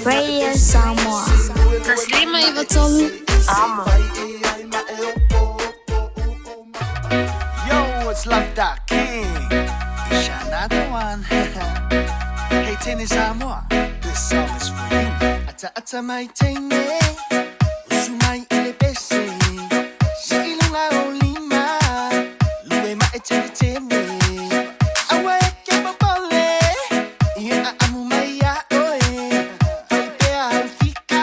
Radio Samoa. 153 Amo. Yo, it's Love Dot King. It's another one. Hey, Tene Samoa, this song is for you. Ata ata mai teine, usu mai i le pese. Si ilunga o lima, lue ma e tene tene. Aua e ke popole, ia a amu mai ia oe. Fai pea au fika,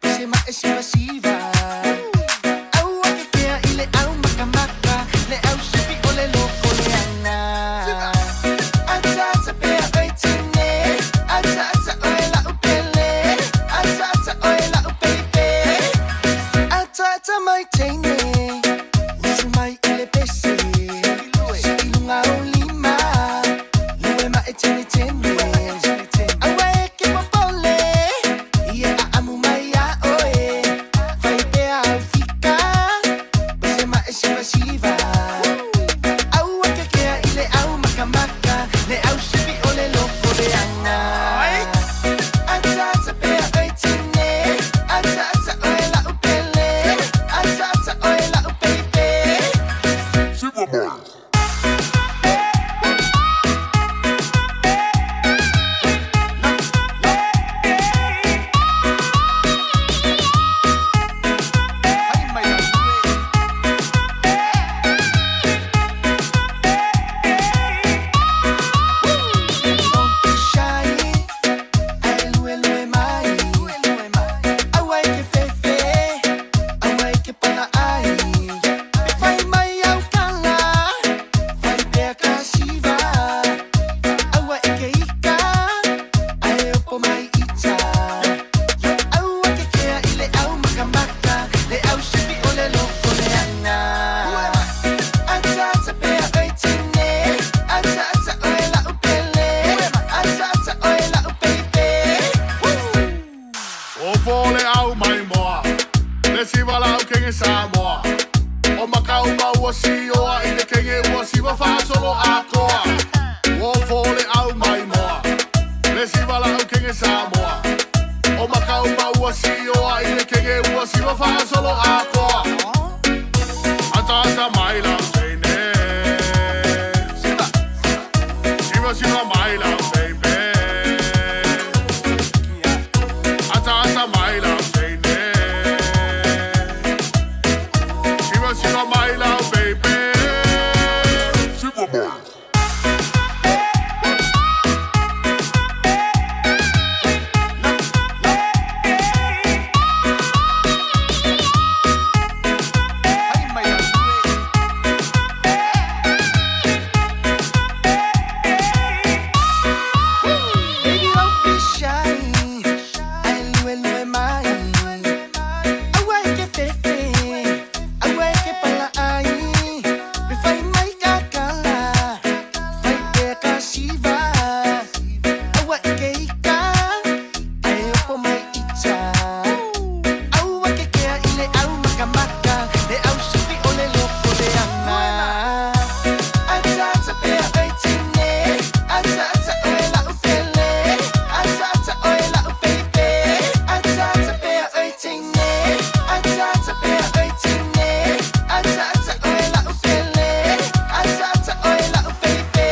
pese ma e siva siva. Aua ke kea i le au makamaka, le au sipi o le loko le ana. Ata ata pea oi tine, ata ata oi la upele, ata ata oi la upeipe. Ata ata mai teine, usu mai i le pese. Si ilunga o lima, lue ma e tene tene. Aua e ke popole, ia a amu mai ia oe. Fai pea au fika, pese ma e siva siva. Aua ke kea i le au makamaka, le au sipi o le loko le ana. Ata ata pea oi tine, ata ata oi la upele, ata ata oi la upeipe. Don't be shy, ai lue lue mai. Aua e ke fefe, aua e ke pala ai. Fai mai au kala, fai pea ka siva. Aua e ke ika, ai opo mai ita. Aua ke kea i le au makamaka, le au sipi o le loko le ana. Ata ata pea oi tine, ata ata oi la upele, ata ata oi la upeipe. O fole au mai moa, le siva lau kenge Samoa. O makau maua sioa i le kenge ua siva whaasolo akoa. O fole au mai moa, le siva lau kenge Samoa. O makau maua sioa i le kenge ua siva whaasolo akoa. Ata ata mai lau teine. Siva siva mai lau baby. Ata ata mai lau teine. Siva siva mai lau baby. Siva mai. Baby, don't be shy. Ai lue lue mai. Aua e ke fefe, aua e ke pala ai. Pe fai mai ka kala, fai pea ka siva. Aua e ke ika, ai opo mai ita. Aua ke kea i le au makamaka, le au sipi o le loko le ana. Ata ata pea oi tine, ata ata oi la upele, ata ata oi la upeipe. Ata ata pea oi tine, ata ata pea oi tine, ata ata oi la upele, ata ata oi la upeipe.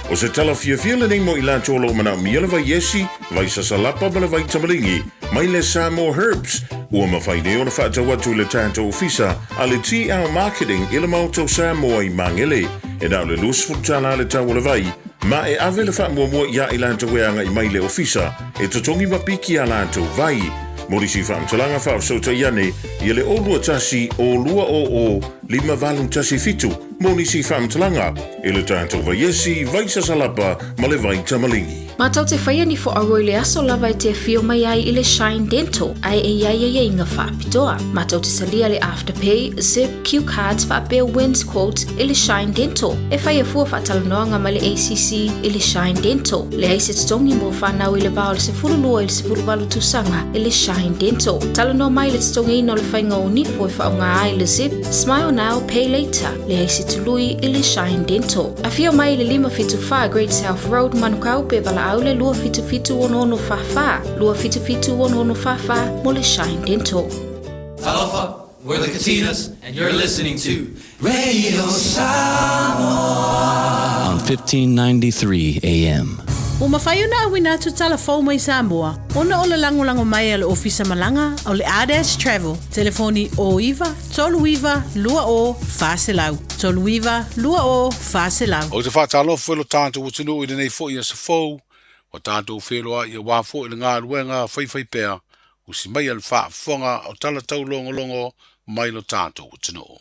O se tala fiafia lenei mo i latou o lo o manaomia le vai esi, vai sasalapa ma le vai tamaligi, mai le Samoa Herbs, ua mafai nei ona faatau atu i le tatou ofisa a le TL Marketing i le Maota o Samoa i Magele. E na o le $20 le tau o le vai, ma e ave le faamuamua iā i latou e agai mai i le ofisa e totogi ma piki a latou vai. Mo nisi faamatalaga faafesootai ane ia le 021 0 200 5817 mo nisi faamatalaga i le tatou vai esi, vai sasalapa ma le vai tamaligi. Matou te faia ni foaua i le aso lava e te afio mai ai i le Shine Dental ae e i ai aiaiga faapitoa. Matou te talia le Afterpay, Zip, Q Cards faapea Wins Quotes i le Shine Dental. E faia fua faatalanoaga ma le ACC i le Shine Dental. Leai se totogi mo fanau i le va o le 12 i le 18 tausaga i le Shine Dental. Talanoa mai i le totogiina o le faiga o nifo e faaaoga ai le Zip, Smile Now, Pay Later. Leai se tului i le Shine Dental. Afio mai i le 574 Great South Road, Manukau, pe valaau le 277 6644, 277 6644 mo le Shine Dental. Talofa, we're the Katinas, and you're listening to Radio Samoa on 1593 AM. Ua mafai ona auina atu tala fou mai Samoa ona o le lagolago mai a le Ofisa Malaga o le Ardash Travel, telefoni 09 39 20 400, 39 20 400. Ou te faatalofa i lo tatou atunuu i lenei foi aso fou, ua tatou feiloai aua foi le galuega faifaipea, usi maia le faafofoga o tala taulogologo mai lo tatou atunuu.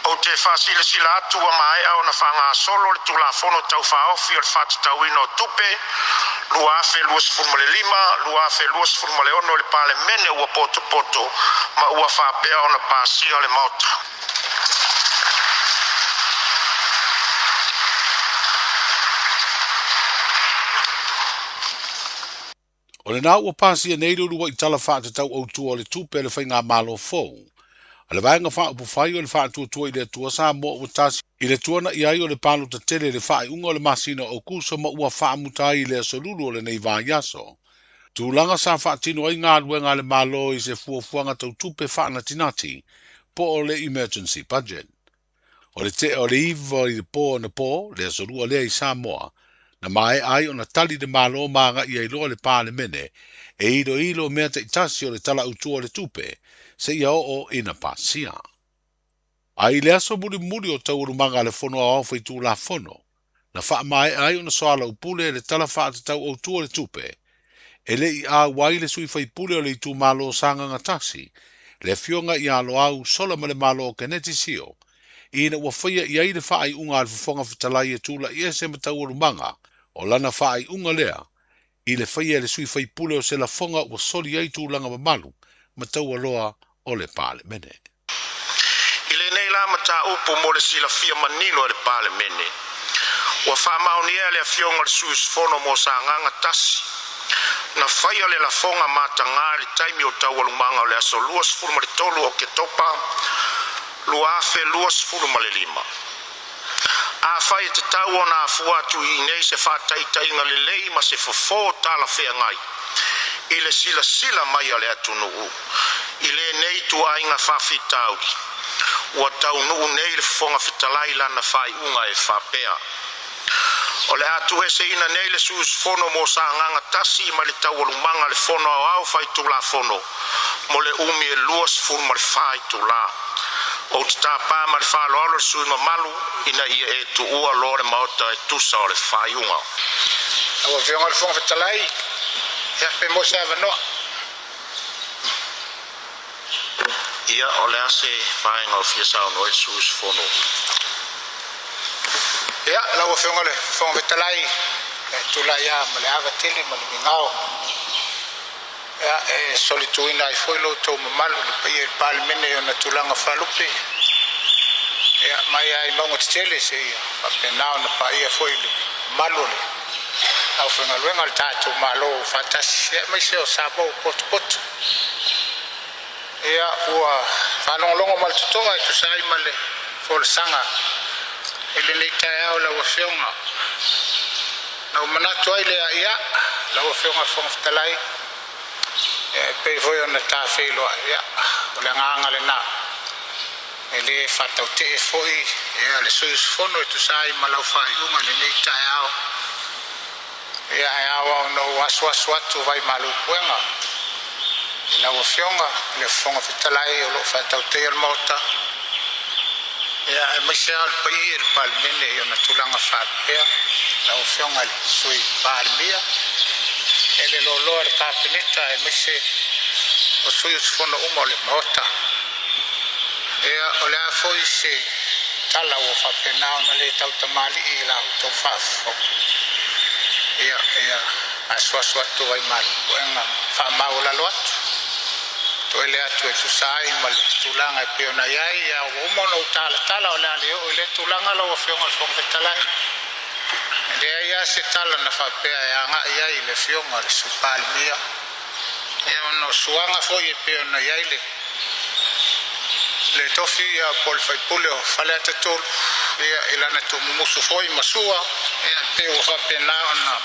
Ou te faasilasila atu ua maea ona faagasolo le Tulafono Tau Faaofi o le Faatatauina o Tupe 2025/2026 i le Palemene ua potopoto ma ua faapea ona pasia le Maota. O lena ua pasia nei le uluai Tala Faatatau Autu o le Tupe a le Faigamalo fou a le Vaega Faaupufai o le Faatuatua i le Atua Samoa Ua Tasi i le tuana'i ai o le palota tele i le faaiuga o le masina o Aokuso ma ua faamuta ai i le aso Lulu o lenei vaiaso tulaga sa faatino ai galuega a le Malo i se fuafuaga tau tupe faanatinati po o le emergency budget. O le tea o le 9 i le po anapo, le aso Lua lea i Samoa, na maea ai ona tali le Malo ma agai ai loa le Palemene e iloilo mea taitasi o le Tala Autu o le Tupe seia oo ina pasia. A i le aso mulimuli o taualumaga a le Fono Aoao Faitulafono, na faamaea ai ona soalaupule le Tala Faatatau Autu o le Tupe, e le i auai le sui faipule o le itumalo o Sagaga 1, le afioga ia Loau Solamalemalo Keneti Sio, ina ua faia i ai le faaiuga a le Fofoga Fetalai e tula'i ese ma taualumaga o lana faaiuga lea i le faia e le sui faipule o se lafoga ua soli ai tulaga mamalu ma taualoa o le Palemene. I lenei la mataupu mo le silafia manino e le Palemene, ua faamaonia e le Afioga i le sui usufono mo Sagaga 1, na faia le lafoga matagā i le taimi o taualumaga o le aso 23 Oketopa 2025. Afai e tatau ona afua atu i inei se faataitaiga lelei ma se fofo talafeagai i le silasila mai a le atunuu i lenei ituaiga faafitauli, ua taunuu nei le Fofoga Fetalai lana faaiuga e faapea, O le a tuueseina nei le sui usufono mo Sagaga 1 mai le taualumaga a le Fono Aoao Faitulafono mo le umi e 24 itulā. Ou te tapa ma le faaaloalo le sui usufono mamalu ina ia e tuua loa le Maota e tusa o le faaiuga. Lau Afioga i le Fofoga Fetalai, ia, pe maua se avanoa. Ia, o le a se vaega o fia saunoa ai le sui usufono? Ia, lau Afioga i le Fofoga Fetalai, e tulai lava ma le ava tele ma le migao, ia, e solituina ai foi lo outou mamalu le paia i le Palemene i ona tulaga faalupe, ia, mai lava i mauga tetele seia faapena ona paia foi le mamalu o le aufaigaluega a le tatou Malo faatasi, ia, aemaise o Samoa ua potopoto. Ia, ua faalogologo ma le totoa e tusa ai ma le folasaga i lenei taeao lau Afioga. Na ou manatu ai lea, ia, lau Afioga i le Fofoga Fetalai, ia, e pei foi ona ta feiloai, ia, o le agaga lena. E le faatautee foi, ia, le sui usufono e tusa ai ma lau faaiuga i lenei taeao. Ia, ae ao lava ona ou asuasu atu vai malu puega i lau Afioga i le Fofoga Fetalai o lo o faatauteia le Maota, ia, aemaise lava o le paia i le Palemene i ona tulaga faapea, lau Afioga i le Sui Palemia, e le loaloa i le Kapeneta, aemaise o sui usufono uma o le Maota. Ia, o le a foi se tala ua faapena ona le tautamalii i la outou faafofoga. Ia, ia asuasu atu ai ma le puega faamaualalo atu. Toe le atu e tusa ai ma le tulaga e pei ona i ai, ia ua uma ona ou talatala o le a le oo i lea tulaga lau Afioga i le Fofoga Fetalai. E leai lava se tala na faapea e agai ai i le Afioga i le Sui Palemia, ia ona o suaga foi e pei ona i ai le le tofi ia po o le faipule o Faleata 3, ia i lana tuumumusu foi ma sua, ia pei ua faapena ona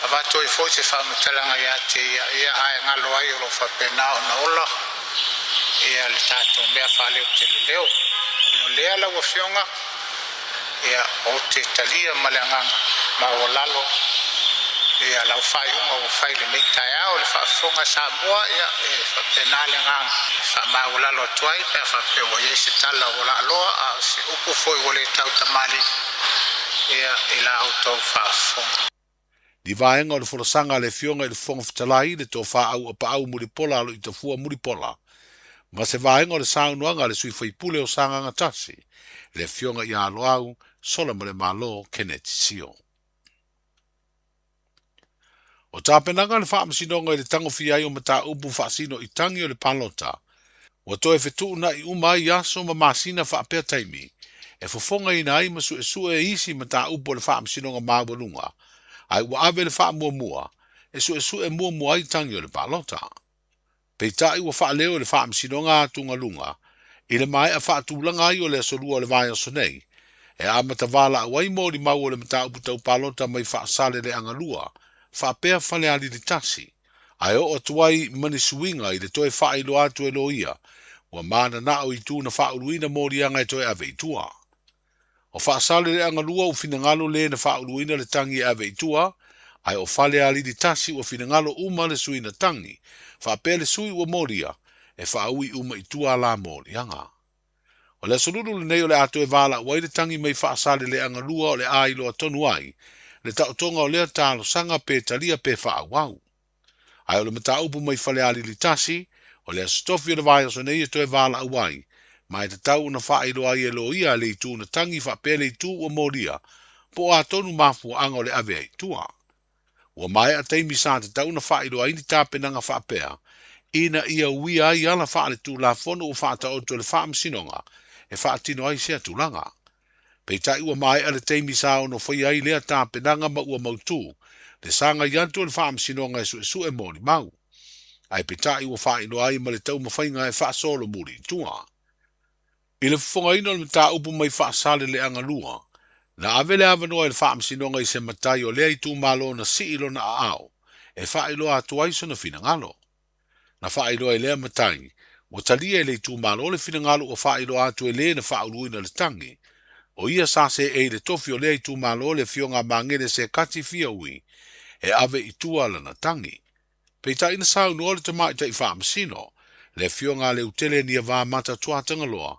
avatu ai foi se faamatalaga ia te ia, ia ae galo ai o lo o faapena ona ola ia le tatou mea faaleoteleleo. O lea lau Afioga, ia ou te talia ma le agaga maualalo ia lau faaiuga ua fai lenei taeao le faafofoga Samoa, ia e faapena le agaga e faamaualalo atu ai pe a faapea ua i ai se tala ua laaloa a o se upu foi ua le tautamalii ia i la outou faafofoga. Ni vaega o le folasaga a le Afioga i le Fofoga Fetalai, le Tofa Auapaau Mulipola Aloitafua Mulipola, ma se vaega o le saunoaga a le sui faipule o Sagaga 1, le Afioga ia Loau Solamalemalo Keneti Sio. O tapenaga a le Faamasinoga i le tagofia ai o mataupu faasino i tagi o le palota, ua toe fetuunai uma ai aso ma masina faapea taimi e fofogaina ai ma suesue isi mataupu a le Faamasinoga Maualuga, ae ua ave le faamuamua e suesue muamua ai tagi o le palota. Peitai ua faaleo e le Faamasinoga atugaluga i le maea faatulaga ai o le aso lua o le vaiaso nei, e amata valaau ai molimau o le mataupu tau palota mai Faasaleleaga 2 faapea Falealili 1, ae oo atu ai ma ni suiga i le toe faailoa atu e loia ua mananao i itu na faauluina moliaga e toe ave i tua. O Faasaleleaga 2 ua finagalo le na faauluina le tagi e ave i tua, ae o Falealili 1 ua finagalo uma le sui na tagi, faapea le sui ua molia e faaui uma i tua la moliaga. O le aso lulu lenei o le a toe valaau ai le tagi mai Faasaleleaga 2 o le a iloa tonu ai le taotoga o lea talosaga pe talia pe faaauau. Ae o le mataupu mai Falealili 1, o le aso tofi o le vaiaso nei e toe valaau ai, ma e tatau ona faailoa ai e loia le itu na tagi faapea le itu ua molia, po o a tonu mafuaaga o le ave ai i tua. Ua maea taimi sa tatau ona faailoa ai ni tapenaga faapea, ina ia uia ai ala faaletulafono ua faataoto e le Faamasinoga e faatino ai sea tulaga. Peitai ua maea le taimi sa ono faia ai lea tapenaga ma ua mautū le sagai atu o le Faamasinoga e suesue molimau. Ae peitai ua faailoa ai ma le taumafaiga e faasolomuli i tua. I le fofogaina o le mataupu mai Faasaleleaga 2, na ave le avanoa i le Faamasinoga i se matai o lea itumalo na sii lona aao e faailoa atu ai sona finagalo. Na faailoa e lea matai, ua talia e le itumalo le finagalo ua faailoa atu e le na faauluina le tagi. O ia sa seei i le tofi o lea itumalo le Afioga a Magele Sekati Fiaui e ave i tua lana tagi. Peitai na saunoa le tamaitai faamasino, le Afioga a Leutele Niavamata Tuatagaloa,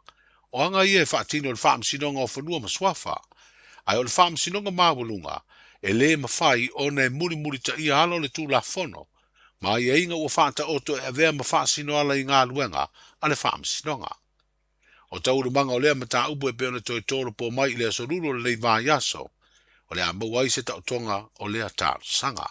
o aga ia e faatino e le Faamasinoga o Fanua ma Suafa, ae o le Faamasinoga Maualuga e lē mafai ona e mulimulitaia ala o le Tulafono ma aiaiga ua faataoto e avea ma faasino ala i galuega a le Faamasinoga. O taualumaga o lea mataupu e pei ona toe tolopo mai i le aso lulu o lenei vaiaso, o le a maua ai se taotoga o lea talosaga.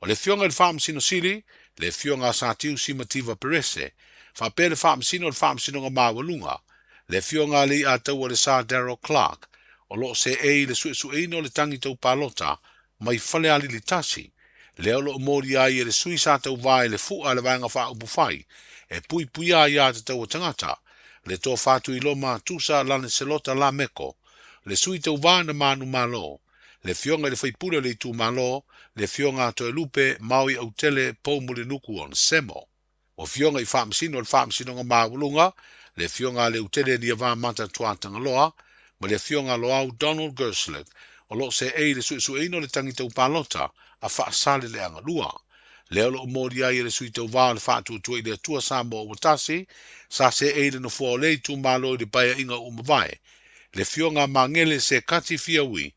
O le Afioga i le Faamasino Sili, le Afioga a Satiu Simativa Perese, faapea le Faamasino o le Faamasinoga Maualuga, le Afioga a Leiataua le Sir Darrell Clarke, o lo o seei i le suesueina o le tagi tau palota mai Falealili 1, lea o lo o molia ai e le sui sa tauvā i le fu'a a le Vaega Faaupufai e puipuia aiatatau a tagata, le Tofa Tuiloma Tusa Laneselota Lameko, le sui tauvā na manumalo, le Afioga i le Faipule o le itumalo, le Afioga a Toelupe Maui Autele Poumulinuku Onesemo. O Afioga i Faamasino o le Faamasinoga Maualuga, le Afioga a Leutele Niavamata Tuatagaloa, ma le Afioga a Loau Donald Gerslick, o lo o seei i le suesueina o le tagi tau palota a Faasaleleaga 2. Lea o lo o molia ai e le sui tauvā o le Faatuatua i le Atua Samoa ua tasi, sa seei i le nofoa o lea itumalo i le paeaiga ua mavae, le Afioga a Magele Sekati Fiaui,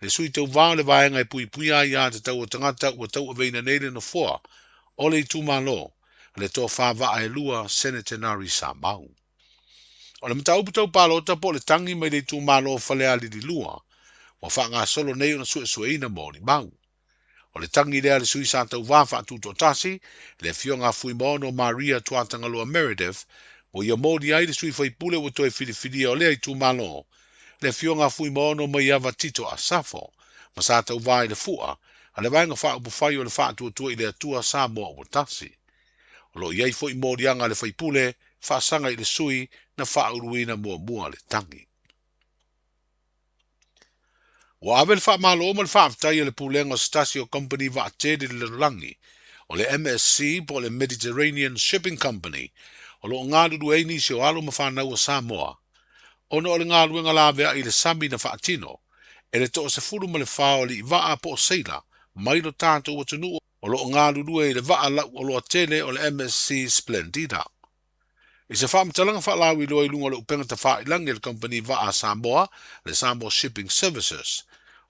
le sui tauvā o le vaega e puipuia aiatatau a tagata ua tauaveina nei le nofoa o le itumalo, le Tofa Vaaelua Senetenari Samau. O le mataupu tau palota po o le tagi mai le itumalo o Falealili 2, ua faagasolo nei ona suesueina molimau. O le tagi lea a le sui sa tauvā faatutoatasi, le Afioga a Fuimaono Maria Tuatagaloa Meredith, ua ia moli ai le sui faipule ua toe filifilia o lea itumalo, le Afioga a Fuimaono Maiava Tito Asafo, ma sa tauvā i le Fua a le Vaega Faaupufai o le Faatuatua i le Atua Samoa Ua Tasi. O lo o i ai foi moliaga a le faipule faasaga i le sui na faauluina muamua le tagi. Ua ave le faamalo ma le faafetai a le Pulega o se tasi o kamupani vaatele i le lalolagi, o le MSC po o le Mediterranean Shipping Company, o lo o galulue ai nisi o alo ma fanau a Samoa. Ona o le galuega laveai i le sami na faatino e le 14 o alii vaa po o seila mai lo tatou atunuu o lo o galulue i le vaa lauoloa tele o le MSC Splendida. I se faamatalaga faalauiloa i luga o le upega tafailagi a le kamupani vaa a Samoa, le Samoa Shipping Services,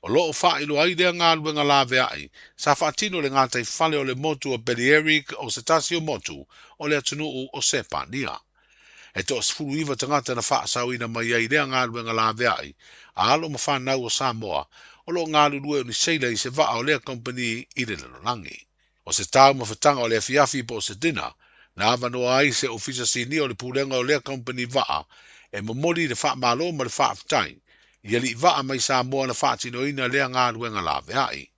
o lo o faailoa ai lea galuega laveai sa faatino i le gataifale o le motu o Balearic o se tasi o motu o le atunuu o Sepania. E toa-19 tagata na faasaoina mai ai lea galuega laveai a alo ma fanau o Samoa o lo o galulue o ni seila i se vaa o lea kamupani i le lalolagi. O se taumafataga o le afiafi po o se dinner, na avanoa ai se Ofisa Sinia o le Pulega o lea kamupani vaa e momoli le faamalo ma le faafetai i alii vaa mai Samoa na faatinoina lea galuega laveai.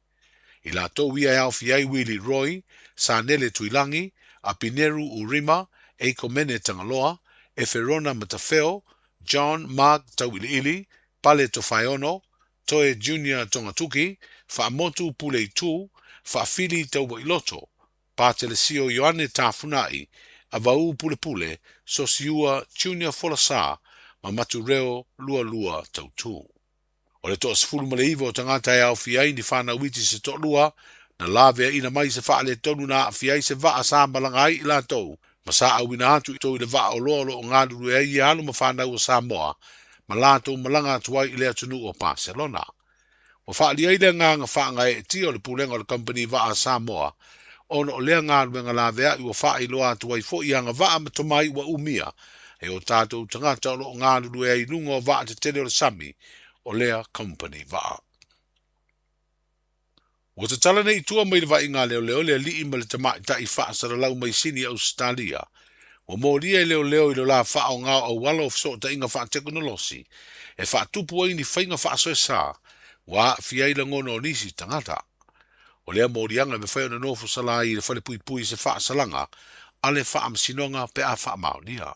I latou ia e aofia ai Willie Roy, Sanele Tuilagi, Apineru Urima, Eikomene Tagaloa, Eferona Matafeo, John Mark Tauiliili, Pale Tofaeono, Toe Junior Togatuki, Faamotu Puleitu, Faafili Tauailoto, Patelesio Ioane Tafunai, Avaū Pulepule, Sosiua Junior Folasa ma Matureo Lualua Tautu. O le 19 o tagata e aofia ai ni fanau iti se toalua, na laveaina mai se faaletonu na aafia ai se vaa sa malaga ai i latou, ma sa auina atu i le vaa oloa o lo o galulue ai ia alo ma fanau o Samoa, ma latou malaga atu ai i le atunuu o Paselona. Ua faaalia ai le agaga faagaeetia o le Pulega o le Kamupani Vaa a Samoa ona o lea galuega laveai ua faailoa atu ai foi agavaa ma tomai ua umia e o tatou tagata o lo o galulue ai i luga o vaa tetele o le sami o lea kamupani vaa. Ua tatala nei i tua mai le vaaiga a leoleo le alii ma le tamaitai faasalalau mai Sini Ausetalia. Ua molia e leoleo i lo la faaaoga o auala o fesootaiga faatekonolosi e faatupu ai ni faiga faasoesa ua aafia ai lagona o nisi tagata. O lea moliaga e mafai ona nofo sala ai i le falepuipui se faasalaga a le Faamasinoga pe a faamaonia.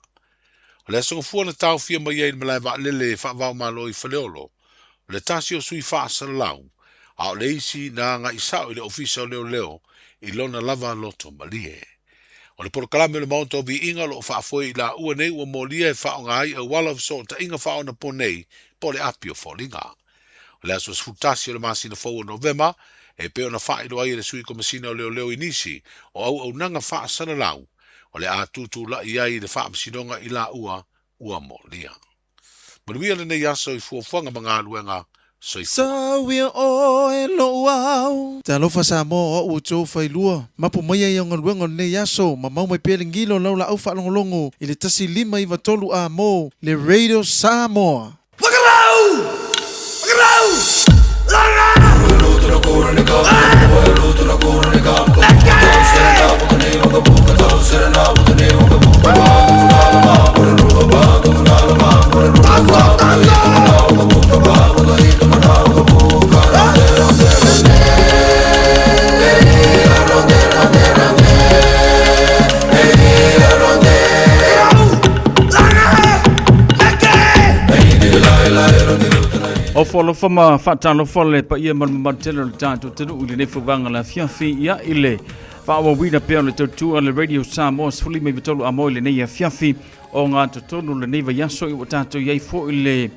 O le aso Gafua na taofia mai ai i le malae vaalele faava-o-Malo i Faleolo, o le tasi o sui faasalalau, a o le isi na agai sao i le Ofisa o Leoleo i lona lava loto malie. O le polokalame o le Maota o Viiga o lo o faafoe i laua nei ua molia e faaaoga ai auala o fesootaiga faaonaponei po o le api o foliga. O le aso 11 o le masina fou o Novema, e pei ona faailoa ai e le Sui Komesina o Leoleo i nisi o auaunaga faasalalau, o le a tutulai ai i le Faamasinoga i laua ua molia. Manuia lenei aso i fuafuaga ma galuega. Soifua. Sauia oe lou au. Talofa Samoa o au o Joe Failua. Mapu maia i au galuega o lenei aso, mamau mai pea le gilo o lau laau faalogologo i le 1593 A mo le Radio Samoa. Whakarau! Whakarau! Ofo alofa ma faatalofa le paia ma le mamalu tele o le tatou atunuu i lenei fauvaga le afiafi ia i le faaauauina pea o le tautua a le Radio Samoa 15 a mo i lenei afiafi o ngā totonu lenei vaiaso i ua tatou i ai foi le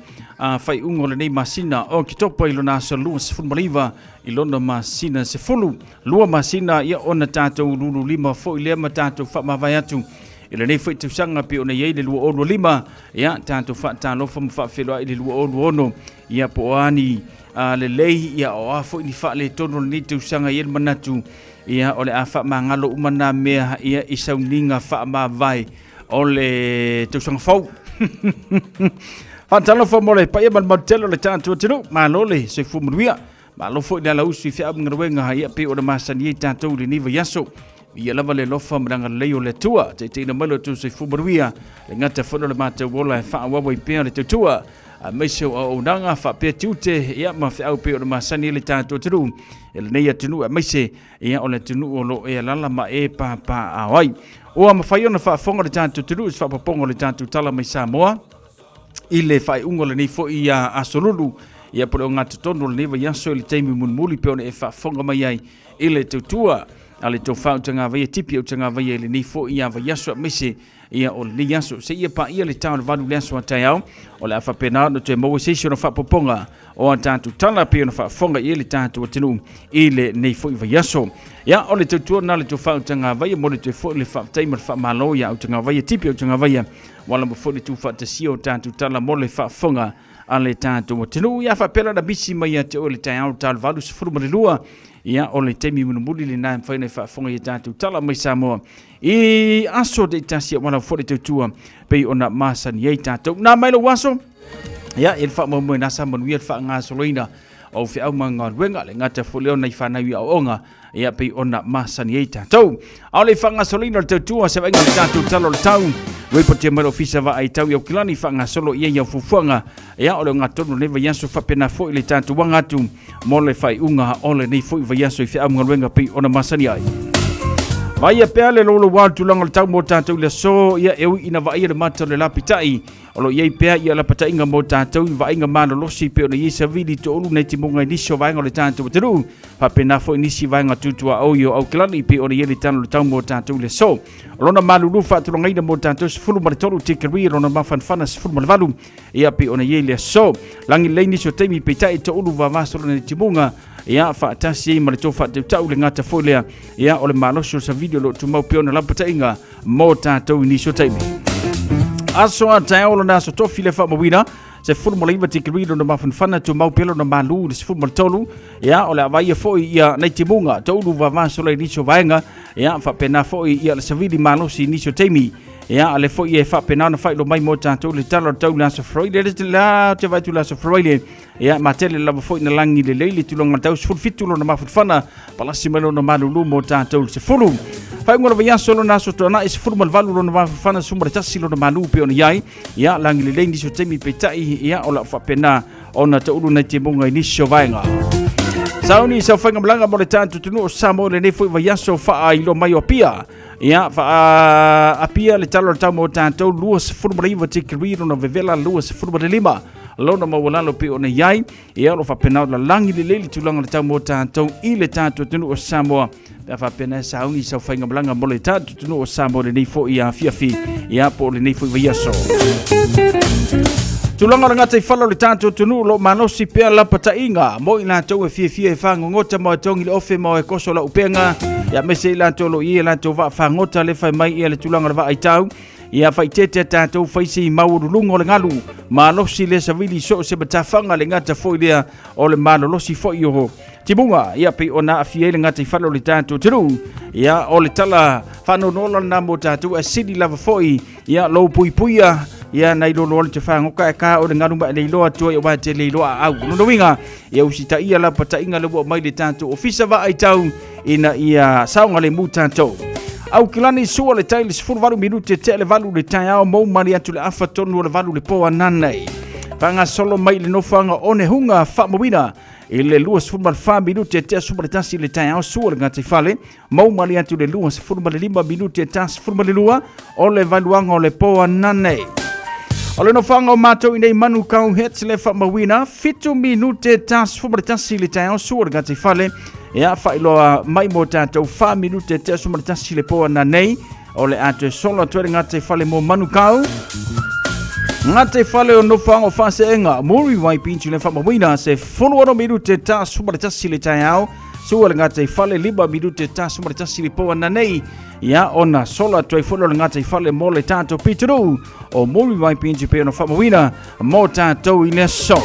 faaiuga o lenei masina o Oketopa i lona aso 29 i lona masina 12 masina ia ona tatou lululima foi lea ma tatou faamavae atu i lenei foi tausaga pei ona i ai le 2025 ia tatou faatalofa ma faafeiloai i le 2026 ia po o a ni lelei ia o a foi ni faaletonu o lenei tausaga i ai le manatu ia o le a faamagalo uma nā mea ia i sauniga faamavae o le tausaga fou. Faatalofa mo le paia ma le malu tele o le tatou atunuu. Malo le soifua manuia. Malo foi le alausu i feau ma galuega ia pei ona masani ai tatou i lenei vaiaso. Ia lava le alofa ma le agalelei o le Atua, taitaiina mai lo outou soifua manuia, le gata foi o le matou ola e faaauau ai pea le tautua, aemaise o auaunaga faapea tiute ia ma feau pei ona masani ai le tatou atunuu i lenei atunuu aemaise ia o le atunuu o lo o e alala ma e papaaao ai. Ua mafai ona faafofoga le tatou atunuu i se faaopoopoga o le tatou tala mai Samoa i le faaiuga o lenei foi aso lulu ia po o le ogatotonu o lenei vaiaso i le taimi mulimuli pei ona e faafofoga mai ai i le tautua a le tofa Utagavaia Tipi Utagavaia i lenei foi vaiaso aemaise ia o lenei aso seia paia le ta o le 8 le aso a taeao o le a faapena ona toe maua se isi ona faapopoga o a tatou tala pei ona faafofoga i ai le tatou atunuu i lenei foi vaiaso. Ia, o le tautua lena a le tofa Utagavaia, mo le toe foi le faafetai ma le faamalo ia Utagavaia Tipi Utagavaia ua lava foi le tuufaatasia o tatou tala mo le faafofoga a le tatou atunuu. Ia faapea la na misi mai ia te oe le taeao ta o le 8:12, ia o le taimi mulimuli lena e mafai ona e faafofoga i a tatou tala mai Samoa i aso taitasi aua lava foi le tautua pei ona masani ai tatou. Na mai lou aso, ia, e le faamoemoe na sa manuia le faagasoloina o feau ma galuega, le gata foi lea o nai fanau i aoaoga, ia pei ona masani ai tatou. A o le faagasoloina o le tautua se vaaiga o le tatou tala o le tau, Reportia mai le Ofisa Vaai Tau i Aukilani faagasolo i ai au fuafuaga, ia o le ogatotonu o lenei vaiaso faapena foi le tatou aga atu mo le faaiuga o lenei foi vaiaso i feau ma galuega pei ona masani ai. Vaia pea le louloua o le tulaga o le tau mo tatou i le aso, ia e ui ina vaaia le mata o le lapitai, O lo o i ai pea ia lapataiga mo tatou i vaaiga malolosi pei ona i ai savili toulu nai timuga i nisi o vaega o le tatou atunuu, faapena foi nisi vaega tutuaoi o Aukelani pei ona i ai le tala o le tau mo tatou i le aso. O lona malulu faatulagaina mo tatou 13 tikeri, lona mafanafana 18 ia pei ona i ai le aso. Lagi lelei nisi o taimi peitai toulu vavasolo nai timuga ia faatasi ai ma le tou faatautau le gata foi lea ia o le malosi o le savili o lo o tumau pea ona lapataiga mo tatou i nisi o taimi. Aso a taeao lona aso tofi le faamauina se fulu ma leiva tikiri lona mafanafana tumau pea lona malu le 13 ia o le a vaia foi ia nai timuga toulu vavasola i nisi o vaega ia faapena foi ia le savili malosi i nisi o taimi ia ale foi e faapena ona faailoa mai mo tatou le tala o le tau le aso Friday le la te vai tu le aso Friday ia matele lava foi na lagi lelei le tulaga tau 17 lona mafanafana palasi mai lona malulu mo tatou le 10 faaiuga o le vaiaso lona aso tuanai 18 lona mafanafana 11 lona malu pe ona iai ia lagi lelei nisi o taimi peitai ia o lau faapena ona taulu nai timuga i nisi o vaega. Sauni sau faiga malaga mo le tatou atunuu o Samoa i lenei foi vaiaso faailoa mai o Apia. Ia, faa Apia le tala o le tau mo tatou 29 tikeri lona vevela 25 lona maualalo pei ona i ai. Ia, o lo o faapena ona lagi lelei le tulaga o le tau mo tatou i le tatou atunuu o Samoa. Pe a faapena e sauni sau faiga malaga mo le tatou atunuu o Samoa i lenei foi afiafi, ia po o lenei foi vaiaso. Tulaga o le gataifale o le tatou atunuu o lo o malosi pea lapataiga mo i latou e fiafia e fagogota ma e togi le ofe ma e koso lau upega, ia aemaise i latou o lo o i ai latou vaa fagota le fai mai ia le tulaga o le vaaitau. Ia faaitetea tatou faisi i maualuluga o le galu, malosi le savili so o se matafaga le gata foi lea o le malolosi foi o timuga, ia pei ona aafia ai le gataifale o le tatou atunuu. Ia o le tala faanoanoa lena mo tatou, ae sili lava foi ia lou puipuia ia nai lo loa le te whangoka e ka o le ngalu ma e leiloa atu ai o te leiloa au. Lona uiga, ia usitaia la pataiga le ua mai le tatou ofisa vaai tau ina ia saogalemu tatou. Au kilani sua le tai le 18 minute te le valu le taeao mou mali atu le afa tonu o le valu le po ananei. Whangasolo mai le nofoaga o Onehunga faamauina i le 24 minute te 11 le taeao sua le gataifale mau mali atu le 25 minute ta 12 o le valuaga o le po ananei. O le nofoaga o matou i nei Manukau Hits le faamauina 7 minute ta 11 le taeao sua le gataifale ia faailoa mai mo tatou 4 minute te 11 le po ananei o le a toe solo atu ai le gataifale mo Manukau. Gataifale o nofoaga o Faaseenga, Muriwai Beach le faamauina se 16 minute ta 11 le taeao sua le gataifale 5 minute ta 11 le po ananei ia ona solo atu ai foi le gataifale mo le tatou pitonuu o Muriwai Beach pei ona faamauina mo tatou i le aso.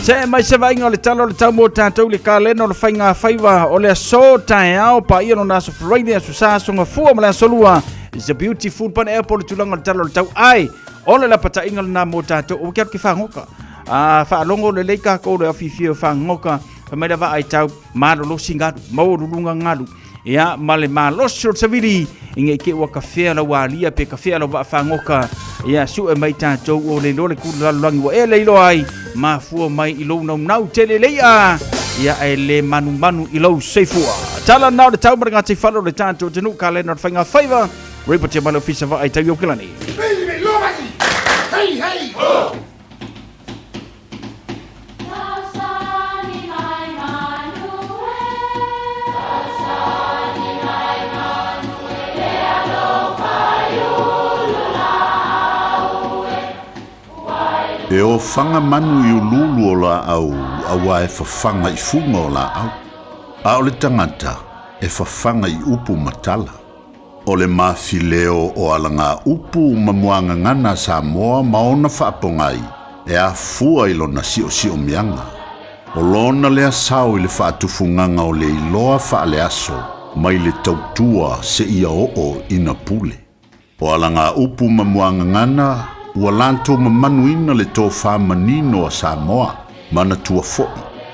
Se mai se vaaiga o le tala o le tau mo tatou i le kalena o le faiga faiva o le aso taeao paia lona aso Friday, aso Sa, aso Gafua ma le aso Lua. It's a beautiful pan airport le tulaga o le tala o le tau ai o le lapataiga lena mo tatou o ke atu ke whangoka. A whaalongo lelei kākou le awhiwhia o whangoka. Fai mai le vaaitau, malolosi galu, maualuluga galu, ia ma le malosi o le savili, ina i te i ua tafea lau alia pe tafea lau vaafagoka, ia sue mai tatou ua le iloa le tu lalolagi ua e le iloa ai, mafua mai i lou naunau tele le i'a, ia ae le manumanu i lou soifua. Tala na o le tau ma le gataifale o le tatou atunuu, kalena o le faiga faiva, Reportia mai le Ofisa Vaai Tau i Aukilani. Hey, hey! Ho! E ofaga manu i uluulu o laau auā e fafaga i fuga o laau, a o le tagata e fafaga i upu ma tala. O le mafileo o alagaupu ma muagagana a Samoa ma ona faapogai e afua i lona siosiomiaga. O lona lea sao i le faatufugaga o le iloa faaleaso mai le tautua seia oo ina pule. O alagaupu ma muagagana ua latou mamanuina le tofa manino a Samoa, manatua foi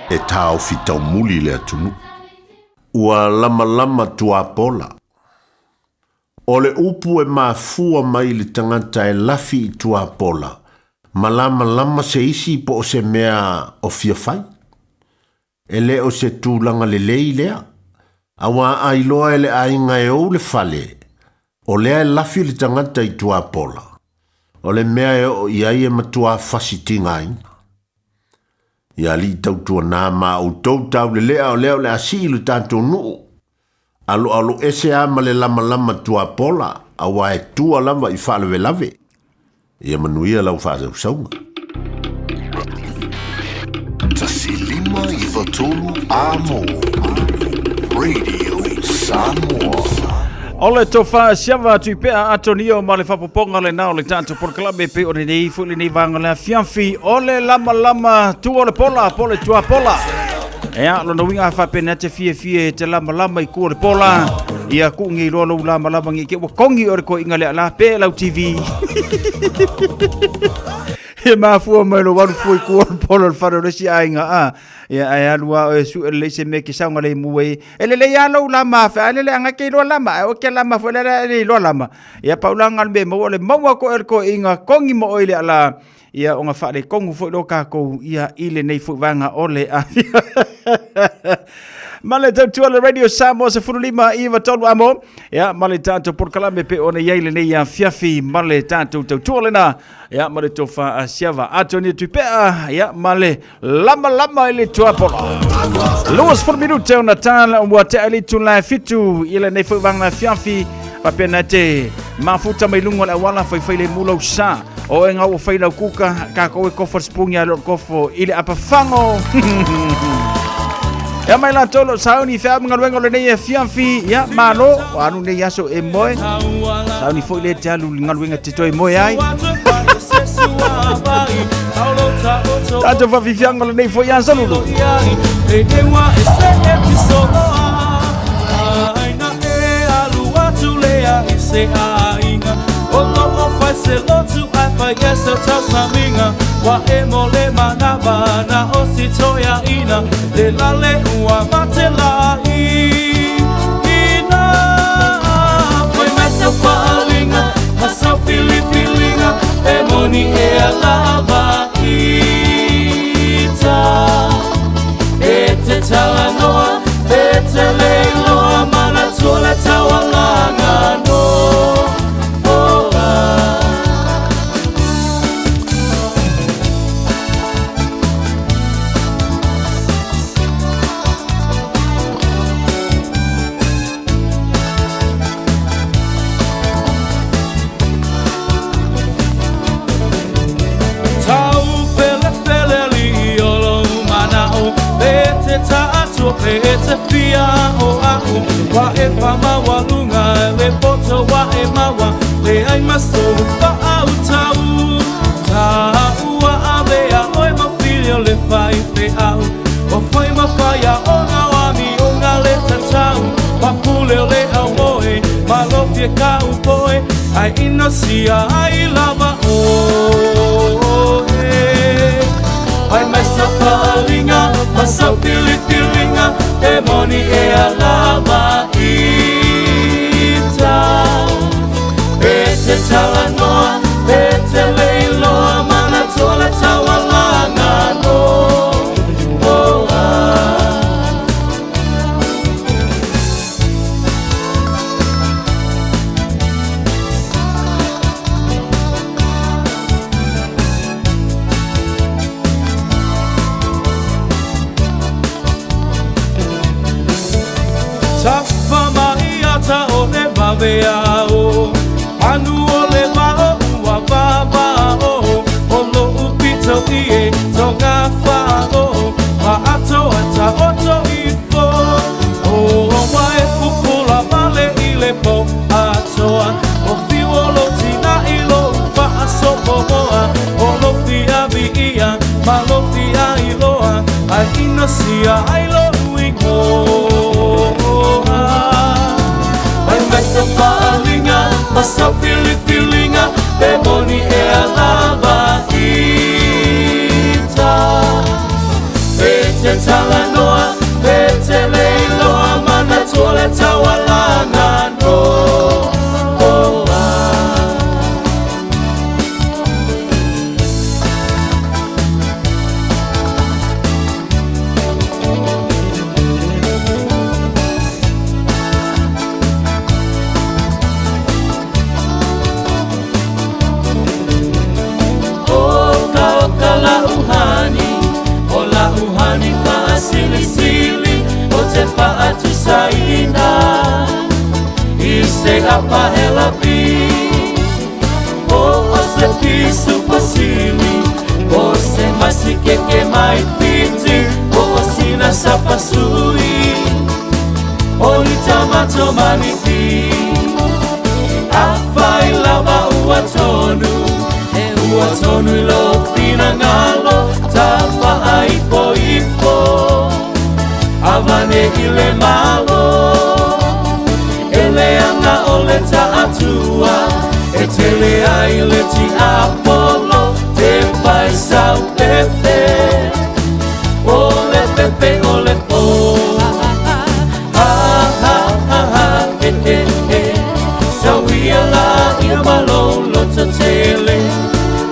e taofi taumuli le atunuu. Ua lamalama tuapola. O le upu e mafua mai i le tagata e lafi i tuapola, ma lamalama se isi po o se mea o fia fai. E le o se tulaga lelei lea, auā a iloa e le aiga e ou le fale, o lea e lafi le tagata i tuapola, o le mea e oo i ai e matuā fasi tigaina. Ia alii tautuanā ma outou taulelea o lea o le a sii lo tatou nuu, aloalo ese a ma le lamalama tuapola, auā e tua lava i faalavelave. Ia manuia lau faasausauga. 1 5 9 3 Amo Radio Samoa. O le tofa siava atu i pea Atonio ma le faapopoga lena o le tatou polokalame pei o lenei foi lenei vaega o le afiafi o le lamalama tua o le pola po o le tuapola. Ea, lona uiga a faapena te fiafia e te lamalama i tua o le pola, ia kuu nei loa lou lamalama nei te ua kongi o le toeaina lea la pe lau TV. E mafua mai lou alu fua i tua o le pola o le fale o le isi aiga a. Ia ae alu lava oe e sue lelei se mea e te saogalemu ai. E lelei lava lou lama afe, ae lele aga e te iloa lama, ae oe ke lama foi lea e le iloa lama. Ia pau la lena o le mea e maua, o le maua atu oe e le toeaina kogi ma oe i le ala, ia ona faaletonu foi lea o tatou ia i lenei foi vaega o le Ma le tautua le Radio Samoa 15 i 3 amo. Ia, ma le tatou polokalame pe ona i ai lenei afiafi ma le tatou tautua lena. Ia, ma le tofa a Siava Atoni Tuipea. Ia, ma le lamalama i le tuapola. 20 minute ona tala ua te ali itula e 7 i lenei foi vaega afiafi. Faapena te mafuta mai luga o le auala faifai le mu lau sa. O e ngau o fai lau kuka, kākou e kofo le sipungi a leo kofo i le apafango. Ia mai latou lo sauni whea mga luenga o lenei afiafi. Ia, malo, o anu nei aso e moe. Sauni foi le te alu ngaluenga te toe moe ai. Tatou whawhiwhianga o lenei foi aso lulu. Pe moni e alava ita Pe te talanoa, pe te leiloa Mana toa le taualaga no oh, ah. Tafa mai ata o le vaveao Anu o le vao ua vavao O lo'u pito i e tonga fa'o Ma ato ata oto ifo O wae pupula male i le po atoa O fiu o lo tina i lo fa'asopomoa O lo fia vi'ia ma lo fia iloa Ai ina sia ai lo uigoa Ai mai sa fa'aliga ma sa filifiliga Pe moni e alava ita Pe te talanoa, pe te leiloa Manatua le taualaga no oh, ah. Oka oka la uhani, o la uhani fa'asilisili O te fa'atusaina i se apahelapi O o se pisu pasili, o se masikeke mai fiti O o sina sapasui, o ni tamato maniki Afai lava ua tonu, e ua tonu i lo finagalo Tafa'aipoipo, avane i le malo E leaga o le ta'atua, e tele ai le tiapolo Te faisau pepe, o le pepe o le po Ha ha ha ha, e e e Sauia la ia malolo tele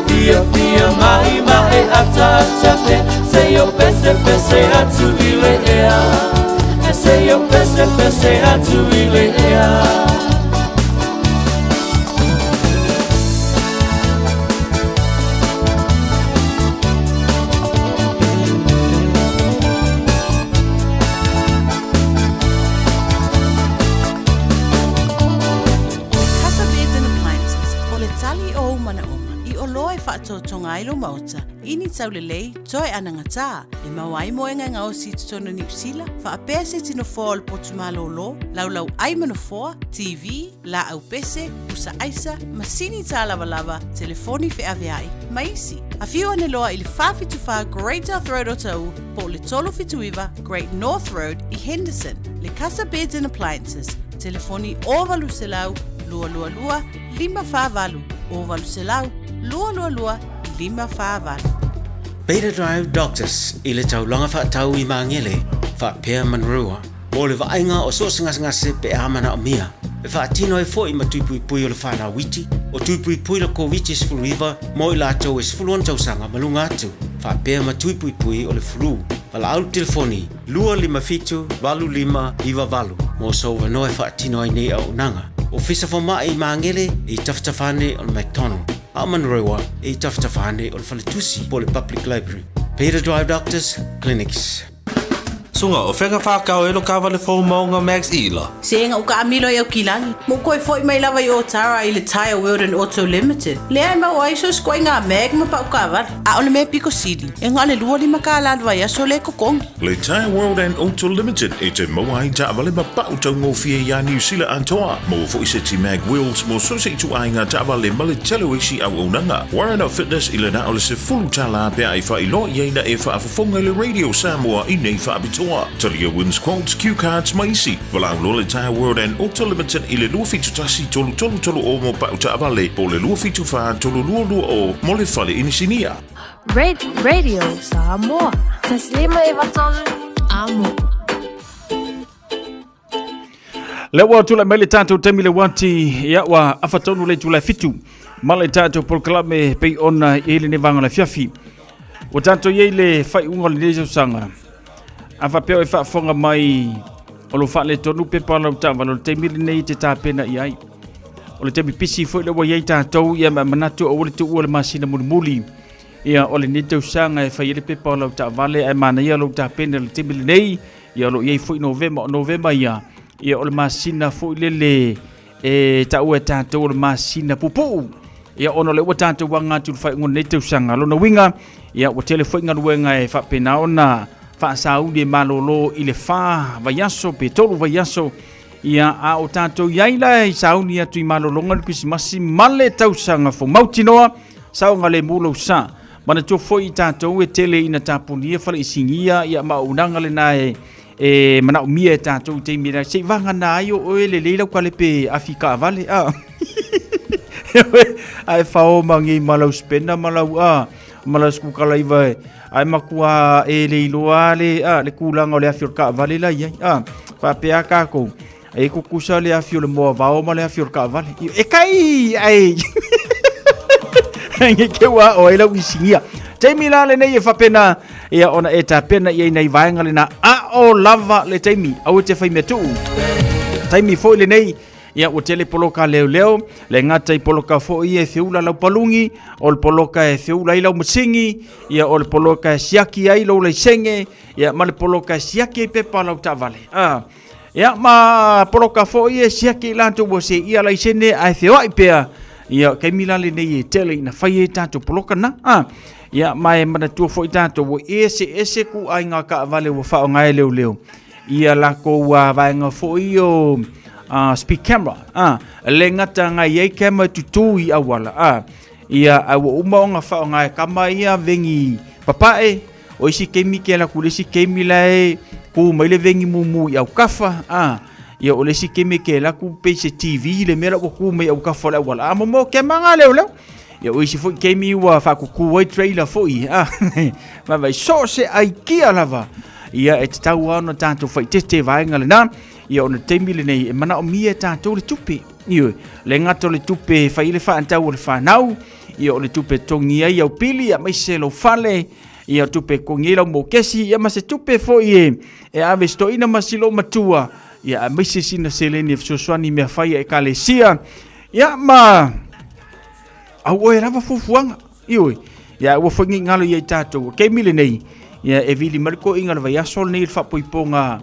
Fia fia mai mai ata ata pe Se yo pese pese atu i le ea Se yo pese pese atu i le ea Casa Beds and Appliances, o le tali o ou manaʻoga, i oloa e faatotoga ai lou maota, i ni taulelei, toe anagatā, e maua ai moega e gaosi i totonu o Niu Sila, faapea se iti nofoa o le potu malōlō, laulau ʻai ma nofoa, TV, laau pese, pusa aisa, masini tālavalava, telefoni feaveai, ma isi. Afio ane loa i le 474 Great South Road o Taʻu po o le 379 Great North Road i Henderson. Le Casa Beds and Appliances, telefoni 0800 222 548, 0800 222 548. Beta Drive Doctors i le taulaga faatau i Magele, faapea Manurewa, mo le vaaiga o so o se gasegase pe a manaomia. E faatino ai foi ma tuipuipui o le fanauiti, o tuipuipui le Koviti-19 mo i latou e 16 tausaga ma luga atu, faapea ma tuipuipui o le flu. Valaau le telefoni 257 8598 mo sou avanoa e faatino ai nei auaunaga. Ofisa Fomai i Magele i tafatafa ane o le McDonald, a o Manurewa i tafatafa ane o le Faletusi po o le Public Library. Beta Drive Doctors Clinics. Suga, o fea ka whakao e lo kawale fou maunga Max Ila? Se ga u kaamilo i Aukilagi, ma u koe foi mai lava i Otara i le Tyre World and Auto Limited. Lea e maua ai so se ituaiga mag ma pau kaavale. A o le mea piko sili, e na o le 25 kālā le vaiaso lea e totogi. Le Tyre World and Auto Limited e te maua ai taavale ma pau taugofie iā Niu Sila atoa. Maua foi se ti mag wheels mo so se ituaiga taavale ma le tele o isi auaunaga. Warren Fitness i le na o le $10 pe a e faailoa i ai na e faafofoga i le Radio Samoa i nei faapitoa. Talia Wins Quotes, Cue Cards ma isi. Valaau loa le Tyre World and Auto Limited i le 271 333 o mo pau taavale po o le 274 322 mo le fale inisinia. Radio Samoa. Taslima e vatolu. Amo. Le ua tulai mai le tatou taimi le uati, ia ua afa tonu le itula e 7 ma le tatou polokalame pei ona i ai lenei vaega o le afiafi. Ua tatou i ai le faaiuga o lenei tausaga. A faapea o e faafofoga mai o lo faaletonu pepa o lau taavale, o le taimi lenei e te tapena i ai. O le taimi pisi foi lea ua i ai tatou, ia ma manatu aua le tuua le masina mulimuli. Ia o lenei tausaga e fai ai le pepa o lau taavale, ae manaia lou tapena i le taimi lenei. Ia o lo o i ai foi Novema, o Novema ia, ia o le masina foi lele e taua e tatou o le masina pupuu. Ia ona o lea ua tatou aga atu i le faaiuga o lenei tausaga. Lona uiga, ia ua tele foi galuega e faapena ona faasauli e malolo i le 4 vaiaso pe 3 vaiaso. Ia a o tatou i ai la i sauni atu i malologa le Kerisimasi ma le tausaga fou. Mautinoa, saogalemu lou sa. Manatua foi i tatou e tele ina tapunia fale isigia, ia ma auaunaga lena e e manaomia e tatou i taimi la se i vagana ai o oe lelei lau kalepe afi kaavale a ae fao ma ngei ma lau spena ma lau a ma lau skukalaiva e ae matua e le iloa le a le kulaga o le afi o le kaavale la iai a faapea kākou e kukusa le afi o le moa vao ma le afi o le kaavale e kai ai nge ke ua o ai lau isigia taimi la lenei e faapena ia ona e tapena i ai nei vaega lena a o lava le taimi aua te fai mea tuu taimi foi lenei ia ua tele poloka leoleo le gata i poloka foi e feula lau palungi o le poloka e feula ai lau masini ia o le poloka e siaki ai lou laisene ia ma le poloka e siaki ai pepa lau taavale a Ia ma poloka foi e siaki i latou ua seia laisene ae feoai pea. Ia taimi la lenei e tele ina fai ai tatou poloka na. Ah, ia ma e manatua foi tatou ua eseese ituaiga taavale ua faaaoga e leoleo. Ia latou vaega foi o speed camera. Ah, le gata ngai ai camera e tutū i auala. Ah, ia ae ua uma ona faaaoga e kama ia vengi papae. O isi keimi ke ala atu i le isi keimi la e ku mai le vengi mumu i aukafa, a. Ia o le isi keimi ke ala atu pei se TV le mea la ua ku mai aukafa o le auala. A momo ke manga leo leo. Ia o isi foi keimi ua faakuku ai trailer foi, a. Vaivai so se aikia lava. Ia e tatau lava ona tatou faaeteete i vaega lena. Ia ona taimi lenei e manaomia e tatou le tupe. Ioe, le gata o le tupe e fai ai le faatau o le fanau, ia o le tupe e totogi ai au pili, aemaise lou fale, ia o tupe e totogi ai lau mokesi, ia ma se tupe foi e, e ave i si toeaina ma si loomatua, ia aemaise sina seleni e fesoasoani i mea fai a ekalesia, ia ma au oe lava fuafuaga. Ioe, ia ua foi nei galo ia i tatou. O taimi lenei, ia e vili mai le toeaina o le vaiaso lenei i le faapoipoga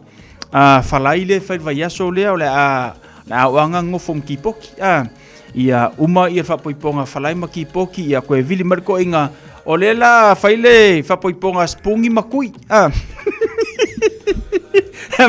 a falai lea e fai le vaiaso lea o le a le a oaga nofo ma kipoti. A ia uma ia faapoipoga falai ma kipoti, ia koe vili mai le toeaina o lea la fai le faapoipoga spugi ma tui. A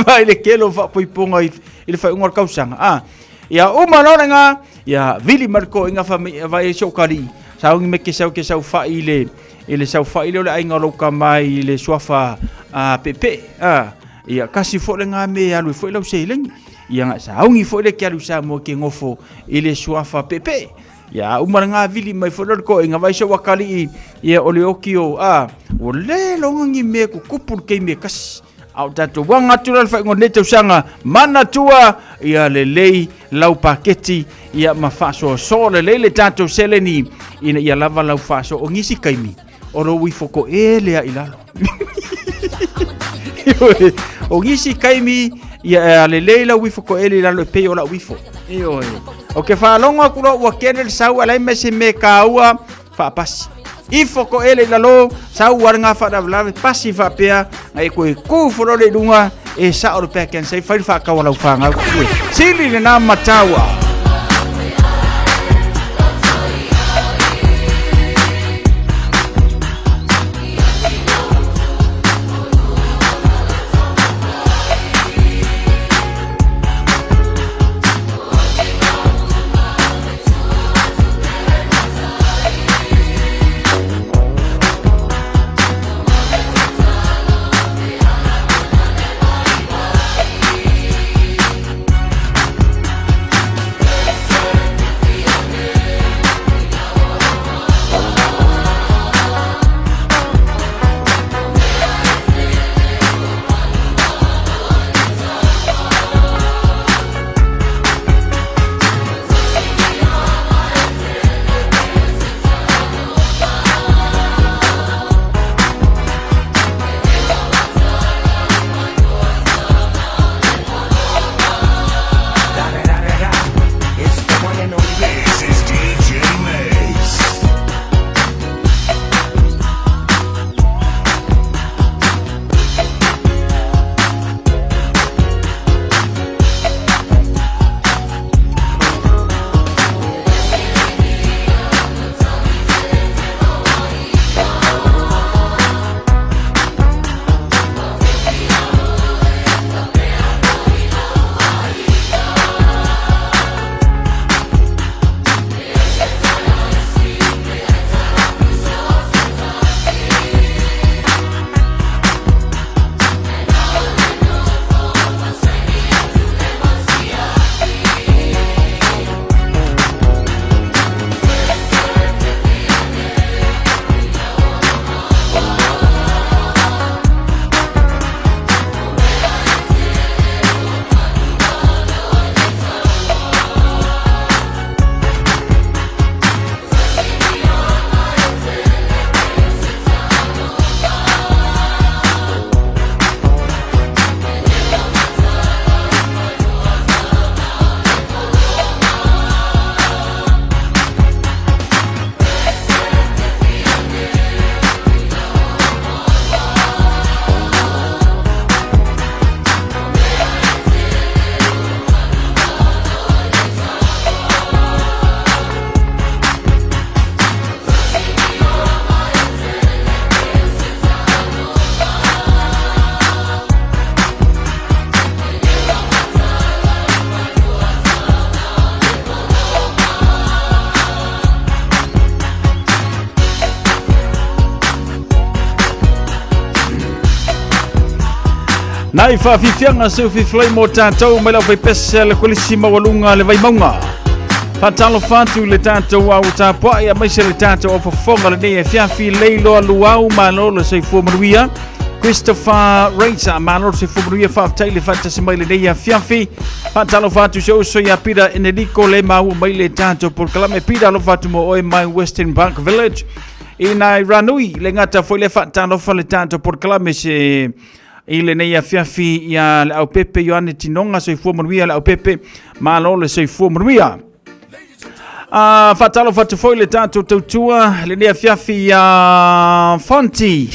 mai le tele o faapoipoga i le faaiuga o le tausaga. A ia uma loa lena, ia vili mai le toeaina fai mai vai ai si ou kalii, sauni mai ke sau ke saofai i le i le saofai lea o le aiga o lou tama i le suafa a peepee. A ia kasi foi lena mea e alu ai foi lau seleni. Ia na sauni foi lea ke alu i Samoa ke nofo i le suafa peepee. Ia uma lena vili mai foi lea o le toeaina vai si ou atalii, ia o le oki o a ua le loga ni mea tutupu i le taimi e tasi. A o tatou aga atu la le faaiuga o lenei tausaga, manatua ia lelei lau paketi ia ma faasoasoa lelei le tatou seleni ina ia lava lau faasoa. O nisi taimi o lou ifo toele lava i lalo. O nisi taimi ia lelei lau ifo toele i lalo e pei o lau ifo. Ioe. O ke faalogo atu loa ua kele le sau a leai ma se mea e taua faapasi. Ifo toele i lalo, sau a le ga faalavelave, pasi faapea, na e koe ku fo loa le i luga, e sao le backhand sai fai le faatau a lau fanau. Ue, sili lena mataua. Nai faafiafiaga seu fifilai mo tatou mai lau faipese a le Kolisi Maualuga le Vaimauga. Faatalofa atu i le tatou au tapuai aemaise le tatou au fofoga lenei afiafi leiloa luau malo le soifua manuia. Christopher Reisa, malo le soifua manuia faafetai le faatasi mai lenei afiafi. Faatalofa atu se uso ia Peter Enelico le maua mai le tatou polokalame. Peter, alofa atu mo oe mai Western Park Village. I nai Ranui, le gata foi le faatalofa le tatou polokalame se i lenei afiafi ia le aupepe Ioane Tinoga soifua manuia le aupepe malo le soifua manuia. Faatalofa atu foi le tatou tautua lenei afiafi ia Fonti.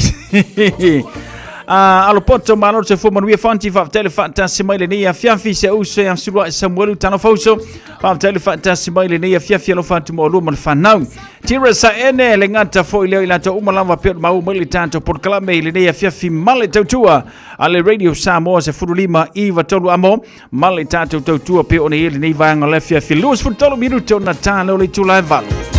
Alopoto malo le soifua manuia Fonti, faafetai le faatasi mai lenei afiafi se uso ia Suluai Samuelu Talofauso, faafetai le faatasi mai lenei afiafi alofa atu mo lua ma le fanau. Tira Saene le gata foi leo i latou uma lava pea mau mai le tatou polokalame i lenei afiafi ma le tautua a le Radio Samoa 15 93 amo ma le tatou tautua pea ona i ai lenei vaega o le afiafi 23 minute ona tā leo le itula e 8.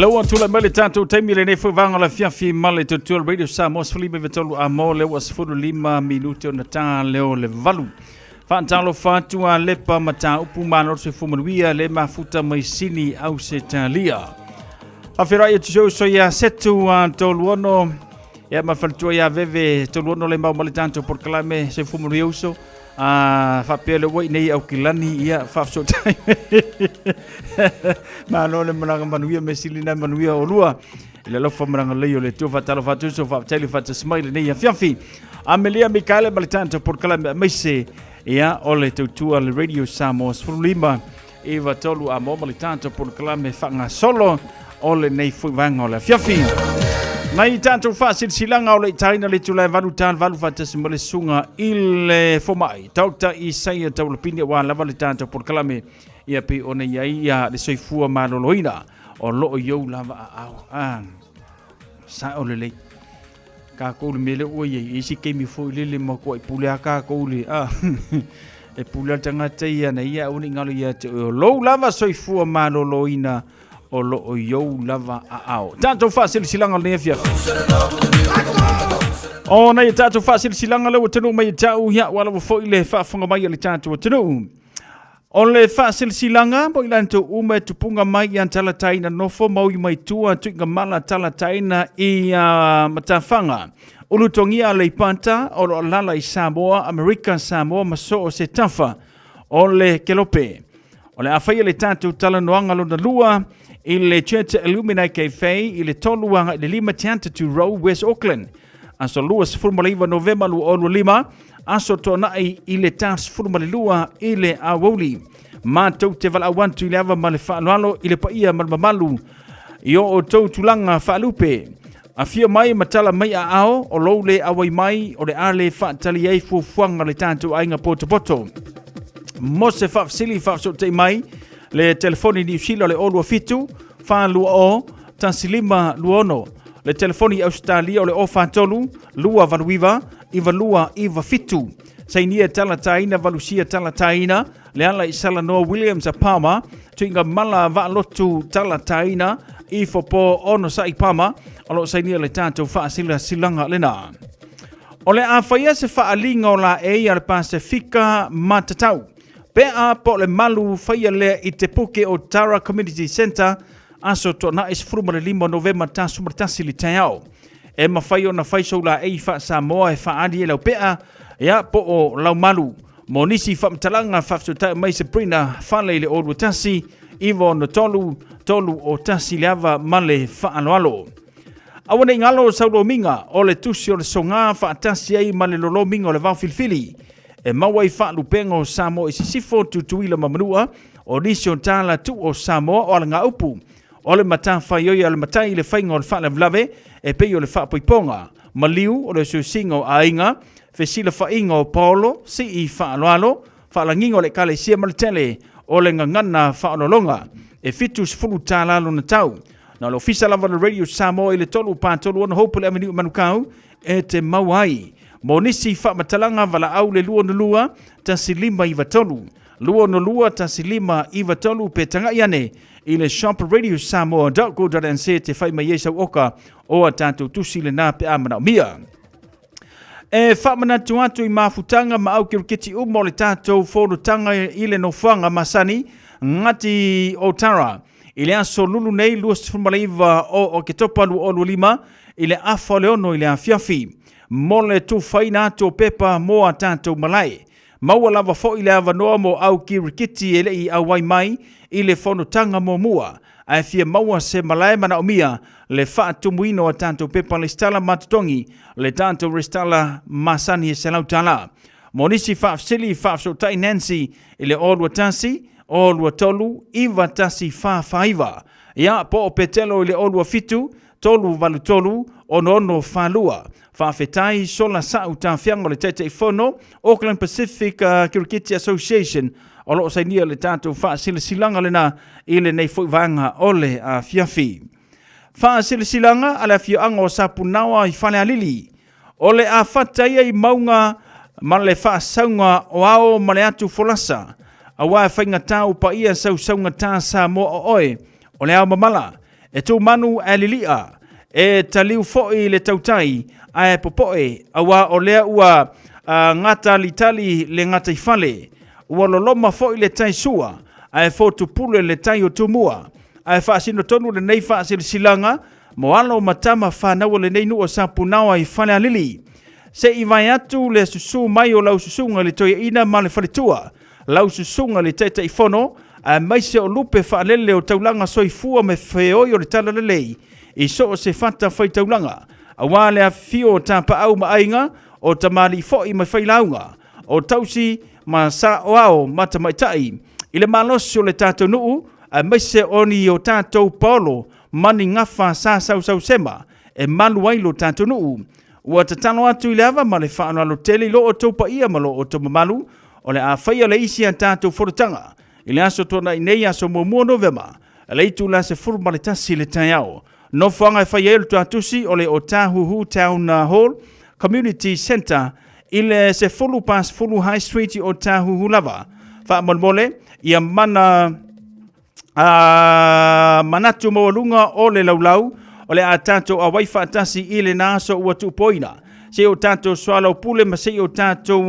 Lea ua tulai mai le tatou taimi lenei foi vaega o le afiafi ma le tutua Radio Samoa 13 a mo lea ua 15 minute ona ta lea o le 8. Faatalofa atu a Lepa Mataupu Malo Soifua Manuia le mafuta mai Sini Ausetalia. Faafeiloai atu si ou uso ia Setu a Toluono ia ma faletua ia Veve Toluono le mau ma le tatou polokalame Soifua Manuia uso. A faapea le ua i nei Aukilani ia faafesootai. Malo le malaga manuia me sili na manuia o lua. I le alofa ma le agalelei o le Atua faatalofa atu uso faafetai le faatasi mai lenei afiafi. Amelia Mikaele ma le tatou polokalame aemaise ia o le tautua le Radio Samoa 15 93 a mo ma le tatou polokalame faagasolo o lenei foi vaega o le afiafi. Nai tatou faasilasilaga o le itaina le itula e valu ta valu faatasi ma le susuga i le fomai Dr. Isaia Taulapini aua lava le tatou polokalame ia pei ona i ai ia le soifua maloloina o loo i ou lava aao. Ah, sao lelei. Kākou le mea lea ua i ai, i isi taimi foi lele matuai pule lava kākou le, a, e pule lava le tagata ia ana ia, aua ne i galo ia te oe, o lou lava soifua maloloina o lo o i ou lava aao. Tatou faasilasilaga o lenei afiafi. O nai a tatou faasilasilaga lea ua taunuu mai ia te au, ia ua lava foi le faafofoga mai a le tatou atunuu. O le faasilasilaga mo i latou uma e tupuga mai i Talataina nofo ma ui mai tua tuigamala Talataina i Matafaga, Ulutogia Aleipata o lo o alaala i Samoa, Amerika Samoa ma so o se tafa o le kelope. O le a faia le tatou talanoaga lona lua i le Church Illumina Cafe i le 3 agai le 5 Te Road, West Auckland. Aso 29 Novema 2025, aso toanai i le ta 12 i le aoauli. Matou te valaau atu i le ava ma le faaaloalo i le paia ma le mamalu i o outou tulaga faalupe. Afio mai ma tala mai aao o lou le auai mai o le a le faatali ai fuafuaga a le tatou aiga potopoto. Mo se faafesili faafesootai mai le telefoni Niu Sila o le 027 420 1526. Le telefoni i Ausetalia o le 043 289 9297. Sainia talataina valusia talataina le ala i Salanoa Williams a Palmer tuiga mala vaalotu talataina i Fopo ono sa'i Palmer o lo o sainia le tatou faasilasilaga lena. O le a faia se faaaliga o laei a le Pasefika matatau. Pe a po o le malu faia lea i te puke o Tara Community Centre aso Toanai 15 Novema 11 le taeao. E mafai ona fai sou laei faa-Samoa e faaali e lau pea, ia po o lau malu. Mo nisi faamatalaga faafesootai mai Sabrina Fale i le 021 963 301 le ava ma le faaaloalo. Aua ne i galo sau lomiga o le tusi o le soga faatasi ai ma le lolomiga o le vaofilifili. E maua ai faalupega o Samoa i Sisifo, Tutuila ma Manua, o nisi o tala tuu o Samoa o alagaupu, o le matafaioi a le matai i le faiga o le faalavelave e pei o le faapoipoga, maliu o le osiosiga o aiga, fesilafaiga o paolo, sii faaaloalo, faalagiga o le Ekalesia ma le tele o le gagana faaoloologa. E $70 lona tau. Na o le ofisa lava o le Radio Samoa i le 3 4 3 6 Hope Avenue i Manukau e te maua ai. Mo nisi faamatalaga valaau le 22 1593 22 1593 pe tagai ane i le shopradiosamoa.co.nz te fai mai ai sau oka o a tatou tusi lena pe a manaomia. E faamanatu atu i mafutaga ma au kirikiti uma o le tatou fonotaga i le nofoaga masani Ngati Otara i le aso Lulu nei 29 o Oketopa 2025 i le afa o le 6 i le afiafi mo le tufaina atu o pepa mo a tatou malae. Maua lava foi le avanoa mo au kirikiti e le i auai mai i le fonotaga muamua, ae fia maua se malae manaomia le faatumuina o a tatou pepa lesitala ma totogi le tatou resitala masani e $100. Mo nisi faafesili, faafesootai Nancy i le 021 023 9149. Ia, po o Petelo i le 027 383 6642. Faafetai Sola Sa'u Tafiaga o le Taitaifono, Auckland Pacific Kirikiti Association, o lo o sainia le tatou faasilasilaga lena i lenei foi vaega o le afiafi. Faasilasilaga a le afioaga o Sapunaoa i Falealili. O le a fata ia i mauga ma le faasauga o ao ma le atu folasa, aua e faigatā u paia sausaugata Samoa o oe, o le ao mamala. E tumanu ae lili'a, e taliu fo'i le tautai ae popo'e, auā o lea ua gatalitali le gataifale. Ua loloma fo'i le tai sua, ae fotupule le tai o Tumua. Ae faasino tonu lenei faasilasilaga mo alo ma tama fanau o lenei nuu o Sapunaoa i Falealili. Se i vae atu le susu mai o lau susuga i le toeaina ma le faletua, lau susuga i le Taitaifono, aemaise o lupe faalele o taulaga soifua me feoi o le talalelei i so o se fata faitaulaga, aua le afifio o tapaau ma aiga, o tamalii foi ma failauga, o tausi ma saoao ma tamaitai, i le malosi o le tatou nuu, aemaise o ni o tatou paolo ma ni gafa sa sausausema e malu ai lo tatou nuu. Ua tatalo atu i le ava ma le faaaloalo tele i lo outou paia ma lo outou mamalu, o le a faia le isi a tatou fonotaga i le aso tuanai nei, aso 1 Novema, i le itula 11 i le taeao. Nofoaga e fai ai o le tuatusi o le Otahuhu Town Hall Community Centre i le 10 pa 10 High Street i Otahuhu lava. Faamolemole, ia mana a manatu maualuga o le laulau o le a tatou auai faatasi i lena aso ua tuupoina. Se i o tatou soalaupule ma se i o tatou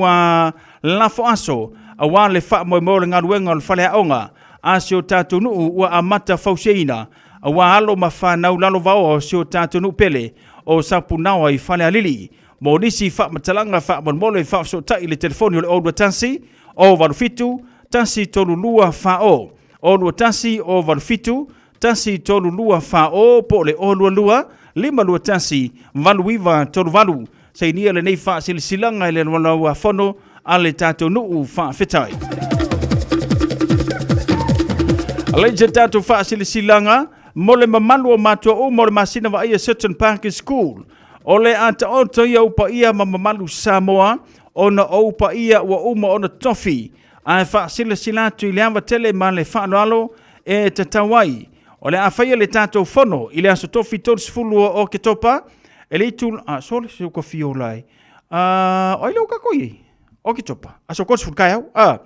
lafo aso auā le faamoemoe o le galuega o le faleaoga a si o tatou nuu ua amata fausiaina auā alo ma fanau lalovaoa o si o tatou nuu pele o Sapunaoa i Falealili. Mo nisi faamatalaga faamolemole faafesootai i le telefoni o le 021 087 132 40, 021 087 132 40 po o le 022 521 8938. Sainia lenei faasilasilaga i le Laulau-a-Fono a le tatou nuu. Faafetai. Alai se tatou faasilasilaga mo le mamalu o matua uma o le masina vaaia Sutton Park School. O le a taoto ia upaia ma mamalu Samoa ona o upaia ua uma ona tofi ae faasilasila atu i le ava tele ma le faaaloalo e tatau ai. O le a faia le tatou fono i le aso tofi 30 o Oketopa e le itu a sole se uka fiola ai. A oi le uka koi Oketopa aso 30 kai au. A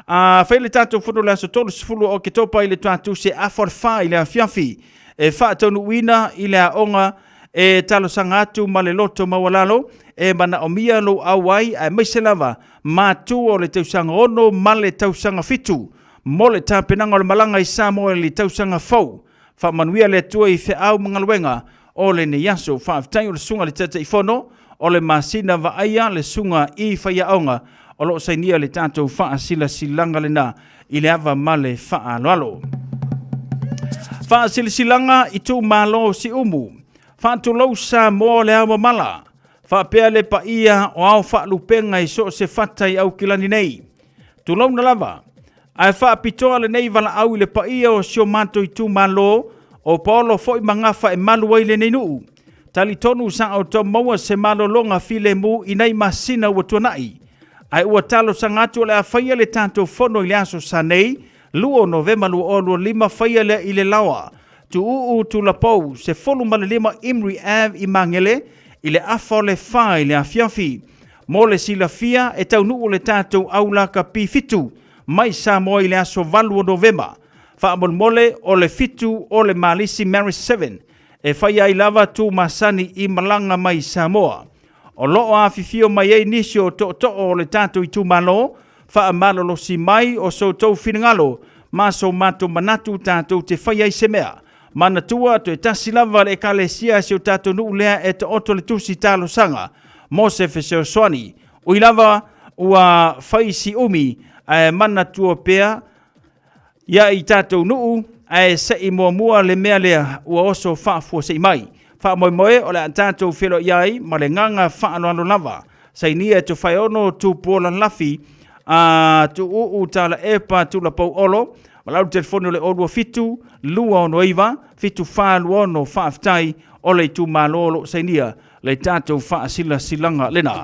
a faia le tatou fono le aso 30 o Oketopa i le tuatu se afa o le fa i le afiafi e faataunuuina i le aoga e talosaga atu ma le loto maualalo e manaomia lou auai aemaise lava matua o le tausaga 6 ma le tausaga 7 mo le tapenaga o le malaga i Samoa i le tausaga fou. Faamanuia le Atua i feau ma galuega o lenei aso. Faafetai o le susuga i le Taitaifono o le masina vaaia le susuga i faiaoga o lo o sainia le tatou faasilasilaga lena i le ava ma le faaaloalo. Faasilasilaga itumalo Siumu. Faatulou Samoa o le ao mamala. Faapea le paia o ao faalupega i so o se fata i Aukilani nei. Tulouna lava. Ae faapitoa lenei valaau i le paia o si o matou itumalo o Paolo foi ma Gafa e malu ai lenei nuu. Talitonu sa outou maua se malologa filemu i nai masina ua tuanai. Ae ua talosaga atu o le a faia le tatou fono i le aso sa nei, 2 o Novema 2025, faia lea i le laoa. Tuuu Tulapou, 15 Imri Ave i Magele, i le afa o le 4 i le afiafi. Mo le silafia, e taunuu le tatou aulaka P7 mai Samoa i le aso 8 o Novema. Faamolemole, o le 7 o le Malisi Maris 7 e fai ai lava tu masani i malaga mai Samoa. O lo o afifio mai ai nisi o tootoo o le tatou itumalo, faamalolosi mai o so outou finagalo ma so matou manatu tatou te fai ai se mea. Manatua, toe tasi lava le Ekalesia a si o tatou nuu lea e taoto le tusi talosaga mo se fesoasoani. Ui lava ua fai si umi, ae manatua pea ia i tatou nuu, ae se'i muamua le mea lea ua oso faafuasei mai. Faamoemoe o le a tatou feiloai ai ma le gaga faaaloalo lava. Sainia e Tofaeono Tupuola Lafi a Tuuu Talaepa Tulapou Olo ma lau telefoni o le 027 269 7426. Faafetai o le itumalo o lo o sainia le tatou faasilasilaga lena.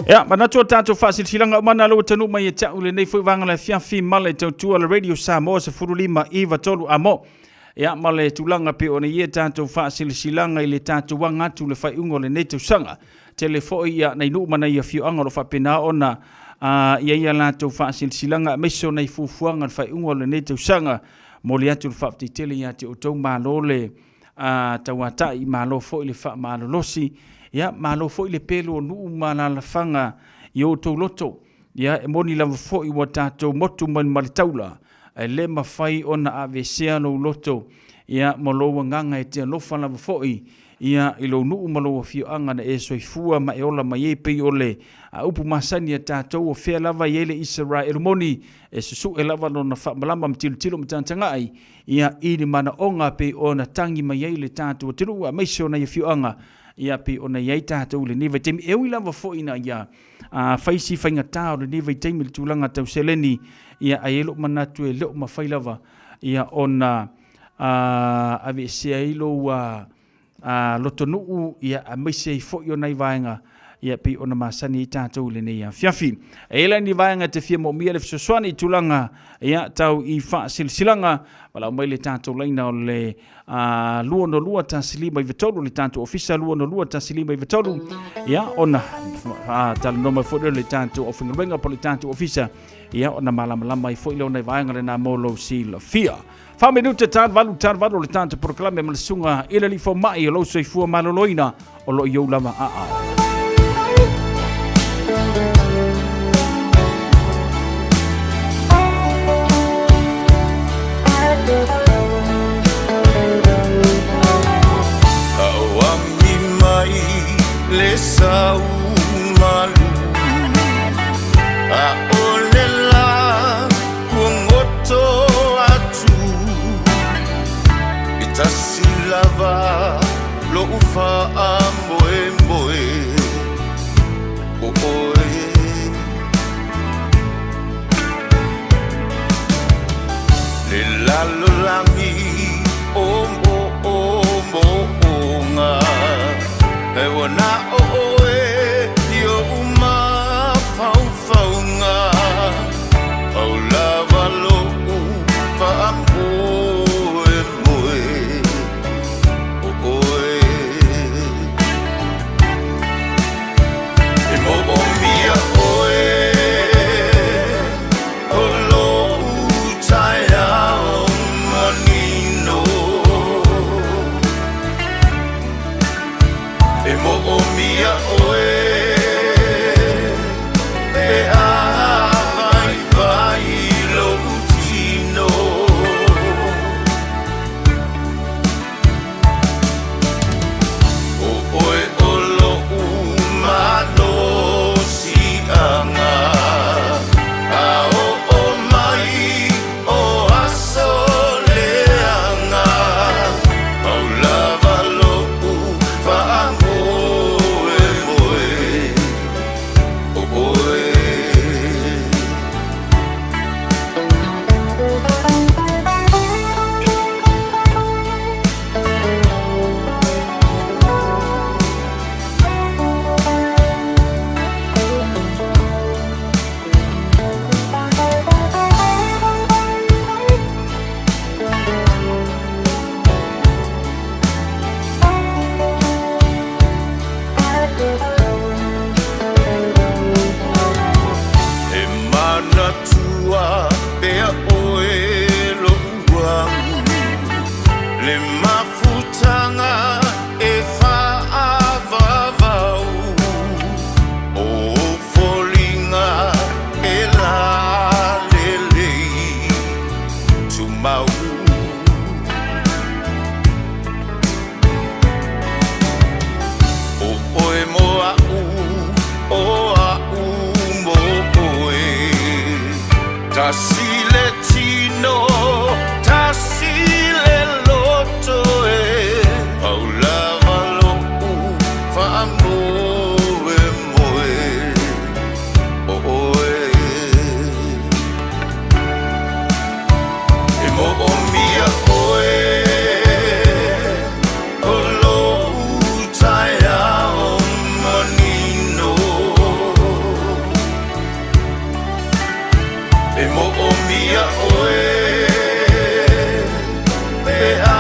Ia, manatu o tatou faasilasilaga uma na ua taunuu mai e te au lenei foi vaega le afiafi ma le tautua le Radio Samoa 15 i 3 amo. Ia ma le tulaga pei ona i ai tatou faasilasilaga i le tatou aga atu i le faaiuga o lenei tausaga. Tele foi ia nai nuu ma nai afioaga o lo o faapena ona i ai a latou faasilasilaga aemaise o nai fuafuaga i le faaiuga o lenei tausaga. Momoli atu le faafetai tele ia te outou, malo le tauatai, malo foi le faamalolosi, ia malo foi le pelu o nuu ma alaalafaga i o outou loto. Ia, e moni lava foi ua tatou motu mai ma le taula, ae le mafai ona aveesea lou loto, ia, ma lou agaga e te alofa lava foi, ia, i lou nuu ma lou afioaga na e soifua ma e ola mai ai, pei o le upu masani a tatou, o fea lava e i ai le Isaraelu moni, e susue lava lona faamalama ma tilotilo ma tagatagai, ia, i ni manaoga pei ona tagi mai ai le tatou atunuu aemaise o nai afioaga, ia, pei ona i ai tatou i lenei vaitaimi. E ui lava foi ina ia fai si faigata o lenei vaitaimi i le tulaga tau seleni, ia, ae i ai lou manatu e le o mafai lava ia ona aveesea ai lou lotonuu, ia, aemaise ai foi o nai vaega ia pei ona masani ai tatou i lenei afiafi. E i ai la ni vaega e te fia moomia le fesoasoani i tulaga ia tau i faasilasilaga, valaau mai le tatou laina o le 262 1593, le tatou ofisa 262 1593, ia ona talanoa mai foi lea o le tatou aufaigaluega po o le tatou ofisa, ia ona malamalama ai foi lea o nai vaega lena mo lou silafia. 4 minute ta 8 ta 8 o le tatou polokalame ma le susuga i le alii fomai o lou soifua maloloina o lo o i ou lava aao. Auami mai le sau malu a o le la kuagoto atu e tasi lava lo'u faamoemoe o oe. Le lalolagi o mo'omo'oga e ua na o oe i o'u mafaufauga pau lava lo'u faamoemoe o oe. E mo'omia oe o lo'u taeao manino. E mo'omia oe pe a vaivai lo'u tino. O oe o lo'u malosi'aga a o'o mai o aso leaga pau lava lo'u faamoemoe o oe. E manatua pea oe lo'u agu le mafutaga e fa'avavau o ou foliga e lalelei tumau. O oe mo a'u o a'u mo oe tasi le tino tasi le loto e pau lava lo'u faamoemoe o oe. E mo'omia oe o lo'u taeao manino. E mo'omia oe pe a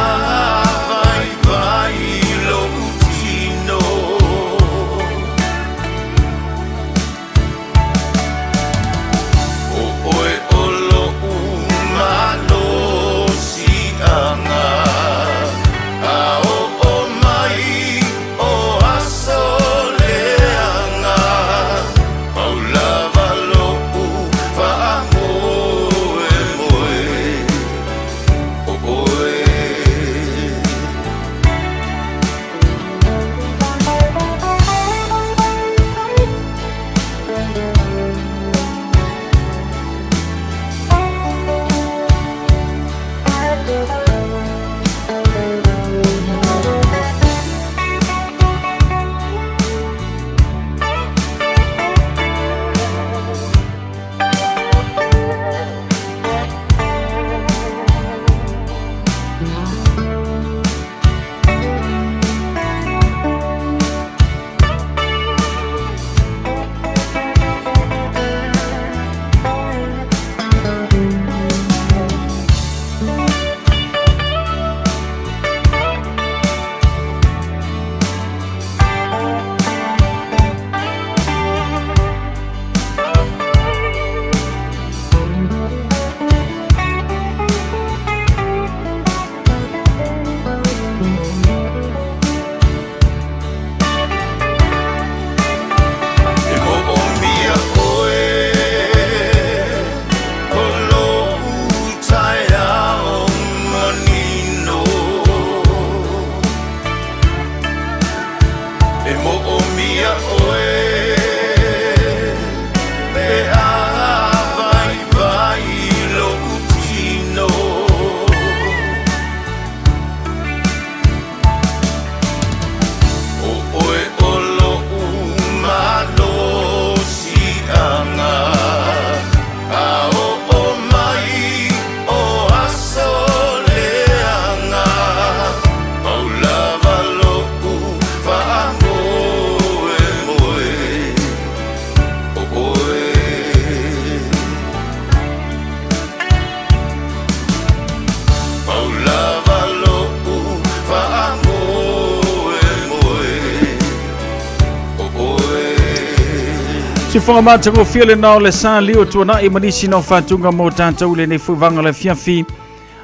Sifoga matagofie lena o le sa lio tuanai ma nisi na o faatuga mo tatou i lenei fuivaga le afiafi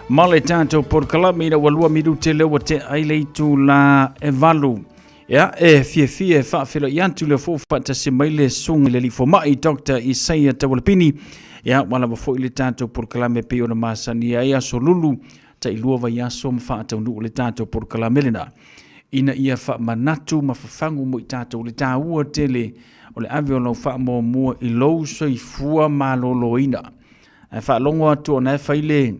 ma le tatou polokalame ina ua 2 minute lea ua tea ai le itula e 8. Ia, e fiafia e faafeiloai atu le fou faatasi mai le susuga i le alii fomai Dr. Isaia Taualapini. Ia, ua lava foi le tatou polokalame e pei ona masani ai aso lulu tailua vaiaso ma faataunuu le tatou polokalame lena ina ia faamanatu ma fafagu mo i tatou le taua tele o le ave o lau faamuamua i lou soifua maloloina. Ae faalogo atu ona e fai le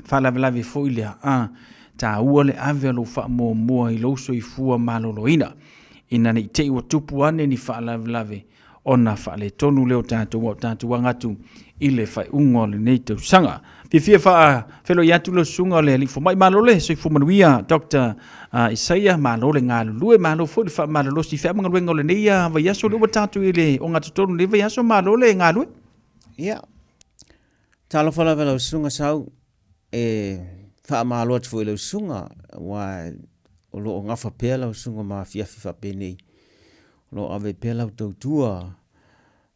faalavelave foi lea, a taua le ave o lou faamuamua i lou soifua maloloina ina ne i te i ua tupu ane ni faalavelave ona faaletonu lea o tatou a o tatou aga atu i le faaiuga o lenei tausaga. Fiafia faafeiloai atu le susuga o le alii fomai, malo le soifua manuia Dr. Isaia, malo le galulue, malo foi le faamalolosi i feamagaluega o lenei vaiaso, lea ua tatou i le ogatotonu lenei vaiaso, malo le galue. Ia, talofa lava lau susuga Sau, e faamalo atu foi i lau susuga, aua o lo o gafa pea lau susuga ma afiafi faapenei, o lo o ave pea lau tautua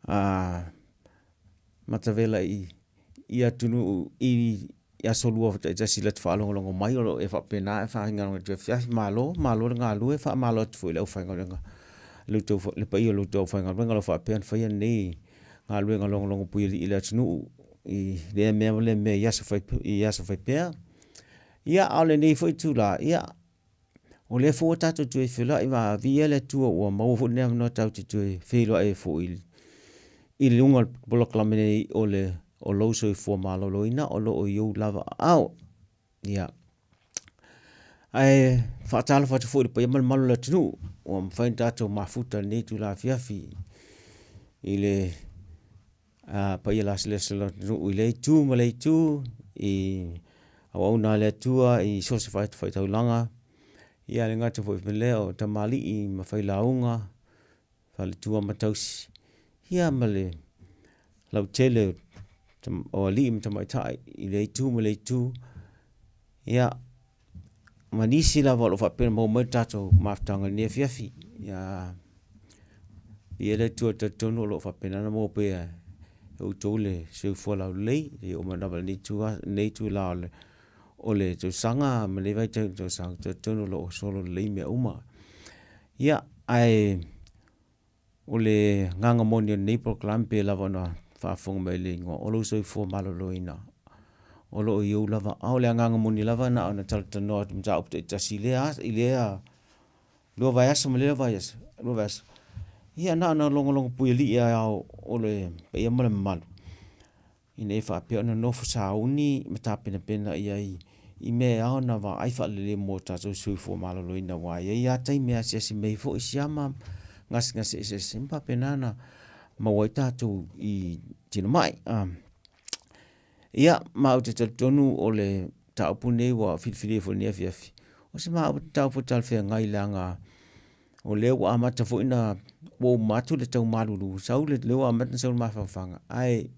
a matavela i i atunuu i aso lua taitasi i lata faalogologo mai o lo o e faapena e faigaluega atu afiafi. Malo, malo le galulue, faamalo atu foi i le aufaigaluega, le paia o lo outou aufaigaluega o lo o faapea ona faia lenei galuega logologo puialii i le atunuu i lea mea ma lea mea i aso fai, i aso faipea. Ia, a o lenei foi itula, ia, o lea foi ua tatou toe feiloai ma viia le Atua ua maua foi lenei avanoa tatou te toe feiloai ai foi i luga o le polokalame nei o le o lou soifua maloloina o lo o i ou lava aao. Ia. Ae faatalofa atu foi i le paia ma le mamalu o le atunuu ua mafai ona tatou mafuta i lenei itula afiafi i le paia lasalasa o le atunuu i lea itu ma lea itu i auauna a le Atua i so o se fatafaitaulaga, ia e le gata foi i lea o tamalii ma failauga, faletua ma tausi, ia ma le lautele o alii ma tamaitai i lea itu ma lea itu. Ia, ma nisi lava o lo o faapea ona maua mai le tatou mafutaga i lenei afiafi. Ia, viia le Atua, e talitonu o lo o faapena ona maua pea e outou le soifua laulelei seia oo mai lava i lenei itula o le tausaga ma lenei vaitau o le tausaga, e talitonu o lo o solo lelei mea uma. Ia, ae O le agaga moni o lenei polokalame pei lava ona faafofoga mai i le igoa o lou soifua maloloina o lo o i ou lava aao. O le agaga moni lava na ona talatalanoa atu i mataupu taitasi i lea i lea lua vaiaso ma lea vaiaso, lua vaiaso. Ia na ona logologo puialii lava o le paia ma le mamalu ina ia faapea ona nofo sauni ma tapenapena i ai i mea e ao ona vaai faalelei mo tatou soifua maloloina aua e i ai lava taimi e asiasi mai ai foi siama gasegase eseese ma faapena ona maua ai tatou i tinamai. Ia, ma ou te talitonu o le mataupu lenei ua filifilia foi i lenei afiafi, o se mataupu e talafeagai leaga o lea ua amata foi ona ua uma atu le tau malulu, sau le, lea ua amata ona sau le mafaufauga, ae,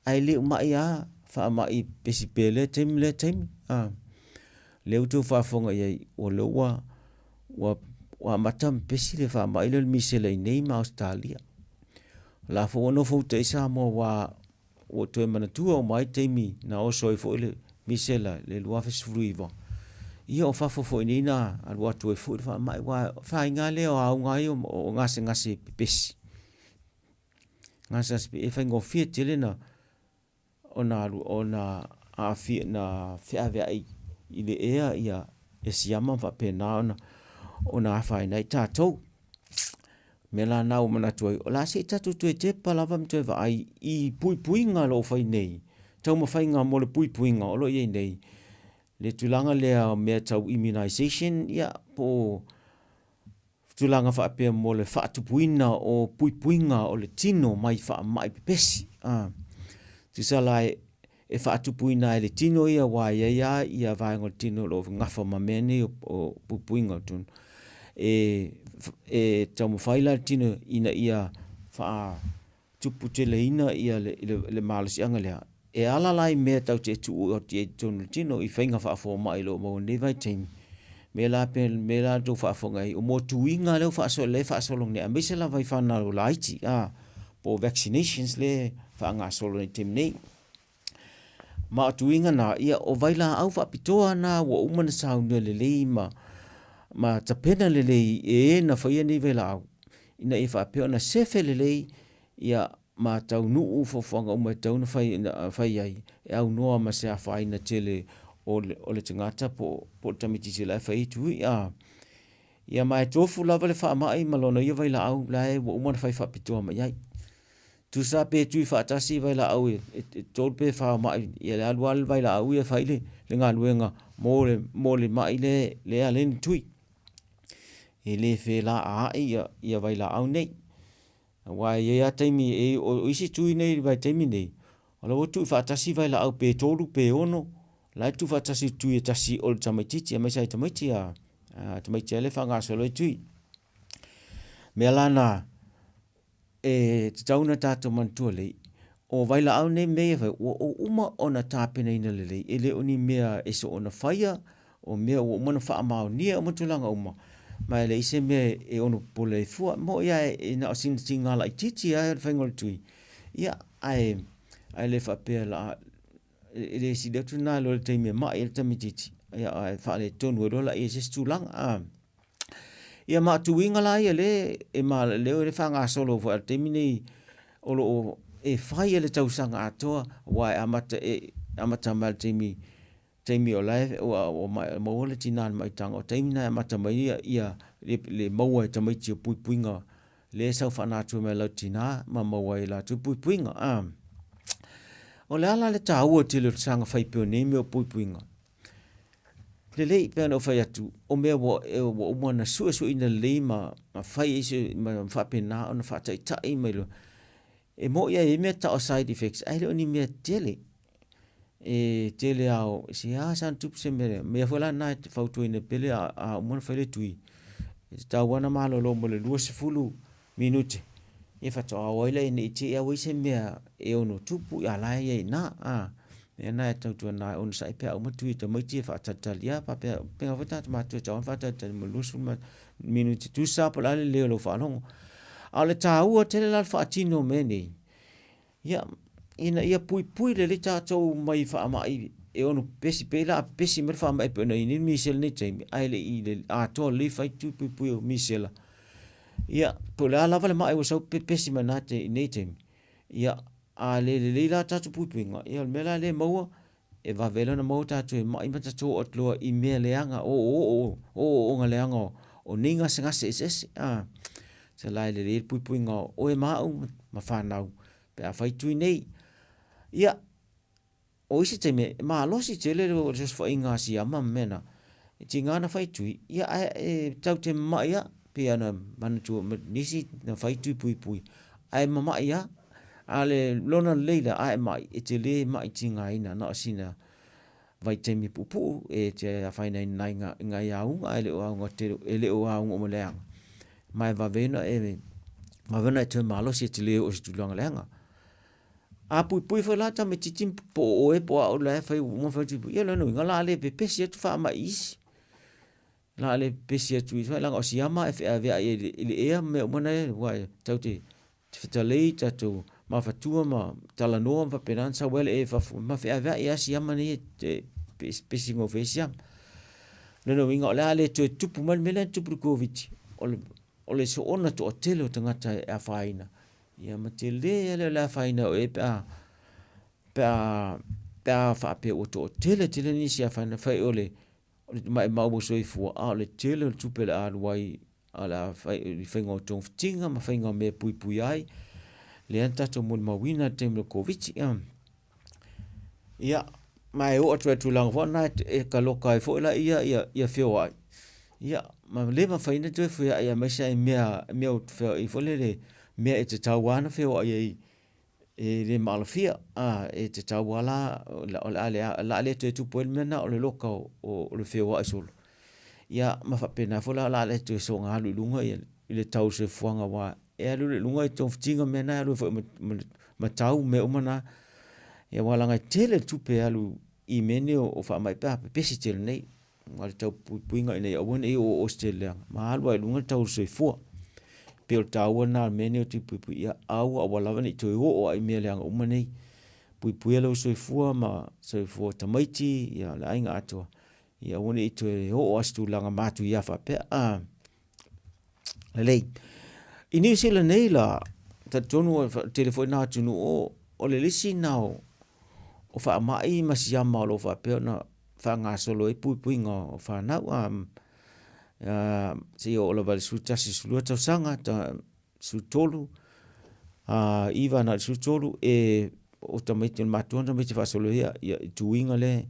ae le o mai lava faamai pepesi pea i lea taimi ma lea taimi. A, lea ua outou faafofoga i ai, o lea ua, ua, ua amata ona pepesi le faamai lea o le misela i inei ma Ausetalia. O la foi ua nofo uta i Samoa aua Ua toe manatua uma ai taimi na oso ai foi le misela i le 2019, ia o fafo foi nei na alu atu ai foi le faamai, aua o le faiga lea o auga ai o gasegase pepesi. Gasegase e faigofie tele na ona alu ona aafia na feaveai i le ea ia siama ma faapena ona ona afaina ai tatou. mea la na ua manatu ai, o le a se i tatou toe tepa lava ma toe vaai i puipuiga o lo o fai nei, taumafaiga mo le puipuiga o lo o i ai nei, le tulaga lea o mea tau immunization, ia, po o tulaga faapea mo le faatupuina o puipuiga o le tino mai faamai pepesi. A, tusa la e, e faatupuina ai le tino ia aua e i ai lava ia vaega o le tino o lo o gafa ma mea nei o puipuiga o le tino. E, e taumafai la le tino ina ia faatuputeleina ia le, le, le malosiaga lea. E ala la i mea tatou te tuu atu i ai i totonu o le tino i faiga faafomai o lo o maua i lenei vaitaimi. Mea la pe mea la tou faafofoga ai, o motuiga lea ua faasolo, lea e faasolo nei, aemaise lava i fanau laiti, a. po o vaccinations lea e faagasolo nei i le taimi nei. Ma o tuiga na, ia o vailaau faapitoa na ua uma ona saunia lelei ma, ma tapena lelei e e na faia nei vailaau, ina ia faapea ona sefe lelei ia ma taunuu fuafuaga uma e tatau ona fai, na, fai ai, e aunoa ma se afaina tele o le, o le tagata po, po o le tamaitiiti la e fai ai tui. A, ia ma e tofu lava le faamai ma lona ia vailaau la e ua uma ona fai faapitoa mai ai. Tusa pe tui faatasi vailaau e, e, e tolu pe fa o mai, ia le alu lava le vailaau ia fai le, le galuega mo le, mo le mai le, le ala ai ona tui. E le felaaai ia, ia vailaau nei. Aua e i ai lava taimi e, o isi tui nei i le vaitaimi nei, o la ua tuufaatasi vailaau pe tolu pe ono, la e tuufaatasi i le tui e tasi o le tamaitiiti, aemaise lava i tamaiti a, tamaiti lava lea e faagasolo ai tui. O mea la na e tatau ona tatou manatua lelei, o vailaau nei mea ia e fai, ua uma ona tapenaina lelei, e le o ni mea e soona faia, o mea ua uma ona faamaonia uma tulaga uma, ma e leai se mea e ono popole ai fua. E moni lava e na o sina tiga laitiiti lava le faiga o le tui, ia, ae, ae le faapea la, e le sili atu lena i lo le taimi e mai ai le tamaitiiti, ia, ae faaletonu ai loa lea i se isi tulaga. A. Ia ma o tuiga la ia lea e lea e faagasolo foi i le taimi nei o lo o e fai e le tausaga atoa aua e amata e amata mai i le taimi taimi o la e ua ua maua le tina i le maitaga, o taimi na e amata mai ai ia le maua e tamaiti o puipuiga lea e sau faanatua mai e lau tina ma maua ai e latou puipuiga. A. O le a la le taua tele o le saga fai pea o nei mea o puipuiga? Lelei, pei ona ou fai atu, o mea ua, ua uma ona suesueina lelei ma, ma fai ai se, ma faapena ona faataitai mai loa. E moni lava e i ai mea tau o side effects, ae le o ni mea tele. E tele lava o, se a sa ona tupu se mea lea. O mea foi la na e fautuaina pele a, a uma ona fai le tui, e tatau lava ona malolo mo le 20 minute, ia faatoa o ai lea ne i te i lava ua i ai se mea e ono tupu, a o la e i ai i ina. A, mea na e tautuana ai onosai pe a uma tui e tamaiti e faatalitali lava faapea, pei foi tagata matutua e tatau ona faatalitali mo le 20 minute tusa lava po o le a le lelei o lau faalogo. A o le taua tele la o le faatino o mea nei, ia, ina ia puipui lelei tatou mai faamai e ono pepesi, pei la a pepesi mai le faamai pei ona i ai nei misela i lenei taimi, ae le i atoa lelei fai tui puipui o misela. Ia, po o le a lava le mai ua sau pepesi mai i nei taimi, ia, a le lelei la tatou puipuiga, ia o le mea la lea e maua, e vave ai la ona maua tatou e mai ma tatou oo atu loa i mea leaga, o ooooga leaga o nei gasegase eseese. A, se la e lelei le puipuiga o oe ma au ma fanau pe a fai tui nei. Ia, o isi taimi e malosi tele le osofaiga a siama ma mea na, e tiga ona fai tui, ia ae e tau te mamai lava, pei ona manatua nisi na fai tui puipui, ae mamai lava. A o le lona lelei la, a e mai, e te le mai tigaina, na o sina vaitaimi puupuu e te afaina ai nai ngai auga, ae le o auga tele, e le o auga uma leaga. Ma e vave ona e, vave ona e toe malosi e te le oo i se tulaga leaga. A puipui foi la tamaitiiti po o oe po o au la e fai ua uma fai atu, ia o lona uiga o le a le pepesi atu faamai i isi. O le a le pepesi atu i isi, leaga o siama e feaveai i le ea ma mea uma na e, aua e tatou te fetalai, tatou mafatua ma talanoa ma faapena ona sau ai le ea i fafo, ma feaveai lava siama nei e pepesi gofie ai siama. O lona uiga o le a le toe tupu mai le mea lea na tupu i le Koviti, o le soona toatele o tagata e afaina, ia ma tele lava lea o le afaina o e pe a pe a pe a faapea ua toatele tele nisi e afaina, fai o le maumau o soifua, a o le tele o le tupe o le a alu ai a o le a fai i le faiga o togafitiga ma faiga o mea e puipuia ai, lea na tatou molimauina i le taimi o le Koviti. Ia, ma e oo atu ai i le tulaga foi lena e taloka ai foi la ia feoai, ia, ma le mafai ona toe feoai aemaise lava i mea mea feoai foi lele, mea e tatau lava ona feoai ai e le maalofia, a, e tatau lava la, o le a le toe tupu ai le mea lena o le loka o le feoai solo. Ia, ma faapena foi la, o le a le toe soona alu i luga i le tau o le soifuaga aua e alu i luga i togafitiga ma mea na, e alu ai foi ma tau ma mea uma na. Ia aua leaga e tele le tupe e alu i mea nei o faamai pe a pepesi tele nei. Aua le tau puipuiga ina ia aua ne i oo se tele leaga, ma alu ai i luga le tau o le soifua. Pei o le taua lena o le mea nei o tui puipui, ia aua aua lava ne i toe oo lava i mea leaga uma nei. Puipuia lou soifua ma soifua o tamaiti, ia le aiga atoa, ia aua ne i toe oo lava i se tulaga matuia faapea. A lelei. I Niu Sila nei la, talitonu e tele foi na atunuu o, o le lisi na o, o faamai ma siama o lo o faapea ona faagasolo ai puipuiga o fanau. A, seia oo lava i le 11, 12 tausaga, 13, 9 agai i le 13, e o tamaiti o le matua na tamaiti faasolo ia, ia i tuiga lea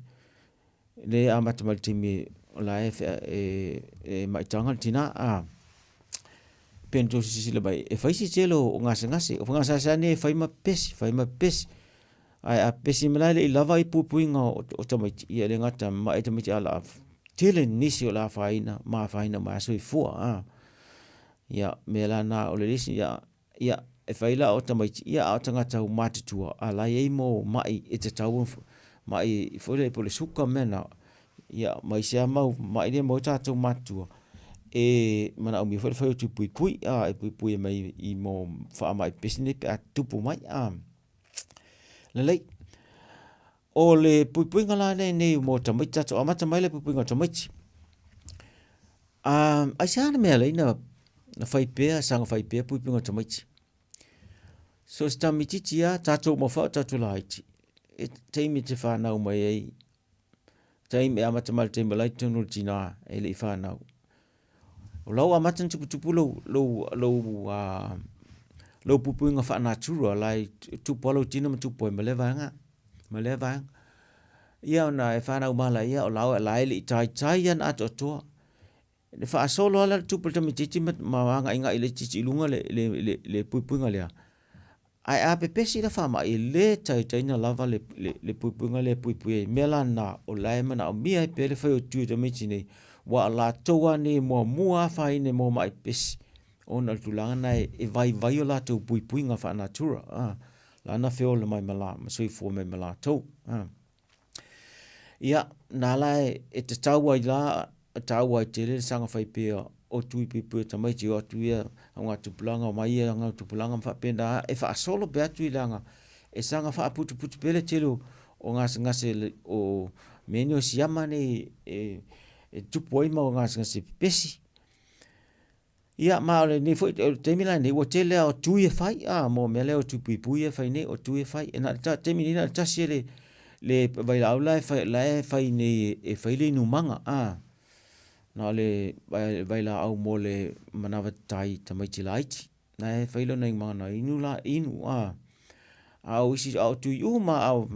lea e amata mai le taimi o la e, e, e maitaga le tina a pe na tou silasila mai e fai si tele o gasegase o gasegase nei e fai ma pepesi fai ma pepesi ae a pepesi mai la e le i lava i puipuiga o, o tamaiti ia e le gata ma'i tamaiti a la tele nisi o le afaina ma afaina mai a soifua a ia mea la na o le isi ia Ia, e fai la o tamaiti, ia a o tagata ua matutua, a la e i ai mo ma'i e tatau ona ma'i foi lea po o le suka mea na, ia ma isi lava mau ma'i lea e maua ai tatou matutua, e manaomia foi le fai o tui puipui, a, e puipui mai i mo faamai pepesi nei pe a tutupu mai, a. Lelei. O le puipuiga la lenei mo tamaiti, tatou amata mai le puipuiga o tamaiti. Um, aisea le mea lea na, na fai pea, saga fai pea puipuiga o tamaiti. So se tamititi a, tatou uma foi o tatou laiti, e taimi te whanau mai ai, taimi e amata mai le taimi o lai tonu le tina e le i whanau. O lau amata na tuputupu lou, lou, lou, lou puipuiga faanatura la e tupu lava lou tino ma tupu ai ma lea vaega, ma lea vaega. Ia ona e fanau mai laia o la la e le i taitai lava ona atoatoa. Le faasolo lava la le tupu o le tamaitiiti ma, ma agaigai laitiiti i luga le, le, le, le puipuiga lea. Ae a pepesi la faamai, e le taitaina lava le, le, le puipuiga lea e puipui ai. Mea la na, o la e manaomia ai pea le fai o tui o tamaiti nei, ua o latou lava nei e muamua afaina i moa ma'i pepesi, ona o le tulaga na e, e vaivai o latou puipuiga faanatura, a, lana feola mai ma la, ma soifua mai ma latou. A. Ia, na la e, e tatau ai la, e taua ai tele le saga fai pea o tui puipui o tamaiti o atu ia augatupulaga o mai ia augatupulaga ma faapena e faasolo pea atu i laga e saga faaputuputu pea le tele o, o gasegase o mea nei o siama nei e, e tupu ai ma gasegase pepesi. Ia, ma o lenei foi, o le taimi la lenei, ua tele lava o tui e fai, a, mo mea lea o tui puipui e fai nei, o tui e fai. E na o le taimi nei, na o le tasi le, le vailaau la e fai, la e fai nei e fai le inumaga, a. Na o le vailaau mo le manava tai tamaiti laiti. Na e fai lona inumaga na inu la, inu, a. A o isi, a o tui uma, a o,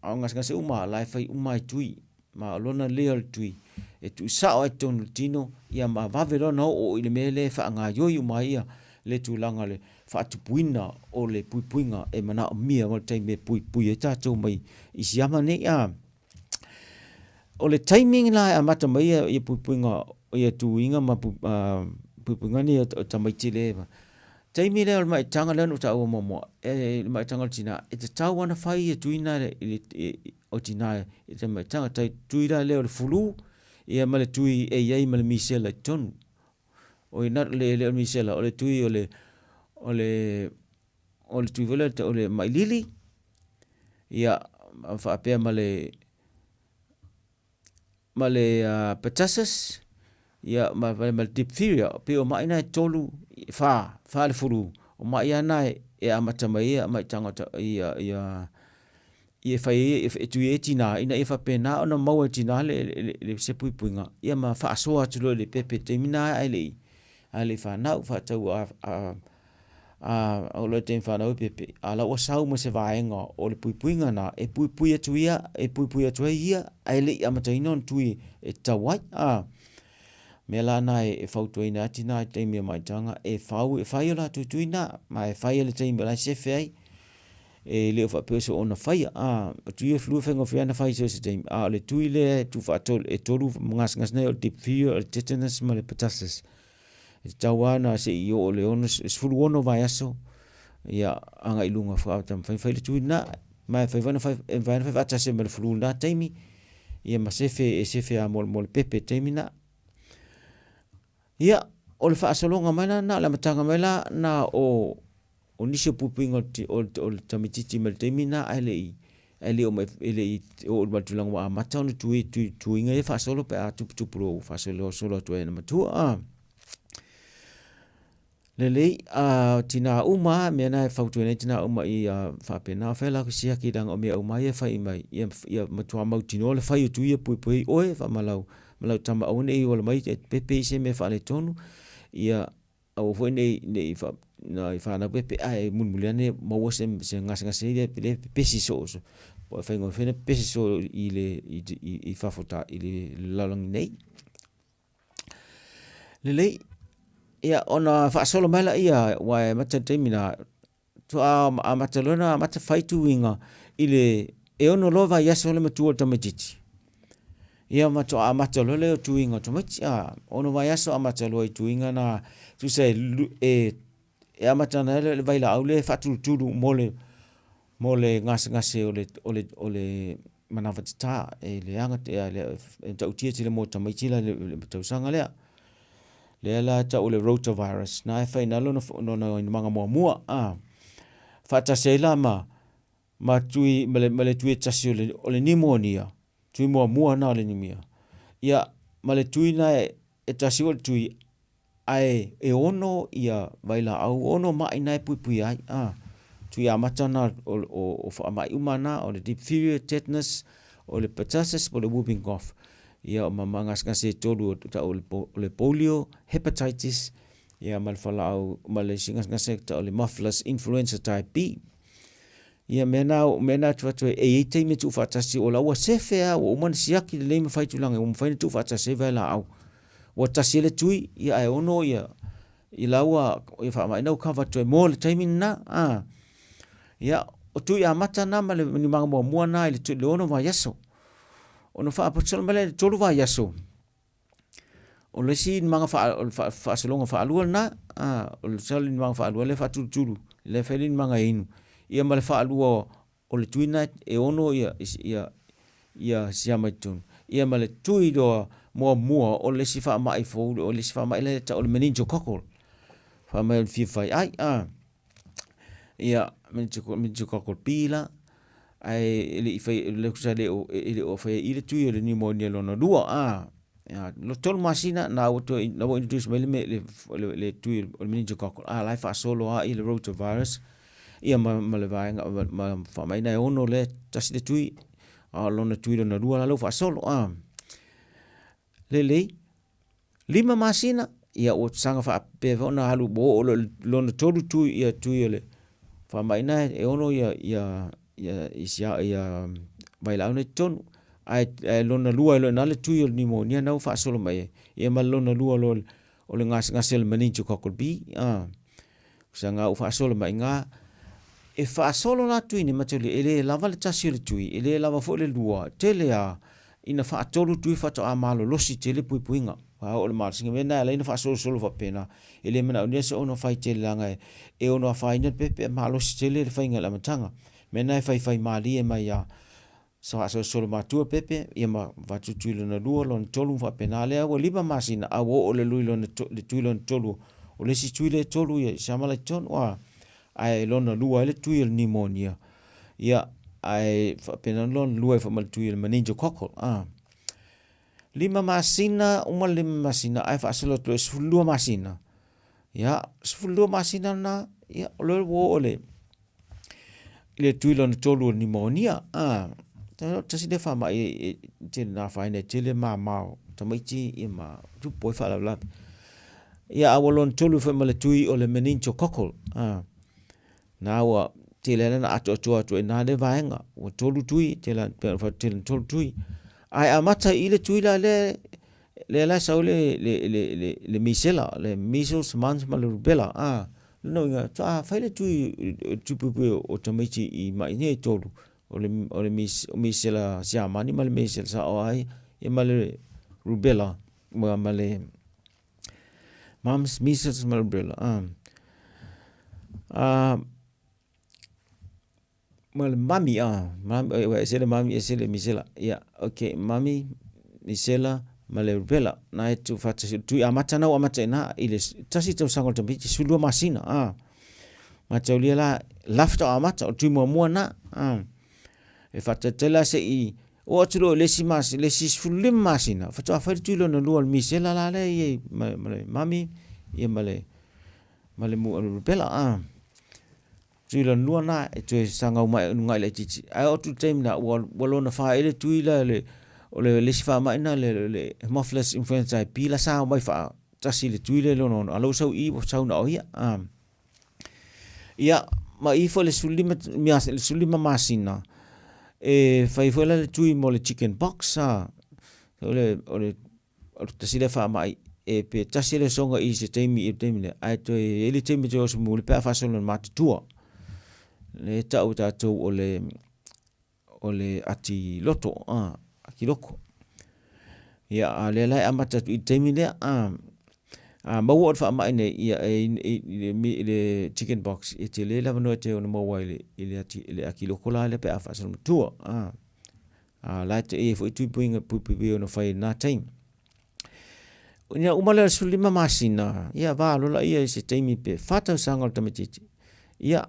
a o gasegase uma, la e fai uma i tui. Ma o lona lea o le tui, e tuusao ai totonu o le tino, ia ma vave loa ona oo i le mea lea e faagaoioi uma ai ia le tulaga o le faatupuina o le puipuiga e manaomia mo le taimi e puipui ai tatou mai i siama nei. A o le taimi la e amata mai ia, ia puipuiga, ia tuiga ma puipuiga nei o tamaiti lea taimi lea o le maitaga lea na ou taua muamua, e, le maitaga o le tina, e tatau ona fai ia tuina le, o tina i le maitaga. Tai tui la lea o le fulu, ia ma le tui e i ai ma le misela i totonu. O i na le le o le misela, o le tui o le, o le, o le tui foi lea o le mailili, ia faapea ma le, ma le pertussis, ia ma, ma le diphtheria. Pei o mai na e tolu, fa, fa le fulu. O mai lava na e amata mai ai maitaga ia, ia, ia fai ai, e tui ai tina, ina ia faapena ona maua e tina le, le, le, se puipuiga, ia ma faasoa atu loa i le pepe i le taimi na ae le i, ae le i fanau, faatau a, a, a o loa i le taimi fanau ai pepe, a la ua sau ma se vaega o le puipuiga na e puipui atu ia, e puipui atu ai ia, ae le i amataina ona tui e tatau ai. A mea la na e fautuaina ai tina i taimi o maitaga, e fau, e fai o latou tui na, ma e fai i le taimi o la e sefe ai, e le o faapea o se ona faia. A, o tui e flu e faigofie lava ona fai i so o se taimi, a o le tui lea e tuufaatolu, e tolu gasegase nei o le diphtheria, o le tetanus ma le pertussis. E tatau lava ona se i oo i le 16 vaiaso ia agai i luga faatoa mafai fai le tui lena. Ma e mafai foi ona fai, e mafai ona fai faatasi ai ma le flu i lena taimi, ia ma sefe, e sefe lava mo le pepe i le taimi lena. Ia, o le faasologa mai la na o le amataga mai la na o o nisi o puipuiga o le, o le tamaitiiti mai le taimi na ae le i ae le o mai e le i oo mai le tulaga ua amata ona tui tui tuiga ia faasolo pe a tuputupu loa ua faasolo solo atu ai na matua a. Lelei, a tina uma a mea na e fautuaina ai tina uma ia faapena fai la siaki leaga o mea uma ia e fai mai ia ia matua mautinoa le fai o tui ia puipui oe faamalau ma lau tama aua ne i ola mai e pepe i se mea faaletonu ia aua foi ne i ne i fa na i fanau pepe ae mulimuli ane maua se se gasegase ia le pepesi soo so po o faigofie ona pepesi soo i le i, i, i fafo ta i le lalolagi nei. Lelei, ia ona faasolo mai laia aua e amata i le taimi na, faatoa amata loa ona amata fai tuiga i le e ono loa vaiaso le matua o le tamaitiiti. Ia ma faatoa amata loa lea o tuiga o tamaiti, a, ono vaiaso amata loa i tuiga na, tusa e e amata ana ai le vailaau lea e faatulutulu mo le mo le gasegase o le o le o le manava tatā e leaga e matautia tele mo tamaiti la i le tausaga lea. Lea la e tau o le rotavirus, na e fai ina lona lona inumaga muamua a faatasi ai la ma ma tui ma le, ma le tui e tasi o le, o le nimonia, tui muamua na o le nimia. Ia ma le tui na e, e tasi o le tui Ae e ono ia vailaau ono maʻi na e puipui ai a. Tui amata na o, o, o faamaʻi uma na o le diphtheria, tetanus, o le pertussis po o le whooping cough. Ia o ma gasegase e tolu o tau o le, o le polio, hepatitis, ia ma le falaau ma le isi gasegase tau o le Haemophilus influenza type B. Ia mea na, mea na atu atu e i ai taimi e tuufaatasi o la ua sefe a ua uma ona siaki lelei ma fai tulaga ua mafai ona tuufaatasi ai vailaau. Ua tasi ai le tui, ia ae ono ia i la ua ia faamaina ua cover atu ai mo le taimi lena. A. Ia, o tui amata na ma le nimaga muamua na i le, le ono vaiaso. Ona faaposolo mai lea i le tolu vaiaso, o le isi nimaga faa, o le faasologa faalua lena, a, o le sala nimaga faalua lea faatulutulu, lea fai le nimaga e inu. Ia ma le faalua o le tui na e ono ia ia ia siama i totonu. Ia ma le tui loa muamua o le isi faamai fou, o le isi faamai lea e tau o le meningococcal. Faamai o le fia fai ai, a. Ia, meningococcal B la, ae e le i fai, le kusa le o, e le o fai i le tui o le pneumonia lona lua, a. Ia, lo tolu masina, na ua toe, na ua introduce mai le, le, le, le tui o le meningococcal, a, la e faasolo lava i le rotavirus, ia ma, ma le vaega, ma, ma faamaina e ono le tasi le tui, a o lona tui lona lua la lea ua faasolo, a. Lelei, lima masina, ia ua saga faapea foi ona alu ua oo loa i lona tolu tui, ia tui o le faamaina e ono ia, ia, ia, ia, ia vailaau nei i totonu. Ae, ae lona lua ai loa i ina le tui o le pneumonia na ua faasolo mai ai. Ia ma le lona lua loa o le gasegase o le meningococcal B, a. Saga ua faasolo mai iga. E faasolo la tui nei matou e le lava le tasi o le tui, e le lava foi le lua, tele a ina faatolu tui faatoa malolosi tele puipuiga. A oo le malosiga mea na e ala ai ona faasolosolo faapena, e le manaomia se ono fai tele leaga e ono afaina le pepe a malosi tele le faiga i le amataga. Mea na e faifai malie mai a faasolosolo matua pepe, ia ma avatu tui lona lua, lona tolu ma faapena. Lea ua lima masina a ua oo le lui lona le tui lona tolu o le isi tui lea e tolu ia i sama lai tonu a ae lona lua ai le tui o le pneumonia. Ia ae faapena lona lua ai foi ma le tui o le meningococcal a. Lima masina, uma le lima masina ae faasolo atu loa i le 12 masina. Ia, 12 masina lena, ia o lea ua oo le i le tui lona tolu o le pneumonia. A, tasi lea faamai e tele na afaina e tele mama o tamaiti ia ma tupu ai faalavelave. Ia a ua lona tolu foi ma le tui o le meningococcal. A, na ua tele ai na atoatoa atu ai na lea vaega. Ua tolu tui, tele tele tolu tui. Ae amata i le tui la lea lea la sau le le le le le misela, le measles, mumps ma le rubella. A, lona uiga, faatoa fai le tui tupuipui o tamaiti i mai nei e tolu, o le o le misela Siamani ma le misela Saoa ia ma le rubella ma ma le mumps, measles ma le rubella. A, a ma le mami, a, mami, ua ese le mami ese le misela. Ia, okay, mami, misela, ma le rubella na e tu faatasi tui amata na ua amata ina i le tasi tausaga o le tamaitiiti 12 masina a mataulia la la faatoa amata o le tui muamua na a e faatalitali la se'i oo atu loa i le isi masina le isi 15 masina faatoa fai le tui lona lua o le misela la lea i ma, ma le mami ia ma le ma le mu rubella a tui lona lua na e toe sagau mai unugai laitiiti ae oo atu i le taimi lena ua, ua lona fa ai le tui la le o le le isi faamai lena le, le Haemophilus influenzae B la sa omai faatasi i le tui lea i lona ono a lea ua sau i i ua sau na o ia a. Ia ma i foi le 15 mea le 15 masina e fai foi la le tui mo le chicken pox a o le o le O le tasi lea faamai e pe tasi le soga i se taimi i le taimi lea, ae toe i ai le taimi toe oso muli pe a faasolo i le matutua. Le tau e tatou o le o le ati loto, a, ati loko. Ia, a lea la e amata atu i le taimi lea, a, a maua o le faamai nei, ia, e, i, i, i le chicken box, e tele le avanoa e te ono maua ai i le, i le ati, i le ati loko la lea pe a faasolo matua, a. A la e te ia foi tuipuiga puipuipui ona fai i lena taimi. Ina uma lea o le 15 masina, ia va loa laia i se taimi pe fa tausaga o le tamaitiiti. Ia,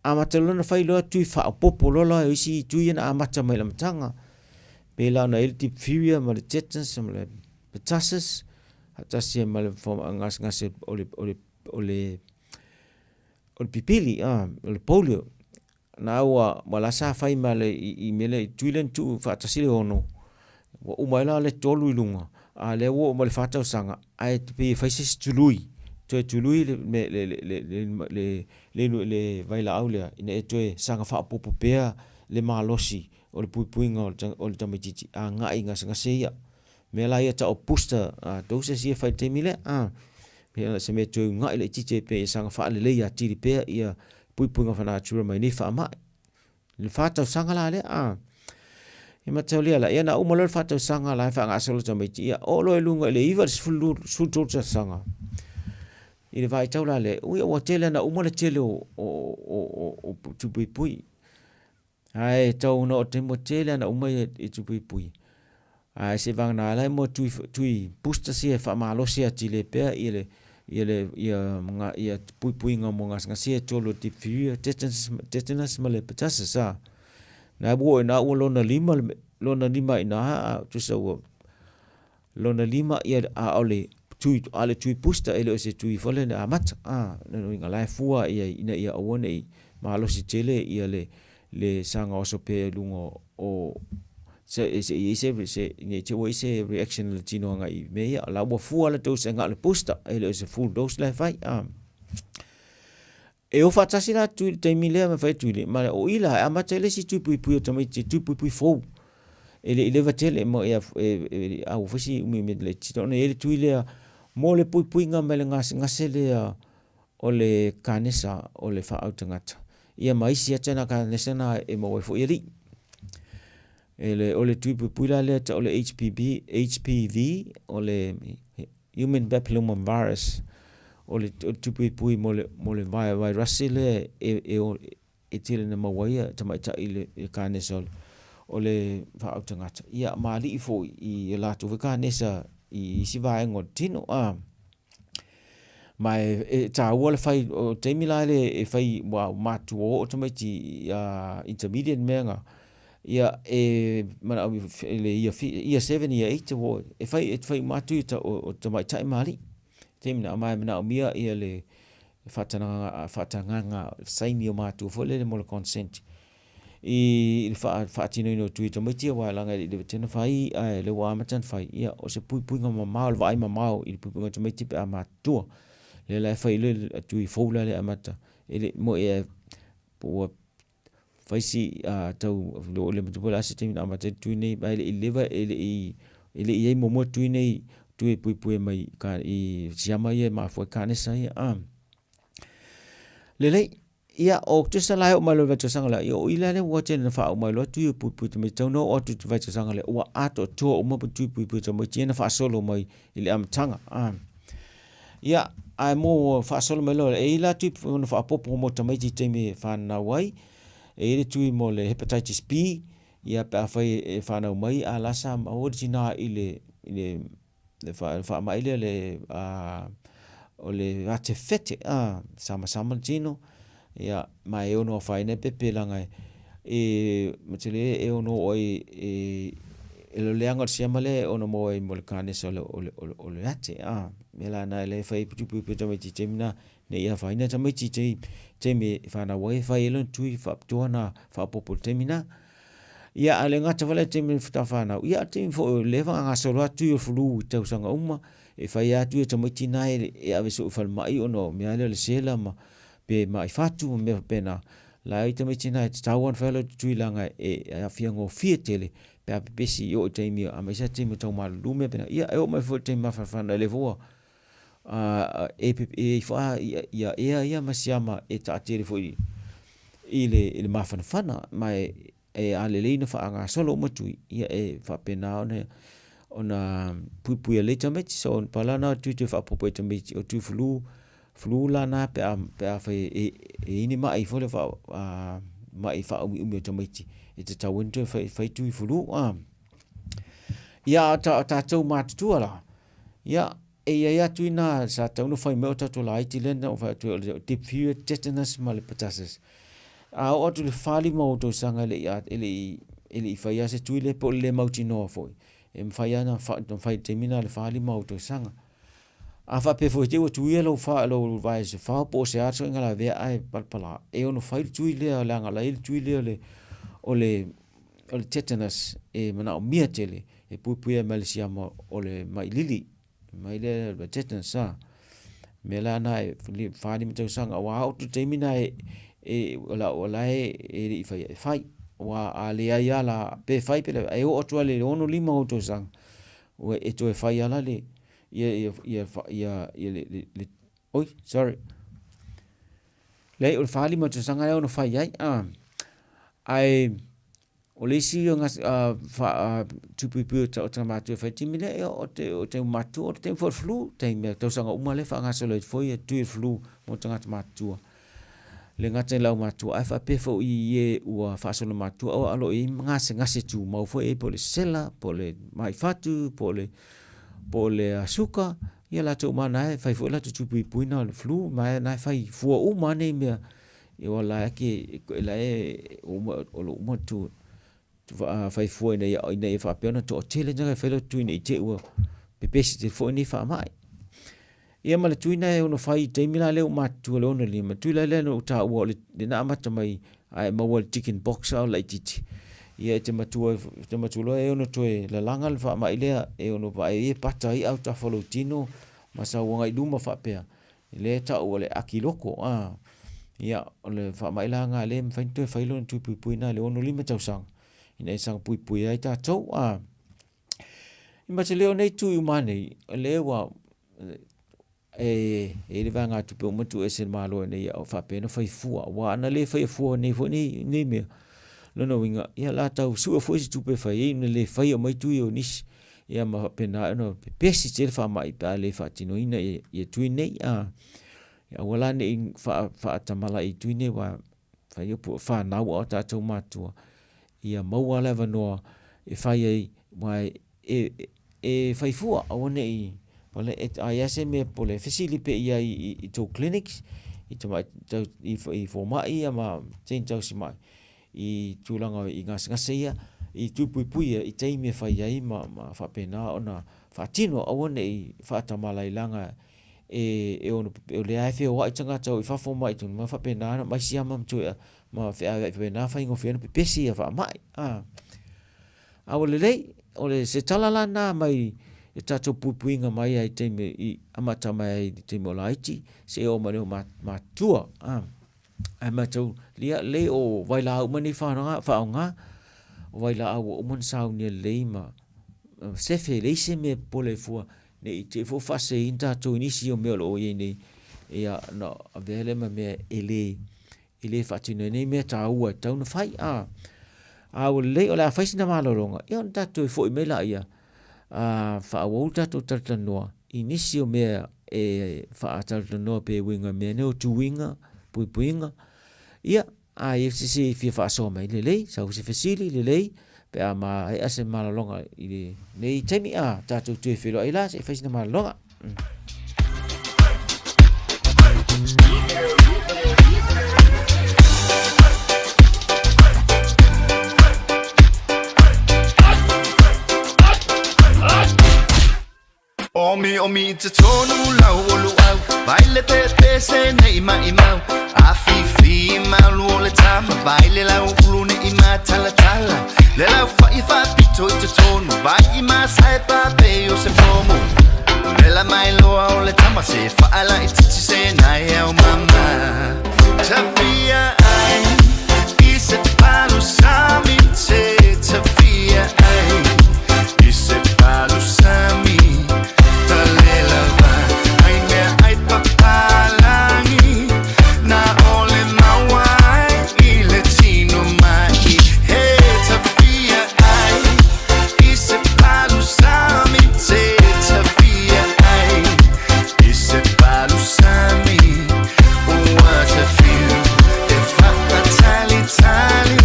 amata loa ona fai loa tui faaopoopo loa la o isi tui ia na amata mai i le amataga. Pei la ona i ai le diphtheria ma le tetanus ma le pertussis, faatasi ai ma le gasegase o le, o le, o le, o le pipili, a, o le polio. Na ua ua la sa fai ma le i, i mea lea i tui lea na tuu faatasi le ono, ua uma ai la le tolu i luga, a lea ua oo mai le fa tausaga, ae pei e fai se isi tului, toe tului le le le le le le le le vailaau lea ina ia toe saga faaopoopo pea le malosi o le puipuiga o le o le tamaitiiti agai i gasegase ia. Mea la ia tau o booster doses ia e fai i le taimi lea, a. Pei o se mea e toe una'i laitiiti ai pea ia saga faalelei atili pea ia puipuiga fanatura mai nei faamai. Le fa tausaga la lea, a. Ia mataulia la, ia na uma loa le fa tausaga la e faagasolo tamaiti, ia oo loa i luga i le 9 i le 13 tausaga. I le vaitau la lea, ui ua tele na uma le tele o, o, o, o, o tupuipui. Ae tau ona o taimi ua tele ana uma ia i tupuipui. Ae se vagana la mo tui tui booster sia e faamalosi atili ai pea ia le ia le ia nga ia puipuiga mo gasegase e tolu o diphtheria, tetanus, tetanus ma le pertussis a. Na ua oo ina ua lona lima le lona lima i ina a tusa ua lona lima ia a o le tui a le tui booster e le o se tui foi lea na amata a lona uiga la e fua ia ina ia aua ne i malosi tele ia le le saga oso pea i luga o se se i se se ne i te ua i se reaction a le tino agai i mea ia la ua fua le dose agai le booster e le o se full dose la e fai a. E o faatasi la tui le taimi lea ma fai tui le ma o i la e amata ai le isi tui puipui o tamaiti tui puipui fou e le i leva tele mo ia e, a ua fai si umi umi le tito ona i ai le tui lea mo le puipuiga mai le gasegase lea o le kanesa o le faaau tagata ia ma isi ata na kanesa na e maua ai foi alii. E le, o le tui puipui la lea tau o le HPB, HPV, o le Human Papilloma Virus, o le, o le tui puipui mo le, mo le vairasi lea e, e, e tele na maua ai ia tamaitai i le, le kanesa o le, o le faaau tagata. Ia, ma alii foi i a latou foi kanesa i isi vaega o le tino. A. Ma e, e tāua le fai, o taimi la le e fai, ua matua oo tamaiti i a intermediate mea nga, ia e manao i le year, year 7, year 8, ua e fai, e fai uma atu i ta, o, o tamaitai ma alii. Taimi na, ma e manaomia ia le faatagaga, faatagaga saini o matua foi lele mo le consent. I le faatinoina o tui tamaiti aua leaga e le i leva tele ona fai ae o lea ua amata ona fai, ia o se puipuiga mamao, le vaai mamao i le puipuiga o tamaiti pe a matutua. Lea la e fai ai le tui fou la lea e amata, e le moni e po ua fai si tau le matua po o le a se taimi na amata ai le tui nei, ae le i leva e le i e le i i ai muamua le tui nei, tui e puipui mai i siama ia e mafua ai kanesa ia. Lelei. Ia, o tusa la e oo mai loa i le vaitausaga lea, ia o i la lea ua tele na faaoo mai loa tui o puipui tamaiti tau na oo atu i te vaitausaga lea, ua atoatoa uma tui puipui tamaiti ia na faasolo mai i le amataga. A. Ia, ae mo faasolo mai loa, e i la tui ona faaopoopo mo tamaiti i taimi e fanau ai, e i ai le tui mo le hepatitis B, ia pe afai e fanau mai, a la sa maua le tina i le i le le faamai lea le o le ate fete a samasama le tino ia ma e ono afaina ai pepe leaga e matele e ono oo ai e e le leaga o le siama lea e ono maua ai mo le kanesa o le o le o le ate a mea la na e fai puipuipui tamaiti i taimi na ne i afaina tamaiti i taimi e fanau ai e fai ai lona tui faapitoa na faaopoopo i le taimi na. Ia, a le gata foi la i le taimi faatoa fanau, ia a o le taimi foi o lea e faagasolo atu tui o le flu i tausaga uma, e fai lava tui a tamaiti na e ave soo i falemai ona o mea lea o le sela ma pe mai fatu ma mea faapena. La e i tamaiti na e tatau lava ona fai latou tui leaga e aafia gofie tele pe a pepesi i oo i taimi aemaise lava taimi o tau malulu ma mea faapena. Ia e oo mai foi i le taimi mafanafana lea foi ua e i ai ia ea ia ma siama e taatele foi i le mafanafana ma e a lelei ona faagasolo uma tui, ia e faapena ona puipuia lelei tamaiti. So, pau la lena o le tui toe faaopoopo i tamaiti, o tui flu, flu la na pe a fai e i ai ni mai foi lea mai faaumiumi o tamaiti e tatau ai ona toe fai tui flu. Ia, a o tatou matutua la, ia, E i ai atu ina sa tatau ona fai mai o tatou laiti lea na ou fai atu ai o le diphtheria, tetanus ma le pertussis. A oo atu i le 45 o tausaga e le i faia se tui lea po o le le mautinoa foi, e mafai lava ona fai i le taimi lena i le 45 o tausaga. A faapea foi te i ua tuia lou vae i se fao po o se a le ituaiga lavea ae palapala, e ono fai le tui lea leaga o la e i ai le tui lea o le tetanus e manaomia tele e puipuia mai le siama o le mai lili mai lea le tetanus a mea la na e 45 tausaga aua oo atu i le taimi na e o la o la e le i faia e fai aua a leai lava la pe fai pe leai e oo atu lava i le 65 ou tausaga ua e toe fai lava la le ia ia ia ia ia le le oi sorry leai o le 45 tausaga lea ona fai ai a ae O le isi tupuipui o tagata matutua e fai taimi lea, o te matua, o te taimi foi o le flu, taimi tausaga uma lea e faagasolo ai foi e tui le flu mo tagata matutua. E le gata i le aumatua ae faapea foi i e ua faasolo matua o lo o i ai gasegase tumau foi po o le sela, po o le mai fatu, po o le suka, ia latou uma lava na e fai foi latou tupuipuina o le flu, ma na e fai fua uma lava nei mea Ia la e ke la e uma o lo uma tu fai fua ina ia ina ia faapea ona toatele tagata e fai latou tui ne i te i ua pepesi tele foi nei faamai. Ia ma le tui na e ono fai i taimi la lea ua matutua le 65, tui la lea na ou taua o le na amata mai a e maua le chicken box a o laitiiti. Ia e te matua e te matua loa e ono toe lalaga le faamai lea e ono vaai ai e pata ai autafa o lou tino ma sau agai luma faapea. Lea e tau o le aki loko, a. Ia, o le faamai la lena lea e mafai ona toe fai lona tui puipui lena i le 65 tausaga, ina ia saga puipui ai tatou, a. I ma te leo nei tui uma nei, o lea ua e i ai le vaegatupe uma tuu ese e le Malo ina ia faapea ona fai fua, aua ana le faia fua nei foi nei, nei mea, lona uiga, ia o le a tau sue foi se tupe e fai ai ona le faia mai tui o nisi. Ia ma faapena ona pepesi tele faamai pe a le faatinoina ia tui nei. A, ia aua la ne i faatamalai i tui nei aua fai upu o fanau a o tatou matua, ia maua le avanoa e fai ai aua e fai fua aua ne i a i ai se mea pole fesili pea i ai i tou clinics i tamaitai i fomai ia ma teine tausimai i tulaga i gasegase ia, i tui puipui ia i taimi e fai ai ma, ma faapena ona faatino, aua ne i faatamalailaga e, e ono, o lea e feoai tagata o i fafo mai tonu, ma faapena ona mai siama ma toe, ma feaveai faapena faigofie ona pepesi ia faamai. A, a ua lelei, o le se tala la na mai e tatou puipuiga mai ai taimi i amata mai ai i taimi o laiti, seia oo mai le matutua. A. Ae matau, ia lelei o vailaau uma nei faaaoga, o vailaau ua uma ona saunia lelei ma sefe, e leai se mea e popole ai fua, ne i te i foi faaseseina tatou i nisi o mea o lo o i ai nei, ia ona avea lea ma mea e le faatino ai nei mea taua e tatau ona fai. A ua lelei o le a fai sina malologa, ia ona tatou toe foi mai laia, faaauau le tatou talatalanoa i nisi o mea e faatalatalanoa pea e uiga i mea nei o tuiga, puipuiga. Ia, a i ai se isi e fia faasoa mai, lelei, sau se fesili, lelei, Pe a maea se malologa i lenei taimi, a tatou toe feiloai la se i fai sina malologa. Omi omi i totonu lau o luau Vai le pepe se nei mai mau A fifi malu o le tama Vai le lau ulu ne i matalatala Le lau fai faapito i totonu Vai i masae pape o se pomu Vela mai loa o le tama Se faala i titi se nai au mama Tafia ai I se palu sami te Tafia ai I se palu sami Talelava ai mea ai papalangi Na ole maua ai i le tino mai He tafia ai I se palu sami te Tafia ai I se palu sami Ua tafiu e faatalitali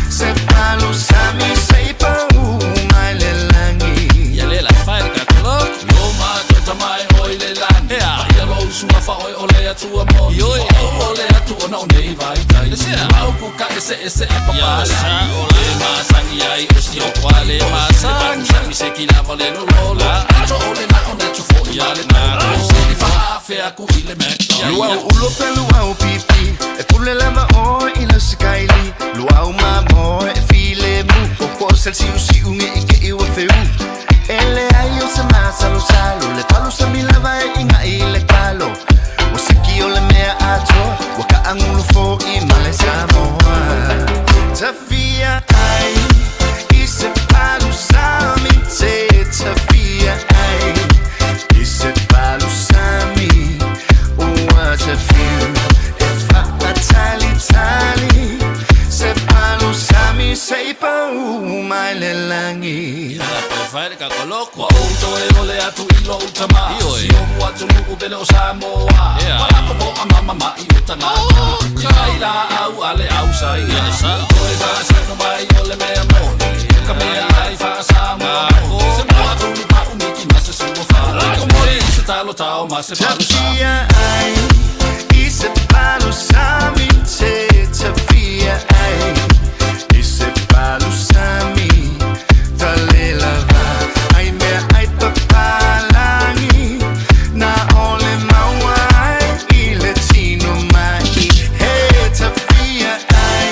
Se palu sami se i pau mai le lagi Ia le la fai le kakolok Lo ma tota mai oi le lani Ea Ia lo usunga fa oi o le atua mo Ioi O o le atu ona o nei vai tai Au ku ka ese ese e papa sa o le masangi ai o si o kwa le masangi Sangi se ki lava le lo lo la Ato o le na o na tu fo ia le na Se li fa afea ku i le McDonald's Luau ulo pe luau pipi E pule lava oe i lau sakaili Luau mamo e file mu O po sel siu siu nge i ke iwa feu E le ai o se masalo salo Le palu sa mi lava e inga i le kalo O siki o le mea atoa Ua ka angulu fo i male Samoa Tafia ai I se palu sami te Tafia ai I se palu sami Ua tafiu e faatalitali Se palu sami se i pau mai le lagi Ia la pe fai le kakolok Wa ou toe o le atu i lo utama Si o ua tunu pele o Samoa Wa lako po a mama ma i o tangata I kai la au a le au sa ia Toe fa sino mai o le mea moni Ka mea ai fa Samoa moni Se moa tunu pa umiki ma se sua fa Ko mori i se talo tao ma se palu sami Tafia ai I se palu sami te Tafia ai I se palu sami Talelava ai mea ai papalangi Na ole maua ai i le tino mai He tafia ai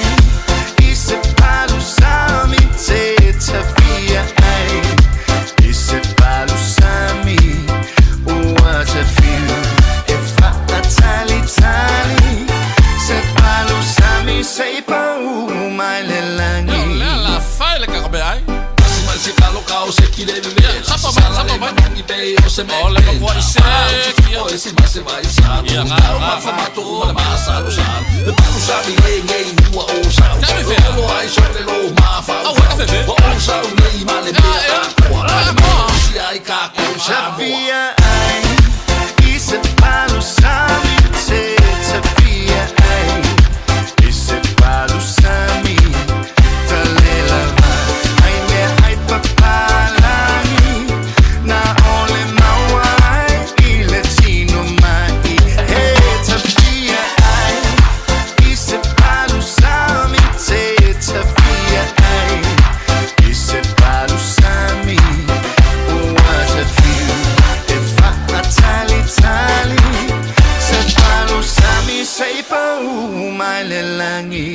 I se palu sami te Tafia ai I se palu sami Ua tafiu e faatalitali Se palu sami se i pau mai le lagi Le la fai le kakobe ai Asi mai se kalo kao se ki le veve Sapa mai sapa mai Mangi pe o se me O le makua i se O e se ma se vai sa Ia nga ma fa ma tu ma le ma sa lo sa Le palu sami le ngei nua o sa Lo ai so le lo ma fa o O o sa o nei ma le mea a koa Le ma si ai ka ko sa Tafia ai I se palu sami te Tafia ai I se palu sami Talelava ai mea ai papalangi Na ole maua ai i le tino mai He tafia ai I se palu sami te Tafia ai I se palu sami Ua tafiu e faatalitali Se palu sami se i pau mai le lagi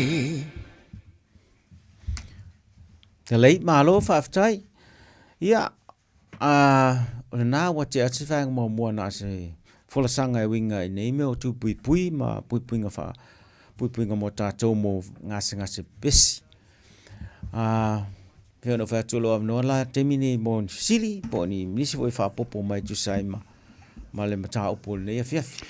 Lelei, malo faafetai. Ia, a, o lena ua tea atu se vaega muamua na o se folasaga e uiga i nei mea o tūpuipui ma puipuiga wha, puipuiga mo tātou mo gasegase pepesi. A, pei ona ou fai atu o lou avanoa la taimi nei mo ni fesili po o ni nisi foi faaopoopo mai e tusa ai ma ma le mataupu o lenei afiafi.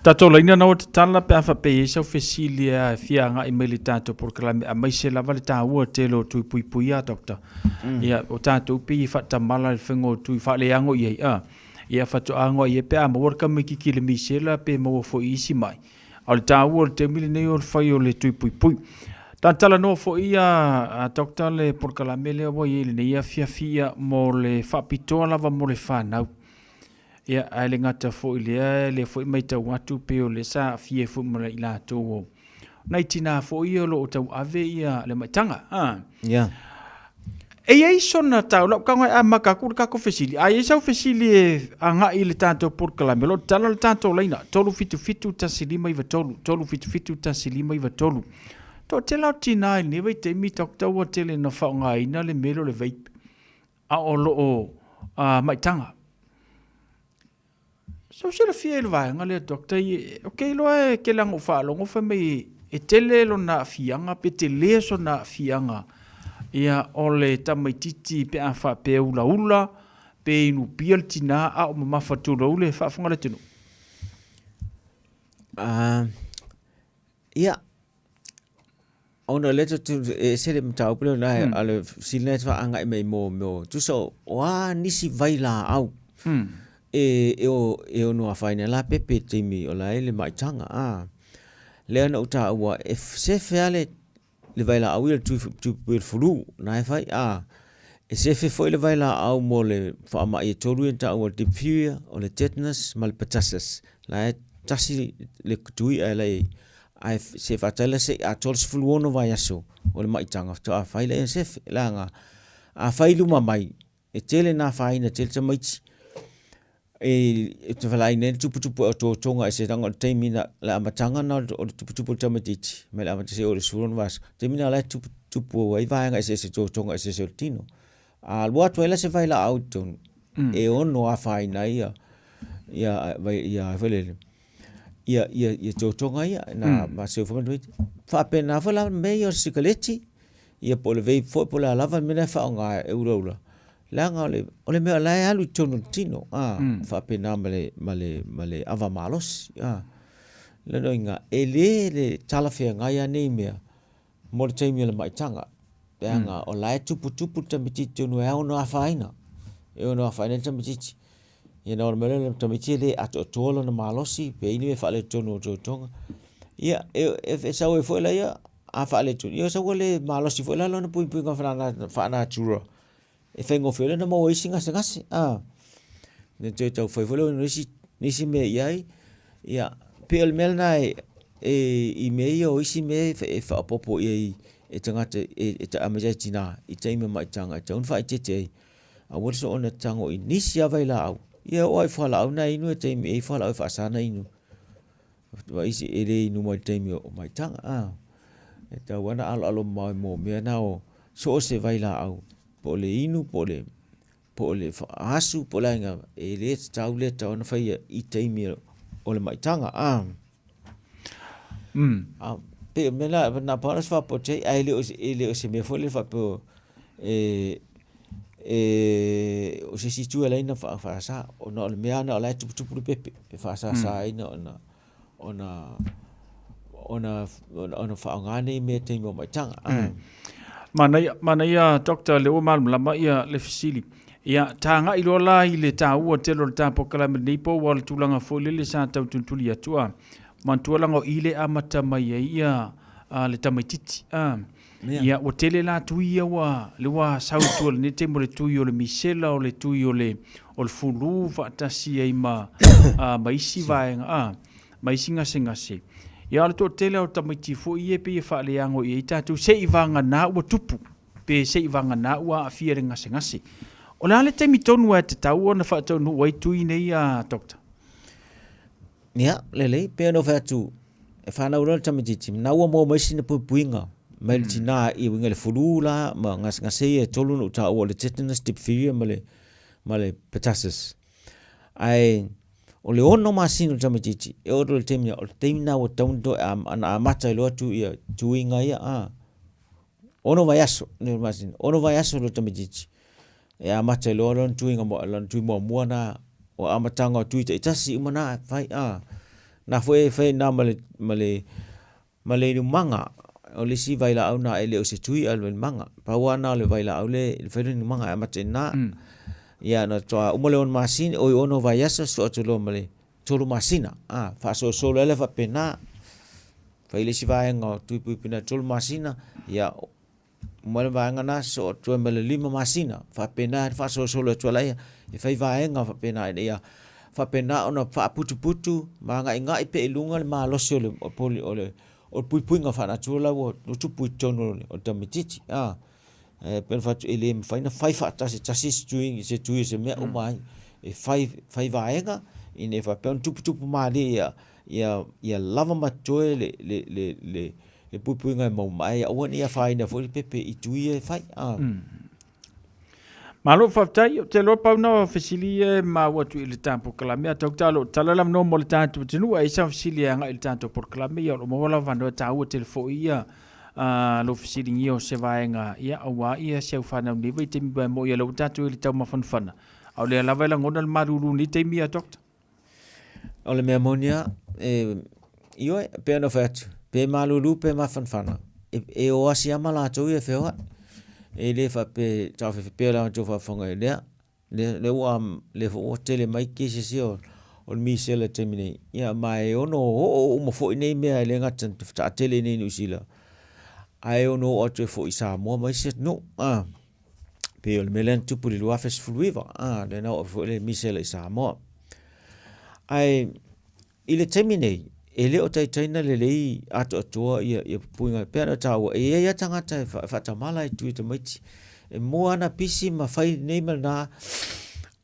Tatou laina na ua tatala pe a faapea i ai sau fesili e fia agai mai i le tatou polokalame aemaise lava le taua tele o tui puipuia Doctor. Ia o tatou pei e faatamala i le faiga o tui faaleago i ai a. Ia faatoa ago ai pe a maua le tamaititi i le misela pe maua foi i isi mai. A o le taua o le taimi lenei o le fai o le tui puipui. Talanoa foi ia Doctor le polokalame lea ua i ai i lenei afiafi ia mo le faapitoa lava mo le fanau. Ia ae le gata foi i lea, lea foi matau atu pei o lea sa aafia ai foi ma i latou o nai tinā foi ia o lo o tauave ia le maitaga. A. Yeah. E i ai sona tau, lau tago e amata atu le tatou fesili, a i ai sau fesili e agai i le tatou polokalame, o lo o tatala le tatou laina, 377 1593, 377 1593. Toatele o tinā i lenei vaitaimi, Doctor, ua tele ina faaaogaina le mea lea o le vape, a o lo o maitaga. Sau silafia i le vaega lea, Doctor, ou te iloa e tele lava ina ou faalogo fai mai e tele lona aafiaga pe tele sona aafiaga ia o le tamaitiiti pe a faapea e ulaula pe inupia le tina a o mamafa tulou le faafofoga a le atunuu. Ia, ona o lea e ese le mataupu lea ona a o le fesili lena e faaagai mai mo mea o tusa o a nisi vailaau e ono afaina ai la pepe i le taimi o la e i le maitaga a. Lea na ou taua e sefe lava le vailaau ia le tui o le flu na e fai a. E sefe foi le vailaau mo le faamai e tolu ia na taua o le diphtheria, o le tetanus ma le pertussis. La e tasi le tui ae la e ae se faatali la se i atoa le 16 vaiaso o le maitaga faatoa fai lea sefe. Leaga a fai i luma mai, e tele na afaina tele tamaiti e te valaauina ai le tuputupu o totoga ese leaga o le taimi na le amataga na o le tuputupu o le tamaitiiti mai le amata seia oo i le 16 vaiaso, taimi na la e tuputupu ai vaega eseese totoga eseese o le tino. A alu atu ai la se vailaau i totonu, e ono afaina ai ia ia ia foi lele ia ia ia totoga ia na ma seu foi ma faapena foi la mea ia o le sikaleti ia po o le vape foi po o le a lava le mea la e faaaoga e ulaula leaga o le o le mea o la e alu i totonu o le tino a faapena ma le ma le ma le ava malosi a. O lona uiga e le le talafeagai lava nei mea mo le taimi o le maitaga, leaga o la e tuputupu le tamaitiiti tonu e ono afaina, e ono afaina ai le tamaitiiti. Ia ona oo mai lea o le tamaitiiti e le atoatoa lona malosi pe i ai ni mea faaletonu o totoga. Ia e sau ai foi laia a faaletonu, ia sau ua le malosi foi la lona puipuiga faa-natura e faigofie ai ona maua isi gasegase a. Ona toe tau fai foi lea o nisi, nisi mea i ai, ia pei o le mea lena e i mea ia o isi mea e faaopoopo i ai e tagata aemaise lava i tina i taimi o maitaga e tatau ona faaeteete ai. Aua le soona tago i nisi lava vailaau, ia oo lava i fualaau na e inu e taimi e i ai fualaau e faasa ona inu. Ma isi e le inu mai i le taimi o maitaga a. E tatau lava ona aloalo mamao mo mea na o so o se vailaau, po o le inu po o le po o le asu po o le a ina, e le tatau le tatau ona faia i taimi o le maitaga a. A pei o mea na, na pau lava se faapotu ai, ae le o, e le o se mea foi lea faapea e e o se isi itu e ala ai ona faasa, ona o le mea lava lena o la e tuputupu le pepe e faasasa ai ona ona ona ona faaaoga nei mea i taimi o maitaga. Manaia, manaia Doctor, lea ua malamalama ia le fesili. Ia, tagai loa la i le taua tele o le ta polokalame i lenei po ua le tulaga foi lele sa tau tulituli atu a. Manatua leaga o i le amata mai ai ia le tamaitiiti. A. Ia, ua tele la tui ia ua, le ua sau i tua i lenei taimi o le tui o le misela, o le tui o le, o le fulu faatasi ai ma, ma isi vaega, a, ma isi gasegase. Ia, o le toatele o tamaiti foi ia e pei e faaleago i ai tatou, seiavagana ua tupu, pe seiavagana ua aafia i le gasegase. O le a le taimi tonu e tatau ona faataunuu ai tui nei a Doctor? Ia, lelei, pei ona ou fai atu, e fanau loa le tamaitiiti, na ua maua mai sina puipuiga mai le tina i uiga i le fulu la ma gasegase ia e tolu na ou taua o le tetanus, diphtheria ma le, ma le pertussis. Ae o le ono masina o le tamaitiiti, e oo atu i le taimi lena, o le taimi lena ua tatau ona toe ona amata ai loa atu ia tuiga ia a. Ono vaiaso, ne masina, ono vaiaso le tamaitiiti. E amata ai loa lona tuiga, lona tui muamua na, o amataga o tui taitasi uma na e fai, a. Na foi e fai na ma le, ma le, ma le inumaga, o le isi vailaau na e le o se tui a o le inumaga. Pau lava na o le vailaau le, le fai le inumaga e amata i ina. Ia na faatoa uma le ono masina, oi ono vaiaso sosoo atu loa ma le tolu masina, a, faasolosolo ai lea faapena. Fai le isi vaega o tui puipuina e 3 masina, ia uma le vaega na sosoo atu ai ma le 5 masina. Faapena le faasolosolo atu ai laia e fai vaega faapena ina ia faapena ona faaputuputu ma agaigai pea i luga le malosi o le o le o le puipuiga faanatura la ua tupu i totonu o le tamaitiiti. A, e pei ona fai atu e le mafai ona fai faatasi e tasi se tui se tui o se mea uma ai. E fai fai vaega ina ia faapea ona tuputupu malie ia ia ia lava ma totoe le le le le le puipuiga e maua mai, aua ne i afaina foi le pepe i tui ia e fai. A. Malo faafetai, ou te iloa pau na o fesili ia e maua atu i le ta polokalame a tau talo tala le avanoa mo le tatou atunuu a i ai sau fesili e agai i le tatou polokalame ia o lo o maua lava avanoa e taua tele foi ia lou fesiligia o se vaega ia aua ia si au fanau nei vaitaimi aua e moni o lea ua tatou i le taumafanafana a o lea lava e lagona le malulu i lenei taimi ia Doctor. O le mea moni lava, e, ioe, e pei ona fai atu, pe malulu pe mafanafana, e, e o asi lava ma latou ia e feoai. E le faapea e taofeofe pea le latou faafofoga i lea, lea, lea ua, lea foi ua tele mai cases ia o, o le misela i le taimi nei. Ia ma e ono oo uma foi nei mea e le gata ina taatele i inei i Niu Sila, ae ono oo atu ai foi i Samoa ma isi atunuu. A. Pei o le mea lea na tupu i le 2019, a, lea na oo foi le misela i Samoa. Ae i le taimi nei, e le o taitaina lelei atoatoa ia, ia puipuiga e pei ona taua, e i ai lava tagata e faatamala i tui tamaiti, e mua ana pisi ma fai nei ma lena,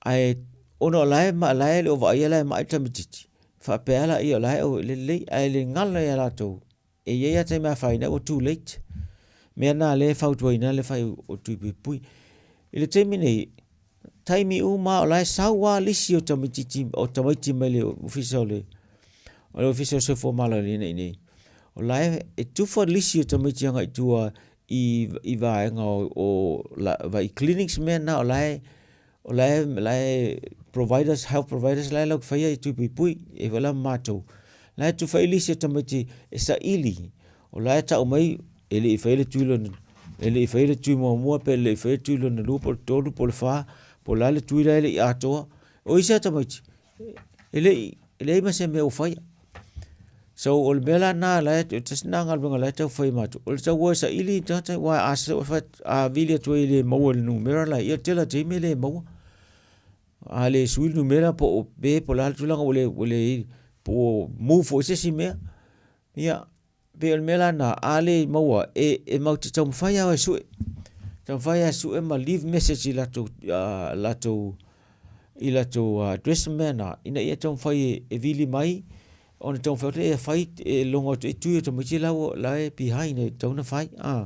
ae ona o la e, la e le o vaaia la e mai le tamaitiiti, faapea lea o la e lelei, ae le galo ia latou E i ai lava taimi a fai ua too late. Mea na lea e fautuaina le fai o tui puipui. I le taimi nei, taimi uma o la e sau lava lisi o tamaitiiti o tamaiti mai le ofisa o le o le ofisa o le Soifua Maloloina i inei. O la e, e tufa lisi o tamaiti agai i tua i, i vaega o, o la, i clinics mea na o la e O la e, la e providers, health providers la e lau faia i tui puipui, e foi la ma matou. La e tufa ai lisi o tamaiti e saili, o la e tau mai e le i faia le tui lona, e le i faia le tui muamua pe le i faia le tui lona lua po o le tolu po o le fa, po o le a le tui la e le i atoa. O isi lava tamaiti, e le i, e leai ma se mea ua faia. So o le mea la lena la e, tasi lena galuega la e tau fai e matou, o le tau o e saili i tagata aua a, a vili atu ai e le maua i le numera la, ia o le tele o taimi e le maua. A le sui le numera po o pe po o le a le tulaga ua le, ua le, po ua move foi i se isi mea. Ia, pei o le mea la lena, a le maua, e, e matou te taumafai lava e sue, taumafai lava e sue ma leave message i latou, latou i latou address ma mea na, ina ia taumafai e vili mai ona taumafai atu e fai e logo atu e tui o tamaiti la ua la e behind e tatau ona fai a.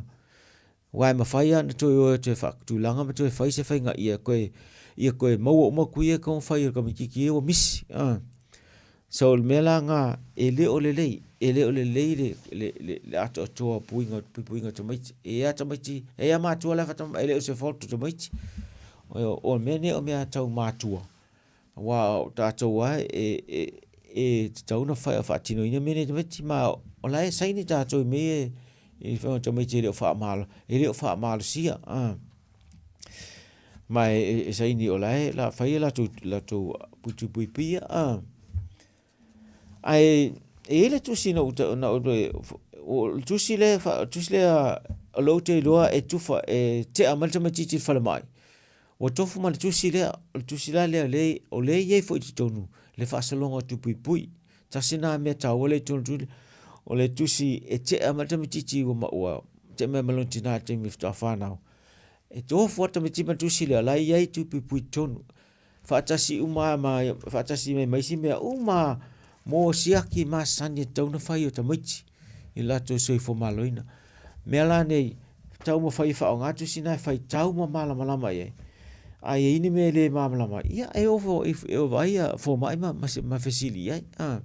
Aua e mafai lava ona toe o atu e faatulaga ma toe fai se faiga ia koe ia koe maua uma kui e tatau ona fai e le tamaititi ia ua misi a. So o le mea la lena e le o lelei, e le o lelei le le le le atoatoa o puiga puipuiga o tamaiti. E i ai lava tamaiti, e i ai lava matua la e faatamala, e le o se fault o tamaiti. O le mea lenei o mea tau matua, aua o tatou lava e e e tatau ona faatinoina mea nei e tamaiti ma o la e saini tatou i mea ia i le faiga o tamaiti e le o faamalo, e le o faamalosia. Ma e saini o la e la fai e latou latou puipuia. Ae e i ai le tusi na ou na ou o le tusi lea o le tusi lea o lea ou te iloa e tufa e tea mai le tamaitiiti i le falemai. Ua tofu ma le tusi lea, o le tusi la lea o lea e i ai foi i totonu le faasologa o tupuipui. Tasi lena mea taua lea i totonu o le tusi, o le tusi e tea mai le tamaitiiti ua ua tea mai ma lona tina i le taimi faatoa fanau. E tofu lava le tamaitiiti ma le tusi lea o la e i ai tupuipui i totonu. Faatasi uma ma faatasi mai ma isi mea uma mo siaki masani e tatau ona fai o tamaiti i latou soifua maloloina. Mea la nei, taumafai e faaaoga tusi na e faitau ma malamalama i ai. A i ai ni mea e le malamalama ai, ia e o e vaai ia fomai ma, ma, ma fesili i ai. A.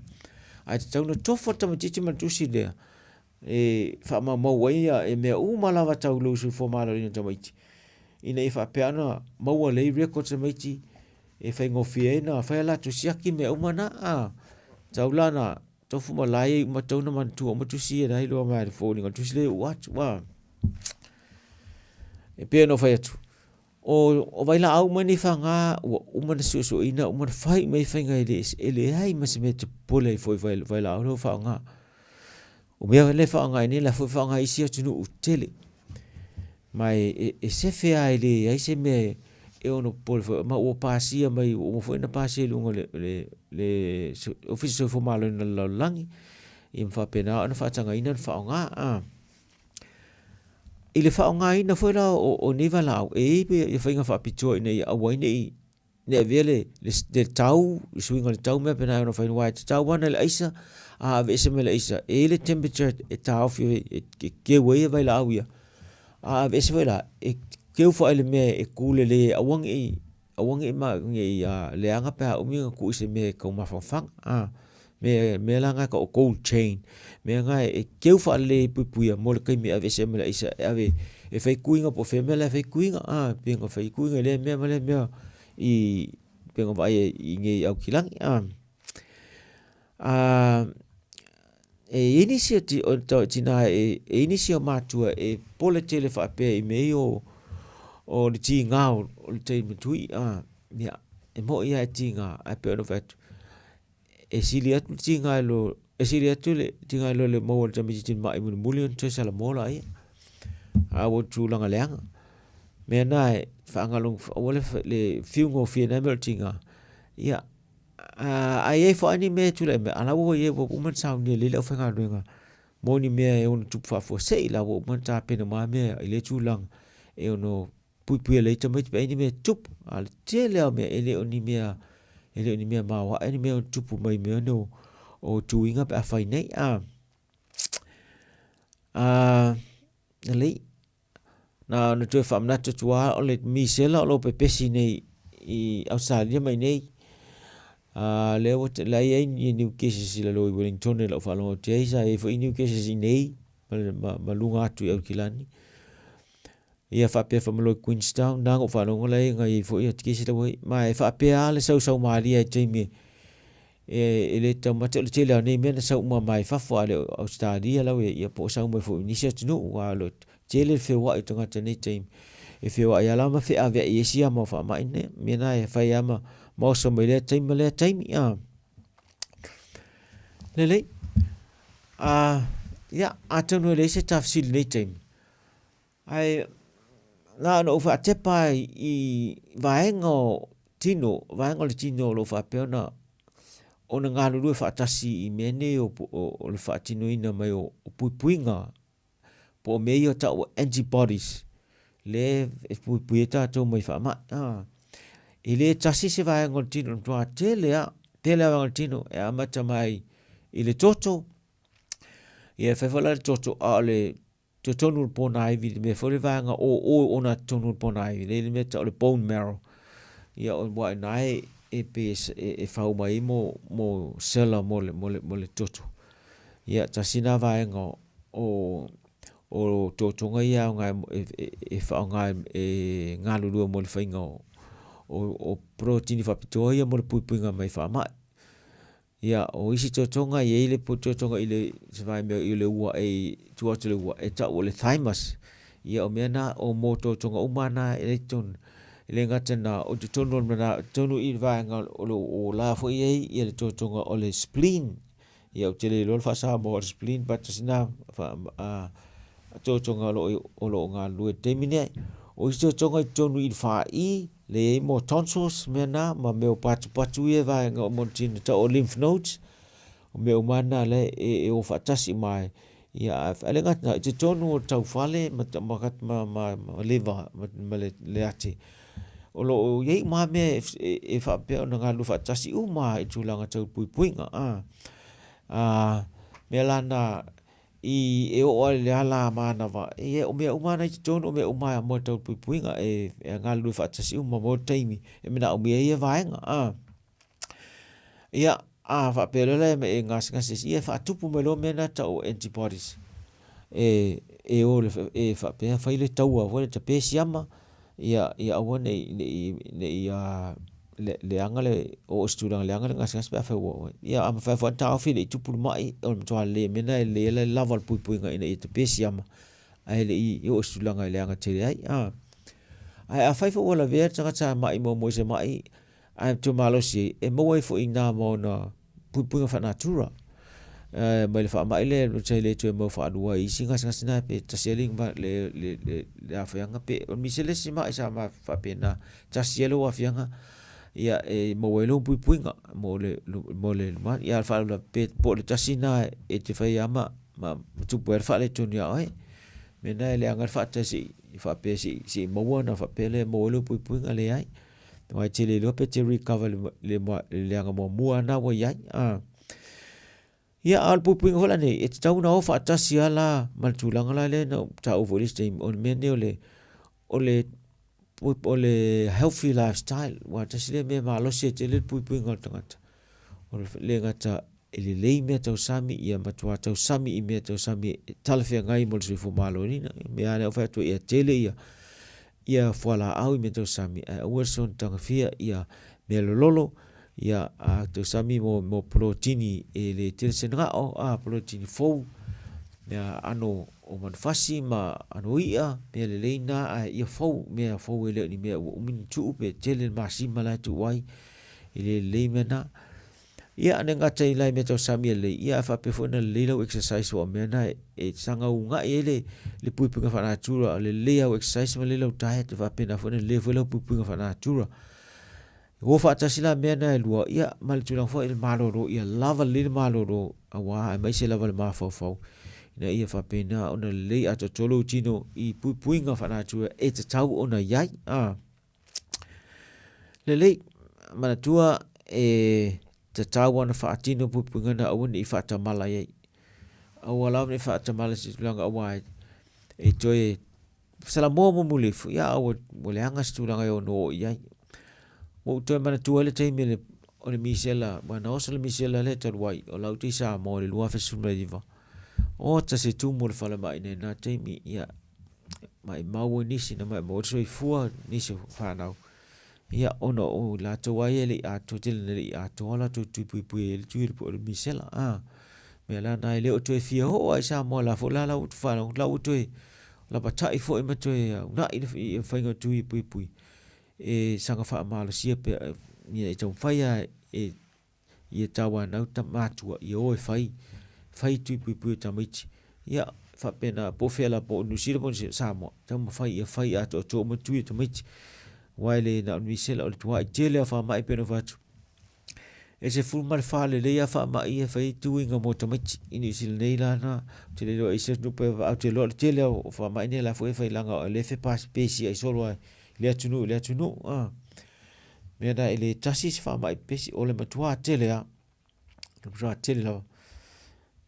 Ae tatau ona tofu le tamaitiiti ma le tusi lea e faamaumau ai ia e mea uma lava tau lou soifua maloloina o tamaiti, ina ia faapea ona maua lelei records a tamaiti e faigofie ai ona fai a latou siaki mea uma na. A tau la na tofu ma la e uma tau na manatua uma tusi ia na iloa mai le foliga o le tusi lea e uu atu. A e pei ona ou fai atu, o, o vailaau uma nei faga ua uma ona suesueina, uma ona fai uma ai faiga e le, e leai ma se mea e te popole ai foi i vailaau lea ua faaaoga. O mea lea e faaaoga ai nei, la foi e faaaoga ai isi atunuu tele. Ma e, e, e sefe lava e leai se mea e ono popole foi, ma ua pasia mai, ua uma foi ona pasia i luga o le, le, le Ofisa Soifua Maloloina o le Lalolagi, ia ma faapena ona faatagaina ona faaaoga. A. I le faaaogaina foi la o, o nei valaau, e i ai faiga faapitoa ina ia aua ai ne i ne avea le, le, le tau, le suiga o le tau mea pena e ono fai, aua e tatau ana le aisa, a aveese mai le aisa, e i ai le temperature e taofi ai, e, e keu ai e vailaau ia. A aveese foi la, e keu foi le mea e kulele ai, aua ne i, aua ne i ma, ne i a, leaga pe a umi ona tuu i se mea e tau mafafaga. A, mea, mea la na e tau o cold chain. Mea na e keu faalelei ai puipuia mo le taimi e aveese ai ma le aisa e ave e fai tuiga po o fea mea la e fai tuiga, a, pei ona fai tuiga i lea mea ma lea mea i pei ona vaai ai i nei i Aukilani, a. A, e i ai nisi o tina e, e i ai nisi o matua e pole tele faapea i mea ia o, o le tiga o le taimi tui, a, ia, e moni lava e tiga, ae pei ona fai atu, e sili atu le tiga i lo, e sili atu le tiga i lo le maua o le tamaitiiti mai mulimuli ona toe salamo laia. A ua tulaga leaga. Mea na e faagalo, aua le, le fiu gofie na mea o le tiga. Ia, a i ai foi ni mea e tulai mai, a la ua i ai, ua uma ona saunia lelei le aufaigaluega mo ni mea e ono tupu faafuasei la ua uma ona tapena uma mea i lea tulaga e ono puipuia lelei tamaiti pe a i ai ni mea e tupu. A o le tele lava o mea e le o ni mea, e le o ni mea maoae ni mea o tupu mai mea nei o tuiga pe a fai nei. A, a, lelei, na ona toe faamanatu atu lava o le misela o lo o pepesi nei i Ausetalia ma i inei. A, lea ua, la e i ai ni new cases i lalo i Wellington i lau faalogo atu ai, sa i ai foi new cases i inei ma, ma, ma luga atu i Aukilani. Ia faapea foi ma loa i Queenstown, na ou faalogo la e na i ai foi ia kesi la ua i. Ma e faapea lava le sausau malie i taimi e, e le taumate o le tele lava o nei mea na sau uma mai fafo a le o Ausetalia la ua i ai, ia po o sau mai foi i nisi atunuu aua o lo o tele le feoai o tagata i nei taimi. E feoai lava la ma feaveai ai sia mau faamai nei. O mea na e fai lava ma, ma oso mai lea taimi ma lea taimi. A. Lelei. A, ia, atonu e leai se ta fesili i nei taimi. Ae na ona ou faatepa i vaega o tino, vaega o le tino o lo o faapea ona ona galulue faatasi i mea nei o, o, o le faatinoina mai o, o puipuiga po o mea ia tau o antibodies le e puipui ai tatou mai faamai. Ah. E le tasi se vaega o le tino, matua tele lava, tele lava vaega o le tino e amata mai i le toto, ia e fai foi la le toto, a o le totonu o le ponaivi, le mea foi le vaega o o ona totonu o le ponaivi, le le mea tau o le bone marrow. Ia o wa ina e e pe e, e fau mai mo mo sela mo le mo le mo le toto. Ia tasi na vaega o o totoga ia o e, e, e whaonga e, e ngalulua mo le whainga o, o, o protini whapitoa ia mo le puipuinga mai whaamai. Ia, o isi totoga, e i ai le totoga i le, se vaimea i le ua e, tua atu i le ua, e tau o le thymus. Ia, o mea na, o mō totoga uma na, e le tonu, e le gata na, o totonu o le mana, totonu i le vaega o le o la foi i ai, ia le totoga o le spleen. Ia, ou te le iloa le faa-Samoa o le spleen, but tasi na, fa, a, totoga o lo o, o lo o galulue i le taimi nei. O isi totoga i totonu i le fāī, Le i ai mo tonsils, mea na, ma mea o patupatu ia vaega o mo tino tau o lymph nodes, o mea uma na le e, e o faatasi uma ai. Ia, a le gata na, i totonu o taufale ma, ma, ma, ma, ma liver, ma, ma le, le ati. O lo o i ai uma mea e, e, e faapea ona galulue faatasi uma i tulaga tau puipuiga. A, a, mea la na, I e oo ai le ala manawa, ia o mea uma ana i totonu, o mea uma mo le tau puipuiga e, e galulue faatasi uma mo le taimi e manaomia ai ia vaega. A. Ia, a faapea loa la e gasegase ia e faatupu mai loa mea na tau o antibodies. E, e o le, e faapea fai le taua foi le tape siama, ia, ia aua ne i, ne i, ne i a, le, leaga le, oo i se tulaga leaga le gasegase pe afai ua, ia a mafai foi ona taofi e le i tupu le mai, o le matua lelei o mea na e lelei ai le lava o le puipuiga ina ia tape siama, ae le i oo i se tulaga e leaga tele ai. A. Ae afai foi ua lavea le tagata mai muamua i se mai, ae toe malosi ai, e maua ai foi i ina ma ona puipuiga faa-natura. Mai le faamai lea e le toe mau faalua ai isi gasegase na pe tasi ai le le le le aafiaga pe o le misela le isi mai sa ma faapena tasi ai lou aafiaga ia e maua ai lou puipuiga mo le mo le lumanai. Ia a o le faalavelave pe po o le tasi lena e te faia lava ma ma tupu ai le faaletonu ia oe. O le mea lena e leaga ai le faatasi se i faapea se i maua ona faapea lea e maua ai lou puipuiga, leai. Aua e te le iloa pe te recover i le leaga muamua lena ua i ai. Ia, a o le puipuiga foi la nei, e tatau ona o faatasi lava la ma le tulaga la lea na ou taua foi i le isi taimi, o le mea lenei o le, o le, o le healthy lifestyle. Aua tasi lea mea malosi ai tele le puipuiga o le tagata, o le le gata e lelei mea tausami, ia matua tausami i mea tausami e talafeagai mo le soifua maloloina. O le mea lava lea ua fai atu ai, ia tele ia ia fualaau i mea tausami ae aua le soona tagofia ia mea lololo ia a tausami mo mo polotini e le tele se gao a polotini fou mea ano o manufasi ma ano ia mea lelei na ae ia fou mea fou e le o ni mea ua umi ona tuu pe tele le masima la e tuu ai e le lelei mea na. Ia, e le gata i nai mea tausami e lelei, ia ae faapea foi ona lelei lau exercise aua o mea na e saga uga'i ai le, le puipuiga faa-natura. O le lelei au exercise ma lelei lau diet, e faapena foi ona lelei foi lau puipuiga faa-natura. E o faatasi la mea na e lua, ia, ma le tulaga foi le malolo, ia lava lelei le malolo, aua aemaise lava le mafaufau, ina ia faapena ona lelei atoatoa lou tino i puipuiga faa-natura e tatau ona i ai. A. Lelei, manatua e tatau ona faatino puipuiga na aua ne i faatamala i ai. Aua lava ne i faatamala i se tulaga aua e toe salamoa muamuli ifo, ia a ua leaga se tulaga e ono oo i ai. Ua ou toe manatua ai le taimi o le misela, aua na oso le misela lea talu ai, o lau te i Samoa i le 2019. Ota se tumu o le falemai i lena taimi, ia maimau ai nisi na maimau ai le soifua nisi o fanau ia ona o latou lava ia e le i atoa tele ina le i atoa latou tui puipui ai le tui o le misela a mea la na e le o toe fia oo lava i Samoa la foi la la ua faalogo la ua toe lapatai foi ma toe uunai le faiga o tui puipui e saga faamalosia pea ina ia taumafai lava e ia tauanau matua ia o e fai, fai tui puipui o tamaiti. Ia, faapena, po o fea lava, po o Niu Sila po o Samoa, taumafai ia fai atoatoa uma tui o tamaiti. Aua e le na o le misela, o le tuai tele lava o faamai pei ona fai atu. E 14 lelei lava faamai ia e fai ai tuiga mo tamaiti. I Niu Sila nei la na, ou te le iloa i isi atunuu pe ae ou te iloa o le tele lava o faamai nei o la foi e fai leaga o lea e fepasipesia ai solo lava i lea atunuu i lea atunuu. Mea na e le tasi se faamai pepesi, o le matua tele lava, o le matua tele lava.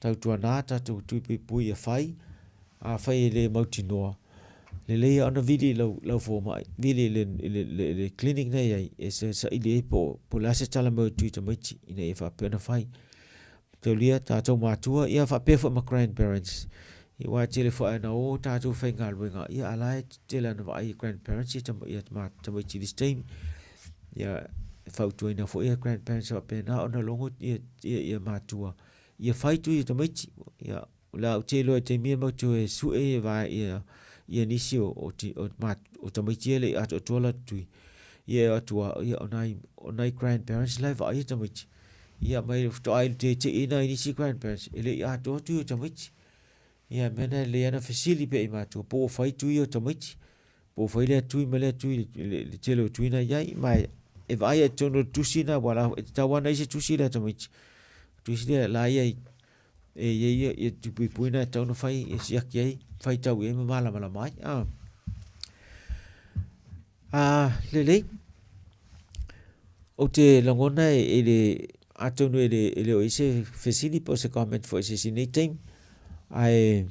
Tautuana tatou tui puipui ia fai, afai e le mautinoa, lelei lava ona vili i lau, lau fomai, vili i le, i le, le, le clinic na i ai, e saili ai po, po o le a se tala mai o tui tamaiti, ina ia faapea ona fai. Taulia tatou matua, ia faapea foi ma grandparents. Ia aua e tele foi ana o tatou faigaluega, ia a la e tele ana vaai i grandparents ia tama, ia tamaiti i le isi taimi. Ia e fautuaina foi ia grandparents faapena ona logo ia, ia, ia matua, ia fai tui ia tamaiti. Ia o le a ou te iloa i taimi ia matou te sue ia vae ia ia nisi o o o, o tamaiti ia e le i atoatoa latou tui. Ia e o atu lava, ia o nai o nai grandparents la e vaai ia tamaiti. Ia mai faatoa i le teteina i nisi grandparents e le i atoa tui o tamaiti. Ia mea na e lelei lava ona fesili pea i matua po ua fai tui o tamaiti, po ua fai lea tui ma lea tui i le tele o tui na i ai. Ma e vaai i totonu o le tusi lena aua e tatau lava ona i ai se tusi lea a tamaiti. Tusi lea la ia e i ai ia tui puipui na e tatau ona fai e siaki ai, faitau i ai ma malamalama ai. A lelei, ou te lagona e le, atonu e le, e le o i ai se fesili po o se comment foi i se isi i lenei taimi, ae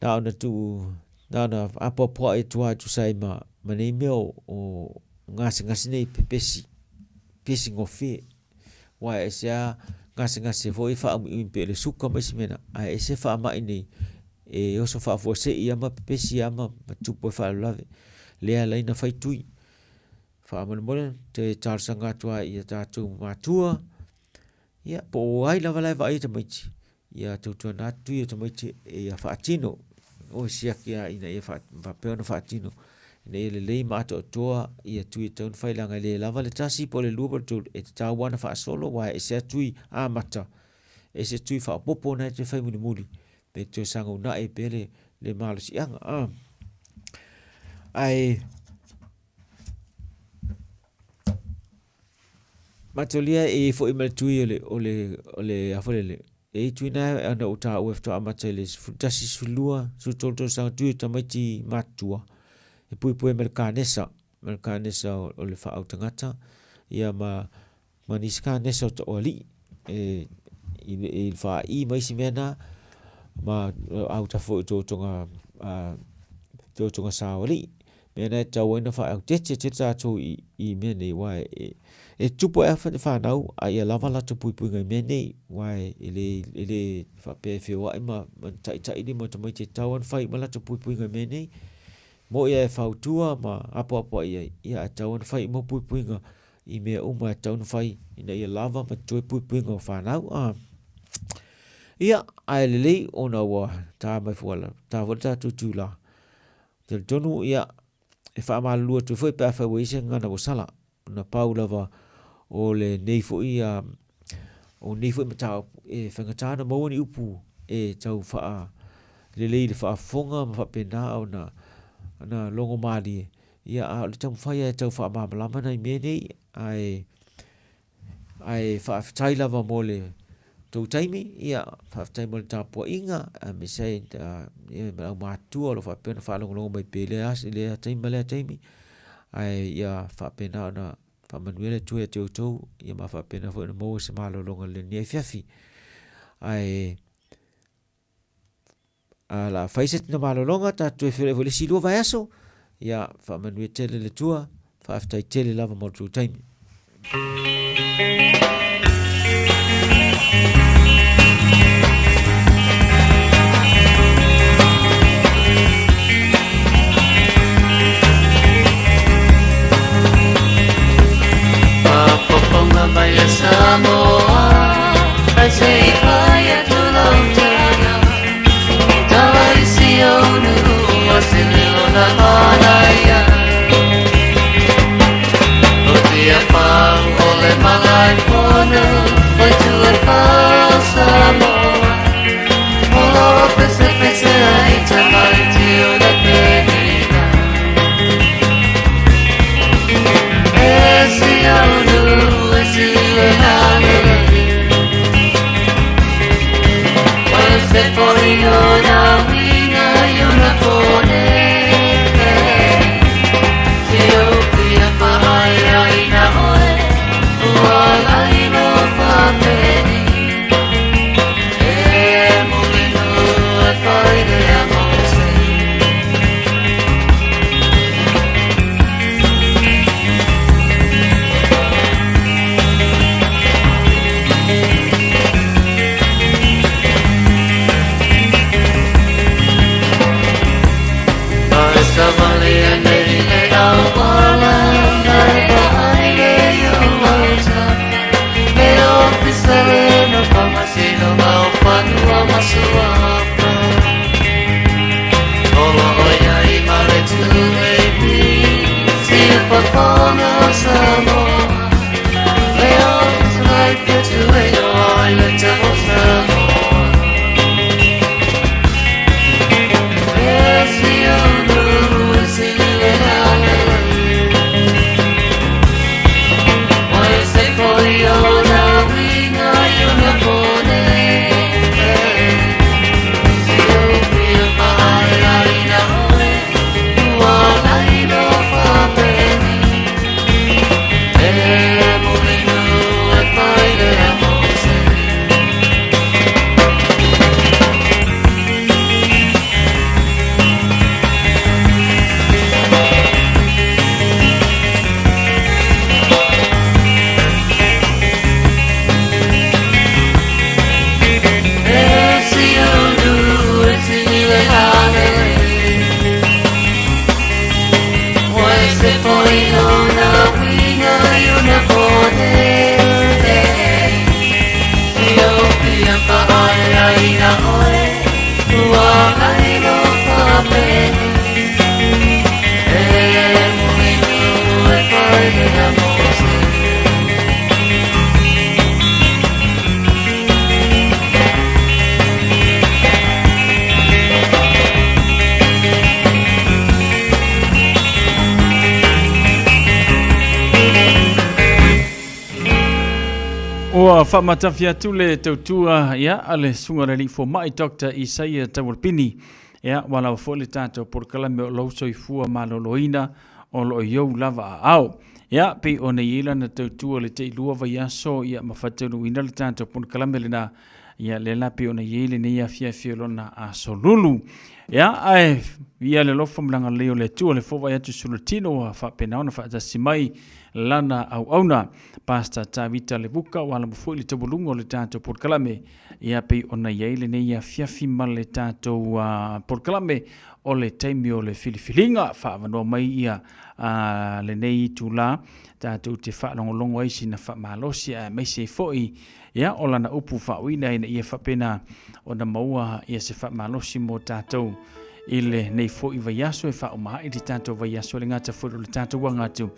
na ona tuu, na ona apoapoai atu lava e tusa ai ma, ma nei mea o, o gasegase nei pepesi, pepesi gofie. Aua e ese lava gasegase foi faaumiumi pei o le suka ma isi mea na, ae ese faamai nei e oso faafuasei lava ma pepesi lava ma tupu ai faalavelave. Lea e ala ai ona fai tui. Faamolemole, toe talosaga atu lava i a tatou matua, ia po o ai lava la e vaaia tamaiti, ia tautuana atu tui o tamaiti ia faatino, o siaki lava ina ia faapea ona faatino, ina ia lelei ma atoatoa ia tui e tatau ona fai leaga e le lava le tasi po o le lua po o le tolu, e tatau lava ona faasolo aua e ese lava tui amata. e se tui faaopoopo na e toe fai mulimuli pe toe saga una'i pea le, le malosi'aga a. Ae matolia e i foi ma le tui o le, o le, o le, a foi lele, e i tui na ana ou tāua e faatoa amata i le 11, 12, 13 tausaga tui o tamaiti matutua e puipui ma le kanesa, ma le kanesa o, o le faautagata, ia ma, ma nisi kanesa o, o alii e, i, i le faai ma isi mea na, ma auta foi o totoga, a, totoga sa o alii. Mea na e tatau ai ona faaeaotetea tele tatou i, i mea nei, aua e, e tupu ae lava fanau a ia lava latou puipuiga i mea nei, aua e le, e le faapea e feoai ma, ma taitai lima o tamaiti e tatau ona fai uma latou puipuiga i mea nei. Mo'i lava e fautua ma apoapoai ai, ia ae tatau ona fai uma puipuiga i mea uma e tatau ona fai ina ia lava ma totoe puipuiga o fanau. A. Ia, ae lelei ona ua ta mai foi la, ta foi le tatou itula. Talitonu, ia, e faamalulu atu ai foi pe afai ua i ai se gagana ua sala, ona pau lava o lenei foi, a, o nei foi mataupu, e faigata ona maua ni upu e tau faalelei i le faafofoga ma faapena ona, ona logo malie, ia, a o le taumafai lava e tau faamalamalama nai mea nei, ae Ae faafetai lava mo le tou taimi, ia faafetai mo le tapuaiga, aemaise ai ia ma le aumatutua o lo o faapea ona faalogologo mai pea i lea aso, i lea taimi ma lea taimi. Ae ia faapena ona faamanuia le Atua ia te outou, ia ma faapena foi ona maua se malologa i lenei afiafi. Ae a la fai se tina malologa tatou toe feiloai foi i le isi 2 vaiaso. Ia faamanuia tele le Atua, faafetai tele lava mo le tou taimi. Faafofoga mai e Samoa, ai se i fai atu lau tala. E tala i si ou nuu o se leo na manaia. O Tiafau o le Malaefono, o Tuafau Samoa. O lo o pesepese ai tamaiti o le penina. E si ou nuu e si le lalelei. O se foi o na uiga i ona kone. Te o fia whaaia oe, ua laino whapeni. E mulinu e whaire a Mose. Ai savali e nei le auala, nai vaai le iu auta. E ofisa le no whamasino ngau whanua masuafa. Olo o ia i mare tū baby, si whafonga o Samoa. Le ofisa lai whitu e o ai le te o Samoa. E si o nu e si le lalelei. Oi se foi o na uiga i ona kone. Si o fia whaea ina oe, ua laino whapeni. E mulinu e whaire a Mose. E si o nu e si le lalelei. Oi se foi o na uiga i ona kone. Si o fia whaea ina oe, ua laino whapeni. E mulinu e whaire a Mose. Ua faamatafi atu le tautua ia a le susuga i le alii fomai Dr. Isaia Taualpini. Ia, ua lava foi le tatou polokalame o lou soifua maloloina o lo o i ou lava aao. Ia, pei ona i ai lana tautua i le teilua vaiaso ia ma faataunuuina le tatou polokalame lena. Ia, lea la pei ona i ai lenei afiafi o lona aso lulu. Ia, ae ia le alofa ma le agalelei o le Atua le fovai atu sulatino ua faapena ona faatasi mai lana auauna. Pastor Tavita Levuka ua alama foi le taualuga o le tatou polokalame. Ia pei ona i ai lenei afiafi ma le tatou polokalame o le taimi o le filifiliga. Faaavanoa mai ia lenei itula tatou te faalogologo ai sina faamalosi aemaise ai foi ia o lana upu faauiina ina ia faapena ona maua ia se faamalosi mo tatou i lenei foi vaiaso e faauma ai le tatou vaiaso le gata foi o le tatou aga atu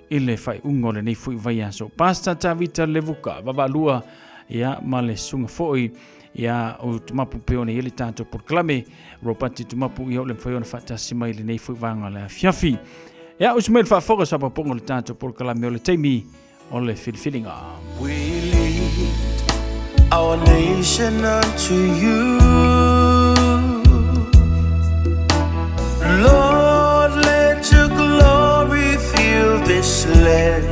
i le faaiuga o lenei foi vaiaso. Pastor Tavita Levuka, vavaalua ia ma le susuga foi ia o Tumapu pei ona i ai le tatou polokalame Robert Tumapu ia o le mafai ona faatasi mai i lenei foi vaega o le afiafi. Ia usu mai le faafofoga sa papoga o le tatou polokalame o le taimi o le filifiliga. We lead our nation unto you. Lord, let your glory fill this land.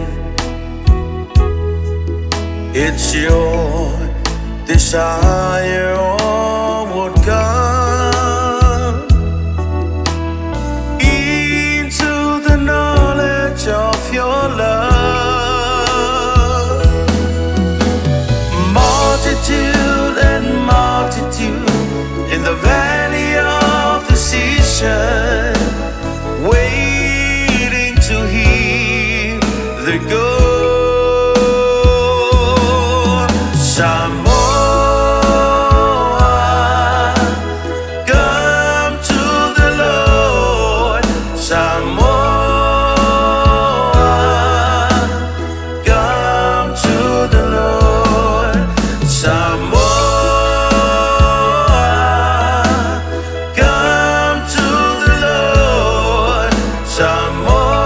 It's your desire, oh God, into the knowledge of your love. Multitude and multitude in the valley of decision, waiting to hear the go. Samoa, come to the Lord. Samoa, come to the Lord. Samoa, come to the Lord. Samoa,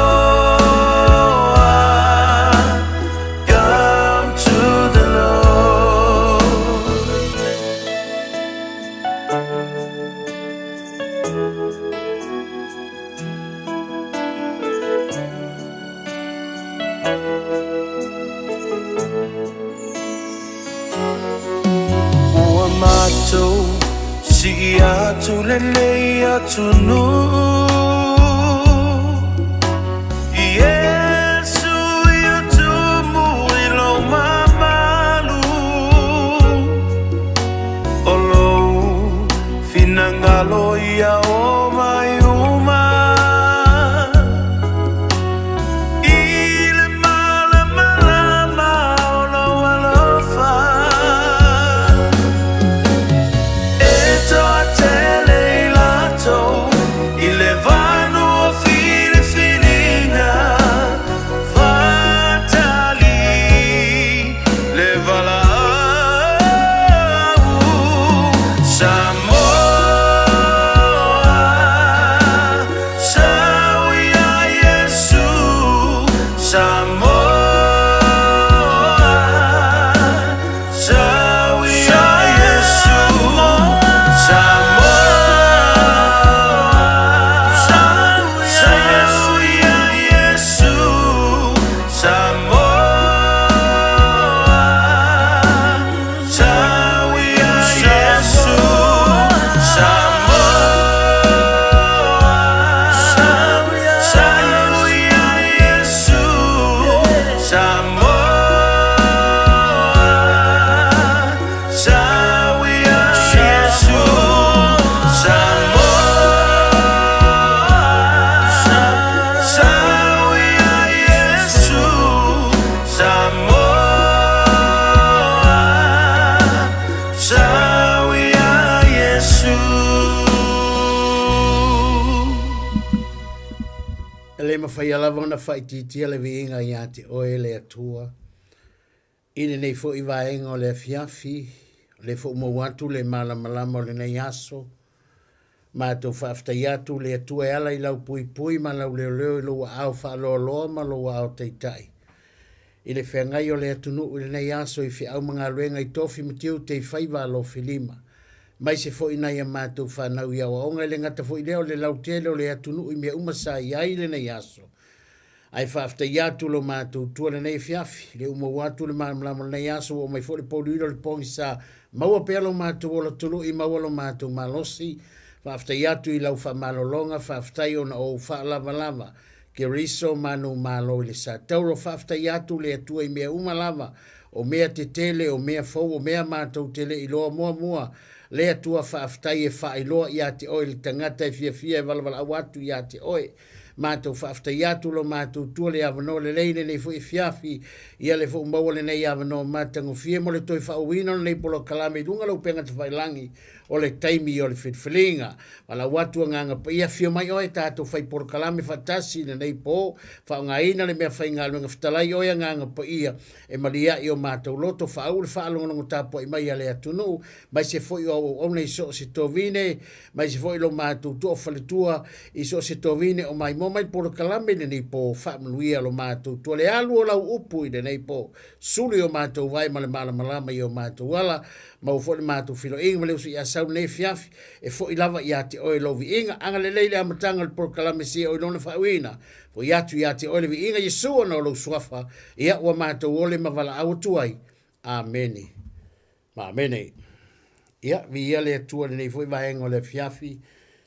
come to the Lord. Ua matou si'i atu lenei atunuu Iesu ia tumu i lou mamalu O lou finagalo ia o mai uma I le malamalama o lou alofa E toatele i latou i le vanu o filifiliga Faatali le valaau Samoa Sau ia Iesu Samoa Sau ia Iesu Samoa Sau ia Iesu Samoa Sau ia Iesu Samoa Sau ia Iesu Samoa Sau ia Iesu Samoa Sau ia Iesu Samoa Sau ia Iesu E le mafai lava ona faaitiitia le viiga ia te oe le Atua i lenei foi vaega o le afiafi, o lea foi ua maua atu le malamalama o lenei aso. Matou faafetai atu le Atua e ala i lau puipui ma lau leoleo i lou aao faaloaloa ma lou aao taitai. i le feagai o le atunuu i lenei aso i feau ma galuega i tofi ma tiute i faiva alofilima. Maise foi nai a matou fanau i aoaoga e le gata foi lea o le lautele o le atunuu i mea uma sa i ai i lenei aso. Ae faafetaia atu lo matou tua lenei afiafi, le uma atu le malamalama o lenei aso ua omai foi le pouliuli o le pogisa. Maua pea lo matou ola tului, maua lo matou malosi. Faafetai atu i lau faamalologa, faafetai ona o ou faalavalava. Keriso manu malo i le sa. Tauro faafetai atu le Atua i mea uma lava, o mea tetele, o mea fou, o mea matou te le iloa muamua. Le Atua faafetai e faailoa ia te oe le tagata e fiafia e valavalau atu ia te oe. Matou faafetai atu lo matou tua le avanoa lelei lenei foi afiafi, ia le foi maua lenei avanoa matagofie mo le toe faaauauina o lenei polokalame i luga o le upega tafailagi o le taimi o le filifiliga. Valaau atu Agaga Paia, afio mai oe tatou fai polokalame faatasi i lenei po, faaaogaina le mea faigaluega fetalai oe Agaga Paia e malia'i o matou loto, faauu le faalogologo tapuai mai a le atunuu, maise foi o auauauna i so o se tovine, maise foi lo matou toa faletua i so o se tovine o maimoa mai le polokalame i lenei po, faamanuia lo matou tua le alu o lau upu i lenei po, sulu i o matou vae ma le malamalama i o matou ala, maua foi le matou filoiga ma le uso ia sau lenei afiafi, e foi lava ia te oe lou viiga. Agalelei le amataga o le polokalame seia oo i lona faauiina. Foi atu ia te oe le viiga Iesu ona o lou suafa, ia ua matou ole ma valaau atu ai. Amene. Ma amene. Ia, viia le Atua i lenei foi vaega o le afiafi,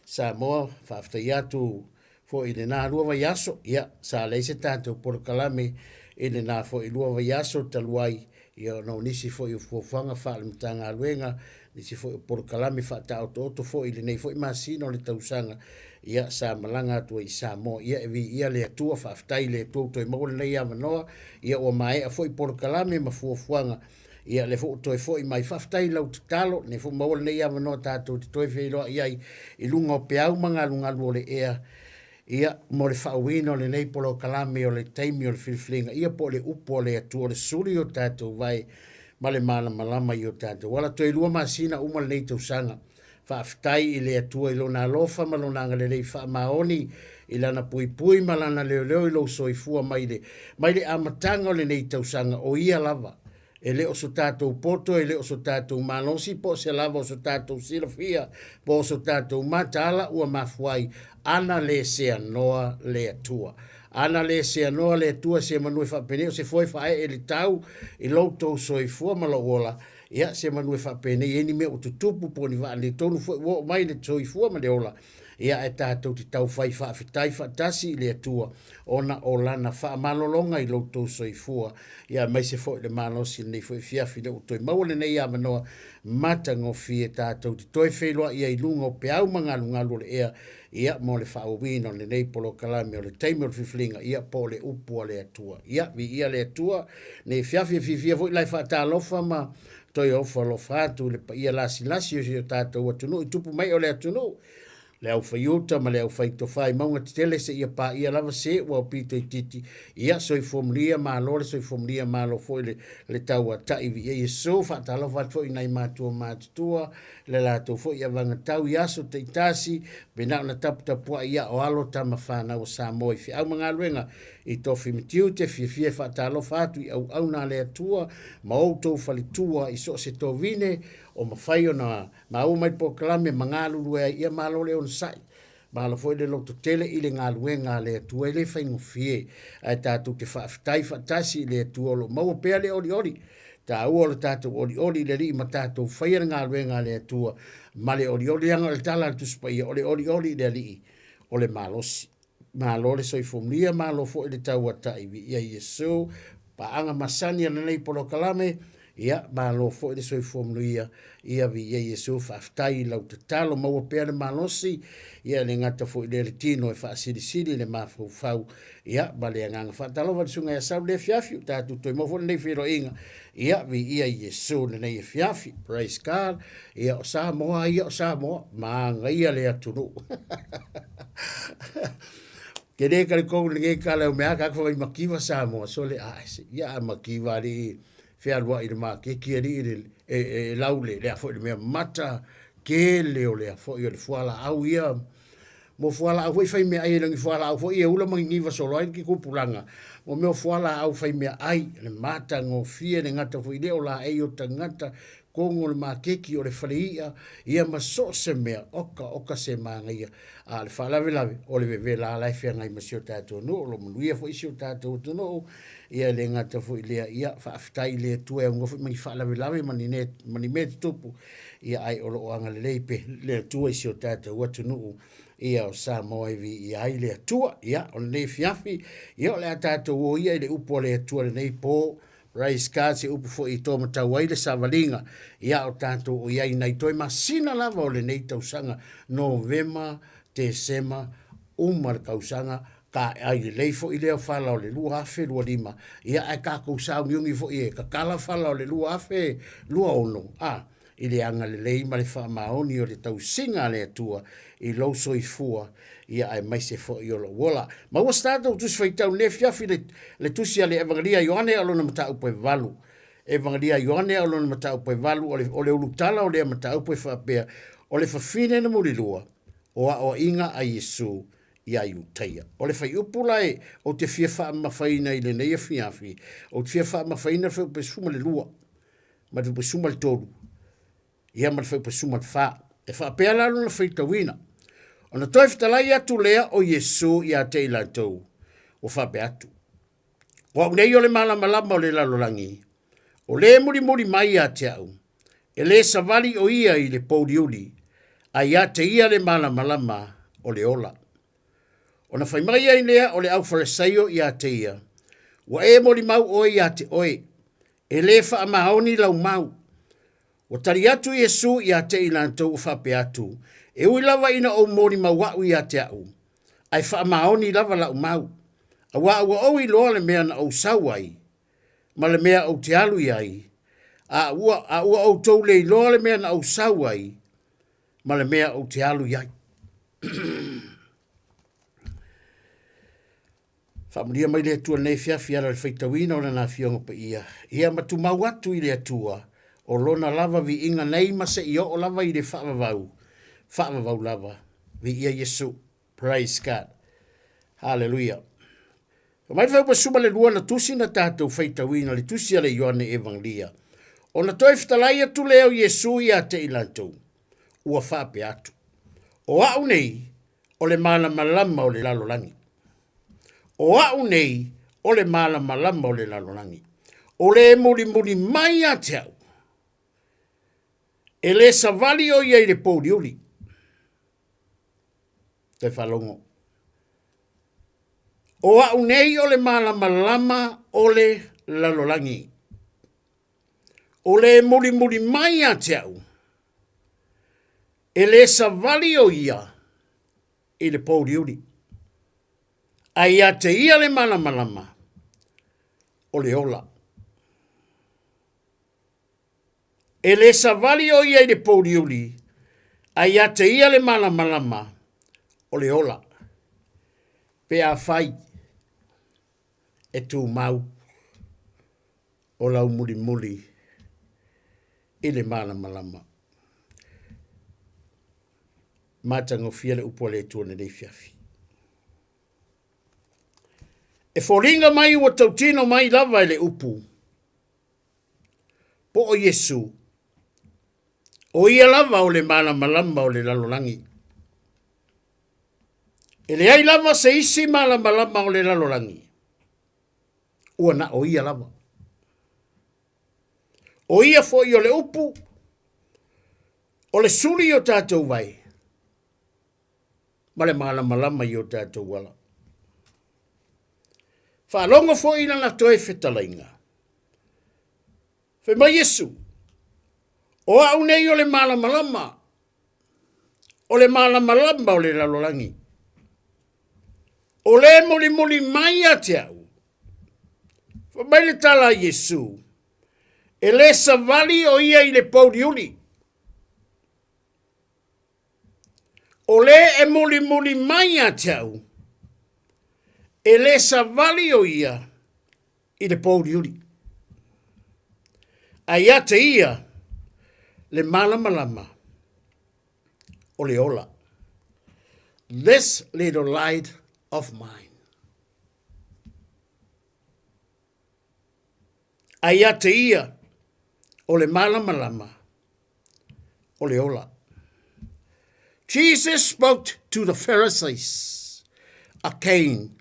Samoa, faafetai atu foi i lena lua vaiaso, ia, sa leai se tatou polokalame i lena foi lua vaiaso talu ai, ia, ona o nisi foi o fuafuaga faale-Matagaluega, nisi foi o polokalame faataotooto foi i lenei foi masina o le tausaga, ia, sa malaga atu ai i Samoa. Ia, e viia le Atua, faafetai i le Atua ua toe maua lenei avanoa, ia, ua maea foi polokalame ma fuafuaga, Ia, lea foi ua toe foi mai. Faafetai i lau tatalo, lenei foi maua lenei avanoa tatou te toe feiloai ai i luga o peau ma galugalu o le ea, ia, mo le faauiina o lenei polokalame o le taimi o le filifiliga, ia po o le upu a le Atua, o le suli i o tatou vae ma le malamalama i o tatou ala. Toe lua masina uma lenei tausaga. Faafetai i le Atua i Lona alofa ma Lona agalelei faamaoni i Lana puipui ma Lana leoleo i lou soifua mai le, mai le amataga o lenei tausaga, o Ia lava. E le o so tatou poto, e le o so tatou malosi, po o se lava o so tatou silafia, po o so tatou mataala ua mafua ai, ana le seanoa le Atua. Ana le seanoa le Atua se manu e faapenei o se foe faaee i le tau i lo outou soifua ma lou ola, Ia, se manu e faapenei ai ni mea ua tutupu po o ni vaaletonu foi ua oo mai i le soifua ma le ola, ia ae tatou te taufai faafetai faatasi i le Atua ona o Lana faamalologa i lo outou soifua, ia aemaise foi le malosi i lenei foi afiafi lea ua toe maua lenei avanoa matagofie tatou te toe feiloai ai i luga o peau ma galugalu o le ea, ia, mo le faaauauina o lenei polokalame o le taimi o le filifiliga, ia, po o le upu a le Atua. Ia, viia le Atua, nei afiafi e fiafia foi la e faatalofa ma toe ofo alofa atu i le paia lasilasi o si o tatou atunuu i tupu mai o le atunuu, le aufaiuta ma le aufaitofa i mauga tetele seia paia lava se ua pito itiiti. Ia, soifua manuia, malo le soifua manuia, malo foi le, le tauata'i, viia Iesu. Faatalofa atu foi i nai matua matutua, le latou foi avagatau i aso taitasi, pe na ona taputapuai ia o alo tama fanau a Samoa i feau ma galuega i tofi ma tiute, fiafia e faatalofa atu i auauna a le Atua ma outou faletua i so o se tovine o mafai ona maua mai polokalame ma galulue ai, ia malo le onosai. Malo foi le lototele i le galuega a le Atua e le faigofie, ae tatou te faafetai faatasi i le Atua o lo o maua pea le olioli. Taua o le tatou olioli i le Alii ma tatou faia le galuega a le Atua ma le olioli, leaga o le tala a le Tusi Paia, o le olioli i le Alii o le malosi. Malo le soifua manuia, malo foi le tauata'i, viia Iesu. Paaga masani a lenei polokalame, ia, malo foi le soifua manuia, ia viia Iesu. Faafetai i lau tatalo, maua pea le malosi, ia e le gata foi i lea le tino e faasilisili le mafaufau, ia, ma le agaga faatalofa i le Susuga ia Sau i le afiafi, ua tatou toe maua foi lenei feiloaiga, ia, viia Iesu i lenei afiafi. Praise God. Ia, o Samoa ia o Samoa, manaia le atunuu. Ke le kare kou le nge kala o mea ka fai makiva Samoa so le a se ia a makiva ali fealuai i le maketi ali i le e, e lau le le a foi le mea mata tele o le a foi o le fualaau ia. Mo fualaau foi faimeaai e le o ni fualaau foi e ula ma niniva solo ai le tupulaga. Mo mea o fualaau faimeaai, le matagofie, le gata foi i lea o laei o tagata, togo o le maketi, o le fale i'a, ia ma so o se mea, oka oka se manaia. A o le faalavelave, o le vevela lava la e feagai ma si o tatou nuu, o lo o manuia foi si o tatou atunuu, ia e le gata foi i lea, ia faafetai i le Atua e aunoa foi ma ni faalavelave ma ni ma ni mea tutupu, ia ae o lo o agalelei pea le Atua i si o tatou atunuu, ia o Samoa e viia ai le Atua. Ia, o lenei afiafi, ia o le a tatou o ia i le upu a le Atua i lenei po, Praise God, se upu foi i to matau ai le savaliga, ia o tatou o i ai nai toe masina lava o lenei tausaga, Novema, Tesema, uma le tausaga, ka ai lelei foi lea fala o le 2025, ia ae tatou sauniuni foi e tatala fala o le 2026, a, i le agalelei ma le faamaoni o le tausiga a le Atua i lou soifua, ia aemaise foi o lou ola. Ma ua se tatou tusi faitau i lenei afiafi le, le tusi a le Evagelia a Ioane a o lona mataupu e valu. Evagelia a Ioane a o lona mataupu e valu, o le, o le ulutala o lea mataupu e faapea, o le fafine na mulilua, o aoaiga a Iesu iā Iutaia. O le faiupu la e ou te fia faamamafaina i lenei afiafi, ou te fia faamamafaina le fuaiupu e 12 ma le fuaiupu e 13, ia ma le fuaiupu e 14. E faapea la lona faitauina. Ona toe fetalai atu lea o Iesu ia te i latou, ua faapea atu, O au nei o le malamalama o le lalolagi, o le mulimuli mai ia te au, e le savali o ia i le pouliuli, a ia te ia le malamalama o le ola. Ona fai mai ai lea o le Aufalesaio ia te ia, Ua e molimau oe ia te oe, e le faamaoni lau mau. Ua tali atu Iesu ia te i latou ua faapea atu, E ui lava ina ou molimau aʻu ia te aʻu, ae faamaoni lava laʻu mau, auā ua ou iloa le mea na ou sau ai, ma le mea ou te alu i ai, a ua, a ua outou le iloa le mea na ou sau ai, ma le mea ou te alu i ai. Faamanuia mai le Atua lenei afiafi ala i le faitauina o Lana Afioga Paia, ia ma tumau atu i le Atua o Lona lava viiga nei ma seia oo lava i le faavavau, faavavau lava. Viia Iesu. Praise God. Haleluia. Fai mai le fuaiupu 12 na tusi na tatou faitauina le tusi a le Ioane Evangelia. Ona toe fetalai atu lea o Iesu ia te i latou, ua faapea atu, O au nei, o le malamalama o le lalolagi. O au nei, o le malamalama o le lalolagi. O le mulimuli mai ia te au, e le savali o ia i le pouliuli. Toe faalogo. O au nei o le malamalama o le lalolagi. O le mulimuli mai ia te au, e le savali o ia i le pouliuli, a ia te ia le malamalama o le ola. E le savali o ia i le pouliuli, a ia te ia le malamalama o le ola. Pe afai e tumau o lau mulimuli i le malamalama. Matagofie le upu a le Atua i lenei afiafi. E foliga mai ua tautino mai lava e le upu, po o Iesu, o ia lava o le malamalama o le lalolagi. E leai lava se isi malamalama o le lalolagi, ua na o ia lava. O ia foi o le upu, o le suli i o tatou vai, ma le malamalama i o tatou ala. Faalogo foi i lana toe fetalaiga. Fai mai Iesu, o au nei o le malamalama, o le malamalama o le lalolagi. O le mulimuli mai ia te au. Fai mai le tala a Iesu, e le savali o ia i le pouliuli. O le e mulimuli mai ia te au, e le savali o ia i le pouliuli. A ia te ia le malamalama o le ola. This little light of mine. A ia te ia o le malamalama o le ola. Jesus spoke to the Pharisees again,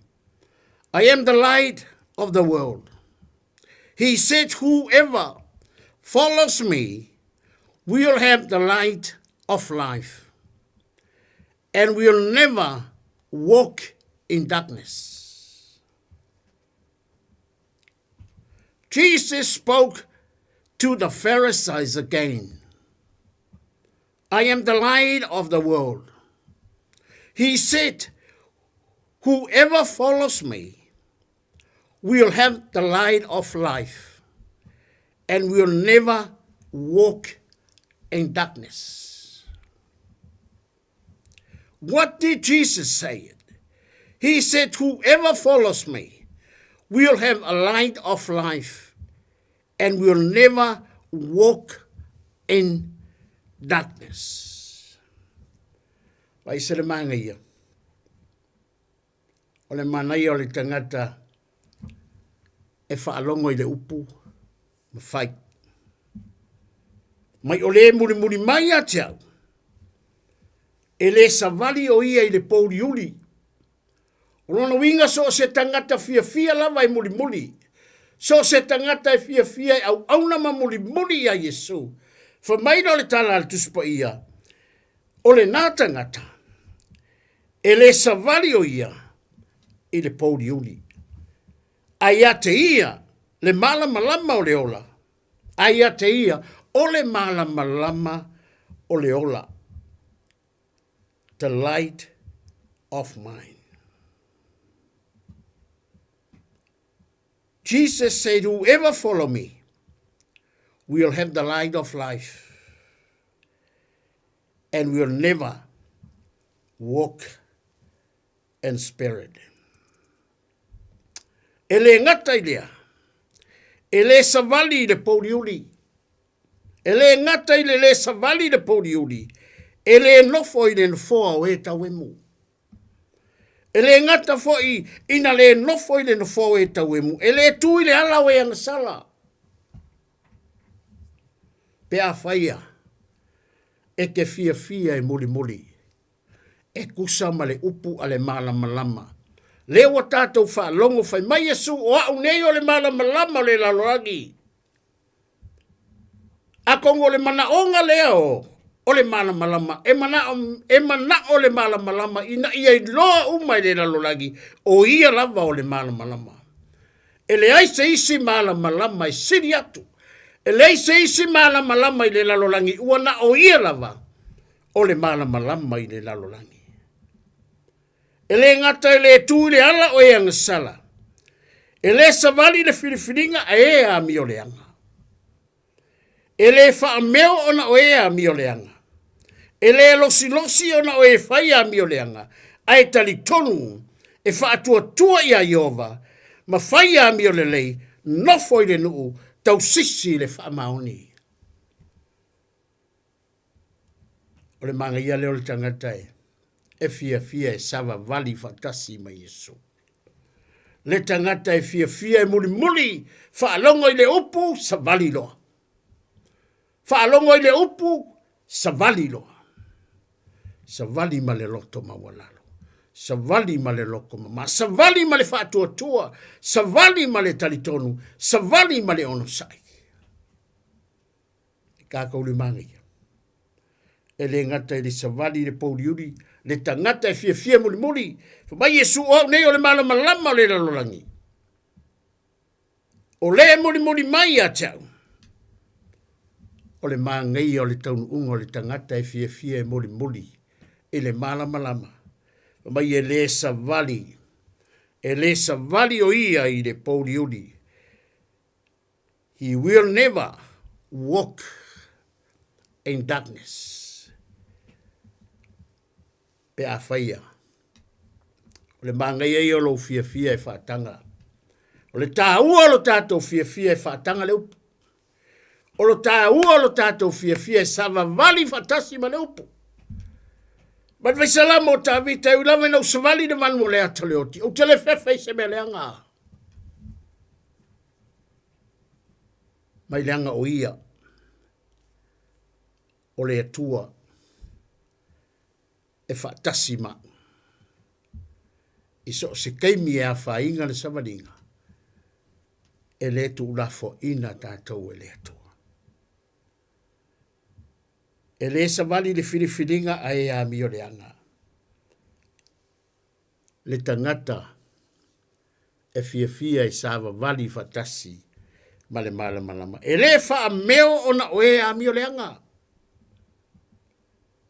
I am the light of the world. He said, Whoever follows me will have the light of life and will never walk in darkness. Jesus spoke to the Pharisees again. I am the light of the world. He said, Whoever follows me will have the light of life and will never walk in darkness. What did Jesus say? He said, Whoever follows me will have a light of life and will never walk in darkness. Vai se le manga ia. O le manaia o le tagata e faalogo i le upu ma fai. Mai o le mulimuli mai ia te au, e le savali o ia i le pouliuli. O lona uiga so o se tagata fiafia lava e mulimuli, so o se tagata e fiafia e auauna ma mulimuli iā Iesu. Fai mai lea o le tala a le Tusi Paia, o lenā tagata, E le savali o ia i le pouliuli, a ia te ia le malamalama o le ola, a ia te ia o le malamalama o le ola. The light of mine. Jesus said, Whoever follow me will have the light of life and will never walk in spirit. E le gata i lea, e le savali i le pouliuli, e le gata i le le savali i le pouliuli, e le nofo i le nofoa o e tauemu. E le gata foi ina le nofo i le nofoa o e tauemu, e le tu i le ala o e agasala. Pe a faia, e te fiafia e mulimuli, e tusa ma le upu a le malamalama. Lea ua tatou faalogo fai mai Iesu, o au nei o le malamalama o le lalolagi. Atonu o le manaoga lea o o le malamalama, e manao, e manao le malamalama ina ia iloa uma i le lalolagi, o ia lava o le malamalama. E leai se isi malamalama e sili atu. E leai se isi malamalama i le lalolagi, ua na o ia lava o le malamalama i le lalolagi. E le gata e le tu i le ala o e agasala, e le savali le filifiliga a e amioleaga. E le faameo ona o e amioleaga. E le losilosi ona o e fai amioleaga, ae talitonu e faatuatua iā Ieova ma fai amiolelei, nofo i le nuu, tausisi i le faamaoni. O le manaia lea o le tagata e, e fiafia e savavali faatasi ma Iesu. Le tagata e fiafia e mulimuli, faalogo i le upu, savali loa. Faalogo i le upu, savali loa. Savali ma le loto maualalo. Savali ma le loko mama. Savali ma le faatuatua. Savali ma le talitonu. Savali ma le onosai. I kākou le manaia. E le gata i le savali i le pouliuli, le tagata e fiafia mulimuli, fai mai Iesu o au nei o le malamalama o le lalolagi. O le e mulimuli mai ia te au, o le manaia o le taunuuga o le tagata e fiafia e mulimuli i le malamalama. Fai mai e le savali, e le savali o ia i le pouliuli. He will never walk in darkness. Pe a whaia. O le māngaia ia o lou fiafia e whaatanga. O le tāua o lo tātou fiafia e whaatanga le upu. O lo tāua o lo tātou fiafia e savavali whaatasi ma le upu. Mai le faisalamo o Tavita, e ui lava ina ou savali i le vanu o le ata o le oti, ou te le fefe i se mea leaga. Mai leaga o ia, o le Atua e faatasi ma au. I so o se taimi e afaina le savaliga, e le tuulafoaina tatou e le Atua. E le savali le filifiliga ae amio leaga le tagata e fiafia e savavali faatasi ma le malamalama. E le faameo ona oe e amio leaga.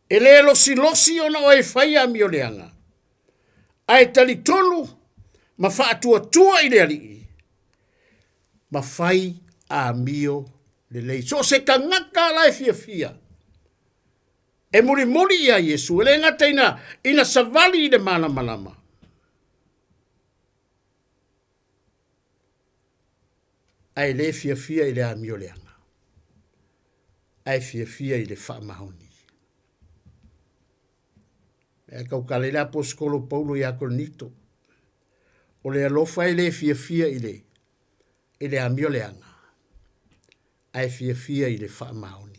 E le losilosi ona oe e fai amio leaga. Ae talitonu ma faatuatua i le Alii ma fai amio lelei. So o se tagata la e fiafia e mulimuli ia Iesu, e le gata ina, ina savali i le malamalama, ae le fiafia i le amio leaga, ae fiafia i le faamaoni. E tautala i le aposetolo Paulo ia Korinito, o le alofa e le fiafia i le, i le amio leaga, ae fiafia i le faamaoni.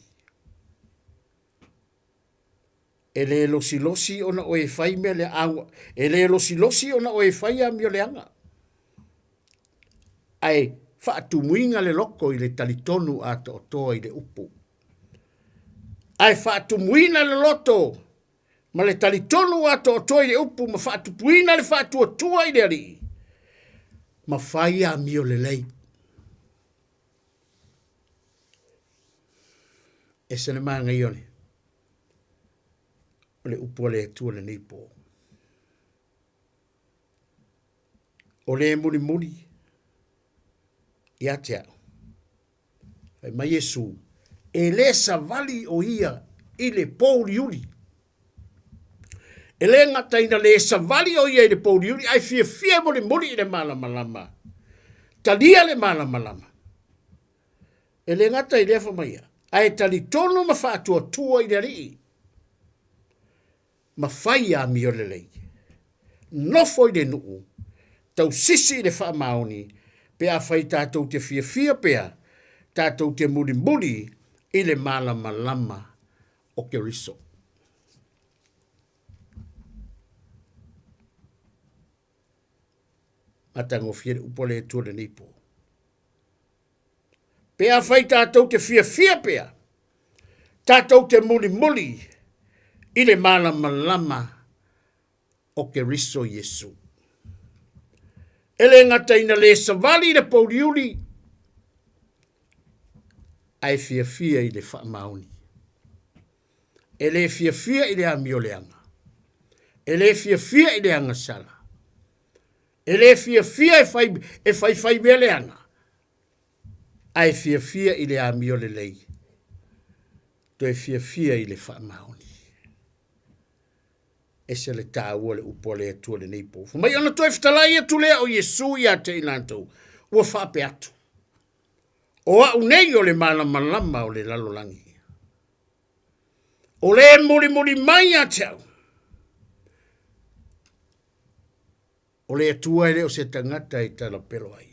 E le losilosi ona oe fai mea le au, e le losilosi ona oe fai amio leaga. Ae faatumuina le loko i le talitonu atoatoa i le upu. Ae faatumuina le loto ma le talitonu atoatoa i le upu ma faatupuina le faatuatua i le Alii, ma fai amio lelei. Ese le manaia o le, o le upu a le Atua lenei pō. O le mulimuli ia te au. Fai mai Iesu, e le savali o ia i le pōuliuli. E le gata ina le savali o ia i le pōuliuli, ae fiafia e mulimuli i le malamalama. Talia le malamalama. E le gata i lea fai mai ia, ae talitonu ma faatuatua i le Alii. Ma fai amio lelei. Nofo i le nuu, tausisi i le faamaoni, pe afai tatou te fiafia pea, tatou te mulimuli i le malamalama o Keriso. Matagofie le upu a le Atua lenei po. Pe afai tatou te fiafia pea, tatou te mulimuli i le malamalama o Keriso Iesu. E le gata ina le savali i le pouliuli, ae fiafia i le faamaoni. E le fiafia i le amio leaga. E le fiafia i le agasala. E le fiafia e fai, e faifai mea leaga, ae fiafia i le amio lelei, toe fiafia i le faamaoni. Ese le taua le upu a le Atua lenei po. Fai mai ona toe fetalai atu lea o Iesu ia te i latou, ua faapea atu, o au nei o le malamalama o le lalolagi. O le mulimuli mai ia te au, O le Atua e le o se tagata e talapelo ai.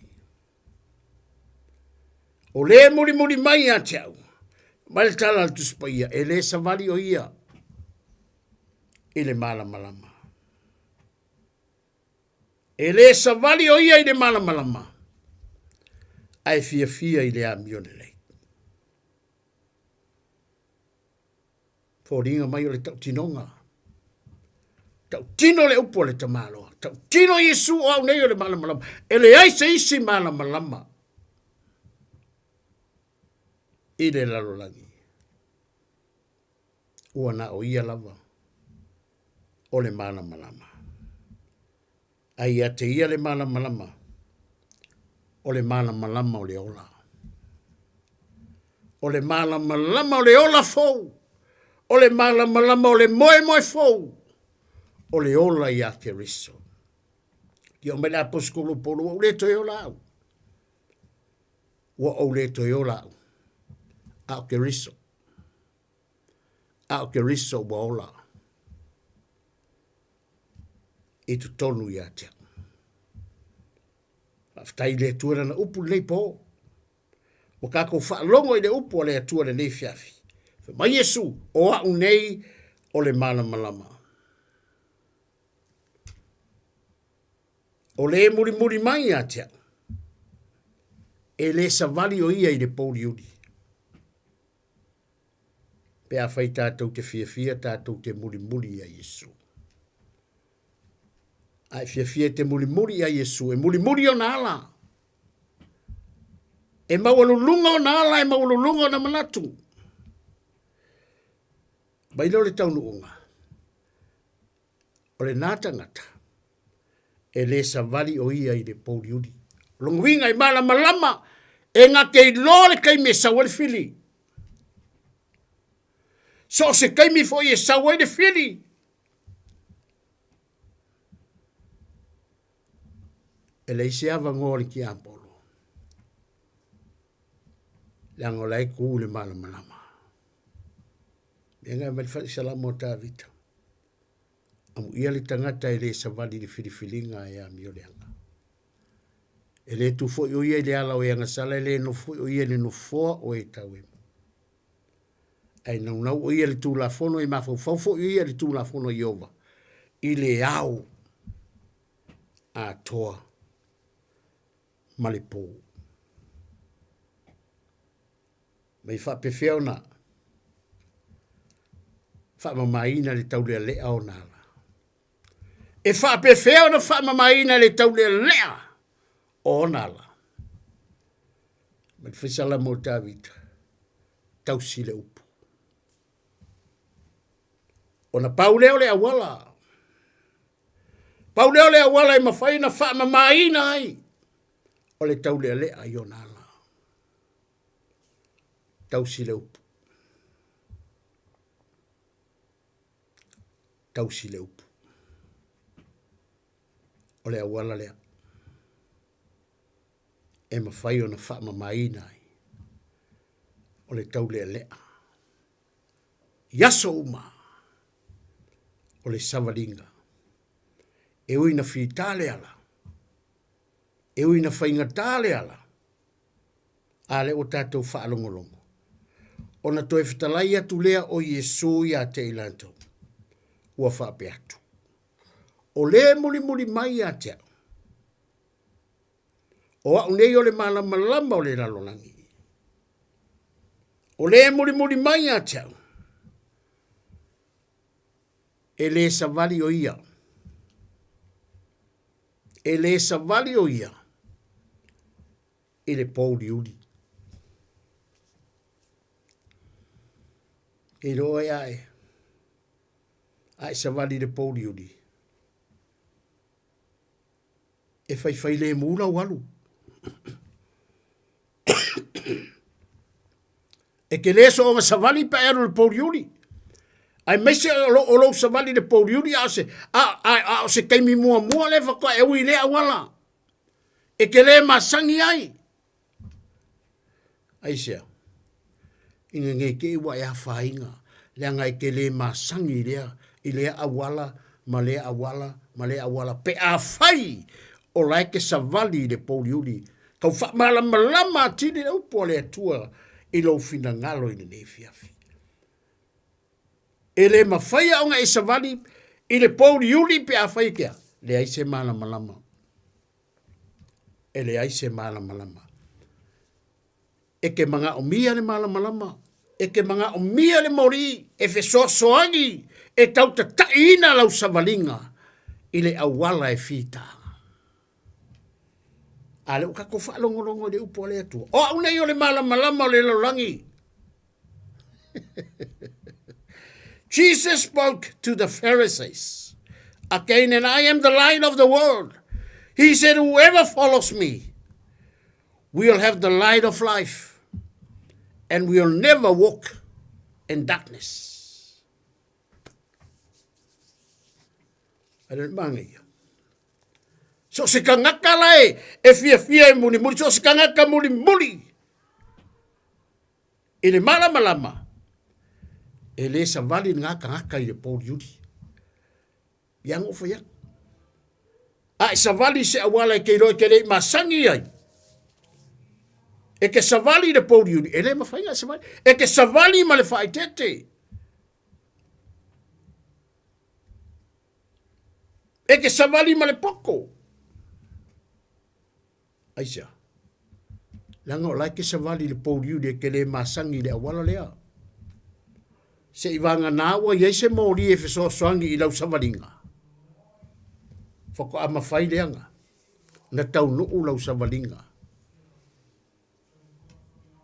O le mulimuli mai ia te au, mai le tala a le Tusi Paia, e le savali o ia i le malamalama. E le savali o ia i le malamalama, ae fiafia i le amio lelei. Foliga mai o le tautinoga. Tautino le upu a le tamaloa. Tautino Iesu o au nei o le malamalama. E leai se isi malamalama i le lalolagi. Ua na o ia lava o le malamalama. Ae ia te ia le malamalama, o le malamalama o le ola. O le malamalama o le ola fou, o le malamalama o le moemoe fou, o le ola iā Keriso. Ia o mai le aposetolo Paulo, ua ou le toe ola au. Ua ou le toe ola au. A o Keriso. A o Keriso ua ola. i totonu ia te au. Faafetai i le Atua lana upu lenei po. Ua kākou faalogo i le upu a le Atua lenei afiafi. Fai mai Iesu, o a'u nei o le malamalama. O le mulimuli mai ia te au, e le savali o ia i le pouliuli. Pe afai tātou te fiafia, tātou te mulimuli ia Iesu. A e fiafia e te mulimuli ia Iesu, e mulimuli ona ala. E maualuluga ona ala, e maualuluga ona manatu. Mai lea o le taunuuga, o lenā tagata, e le savali o ia i le pouliuli. O lona uiga e malamalama, e na te iloa le taimi e sau ai le fili. So o se taimi foi e sau ai le fili, e leai se avanoa o le tiapolo, leaga o la e tu le malamalama. Mea na aumai le falesalama o Tavita. Amuia le tagata e le savali i le filifiliga e amioleaga. E le tu foi o ia i le ala o e agasala, e le nofo foi o ia i le nofoa o e tauemo. Ae naunau o ia i le Tulafono, e mafaufau foi o ia i le Tulafono a Ieova, i le ao atoa ma le pō. Mai faapefea ona faamamaina le taulealea o ona ala. E faapefea ona faamamaina le taulealea o ona ala. Ma le faisala mo Tavita, tausi le upu. Ona pau lea o le auala. Pau lea o le auala e mafai ona faamamaina ai o le taulealea i ona ala. Tausi le upu. Tausi le upu. O le auala lea e mafai ona faamamaina ai o le taulealea i aso uma o le savaliga e ui na fita le ala, e ui na faigata le ala, a lea ua tatou faalogologo. Ona toe fetalai atu lea o Iesu ia te i latou, ua faapea atu, O le mulimuli mai ia te au, o au nei o le malamalama o le lalolagi. O le mulimuli mai ia te au, e le savali o ia, e le savali o ia i le pouliuli. E iloa e ae, a e savali i le pouliuli, e faifailemu lau alu. E te le soonga savali pe a e alu i le pouliuli. Aemaise o lo, o lou savali i le pouliuli a o se, a, a, a o se taimi muamua lea faatoa e ui i lea auala. E te le masani ai. Aisea? Ina nei te i ua e afaina, leaga e te le masani i lea, i lea auala ma lea auala ma lea auala pe afai o la e te savali i le pouliuli. Tau faamalamalama atili le upu a le Atua i lou finagalo i lenei afiafi. E le mafai ona e savali i le pouliuli pe afai e te a? Leai se malamalama. E leai se malamalama. E te manaomia le malamalama, e te manaomia le moli e fesoasoani e tautataiina lau savaliga i le auala e fita. A lea ua tatou faalogologo i le upu a le Atua. O au nei o le malamalama o le lalolagi. Jesus spoke to the Pharisees again, and I am the light of the world. He said, Whoever follows me will have the light of life and will never walk in darkness. A le manaia. So se tagata la e, e fiafia e mulimuli, so se tagata mulimuli i le malamalama, e le savali ngā tagata i le pouliuli. Ia ngō whai atu. A e savali i se auala e te iloa e te le i masani ai, e te savali i le pouliuli, e le mafai ona e savali. E te savali ma le faaeteete. E te savali ma le poto. Aisea? Leaga o la e te savali i le pouliuli e te le masani i le auala lea. Se i vagana ua i ai se moli e fesoasoani i lau savaliga, faatoa mafai lea na taunuu lau savaliga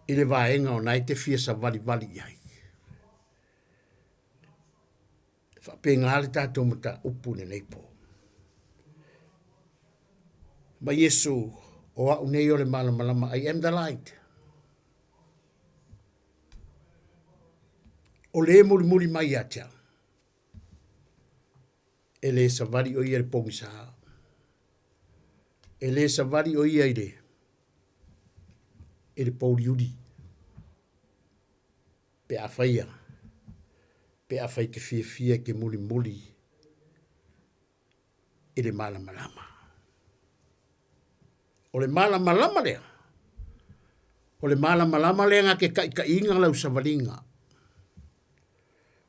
i le vaega o na e te fia savalivali i ai. E faapena le tatou mataupu i lenei po. Ma Iesu, o au nei o le malamalama, I am the light. O le mulimuli mai ia te au, e le savali o ia i le pogisa, e le savali o ia i le, i le pouliuli. Pe afai ia, pe afai e te fiafia e te mulimuli i le malamalama. O le malamalama lea, o le malamalama lea na te taitaiina lau savaliga.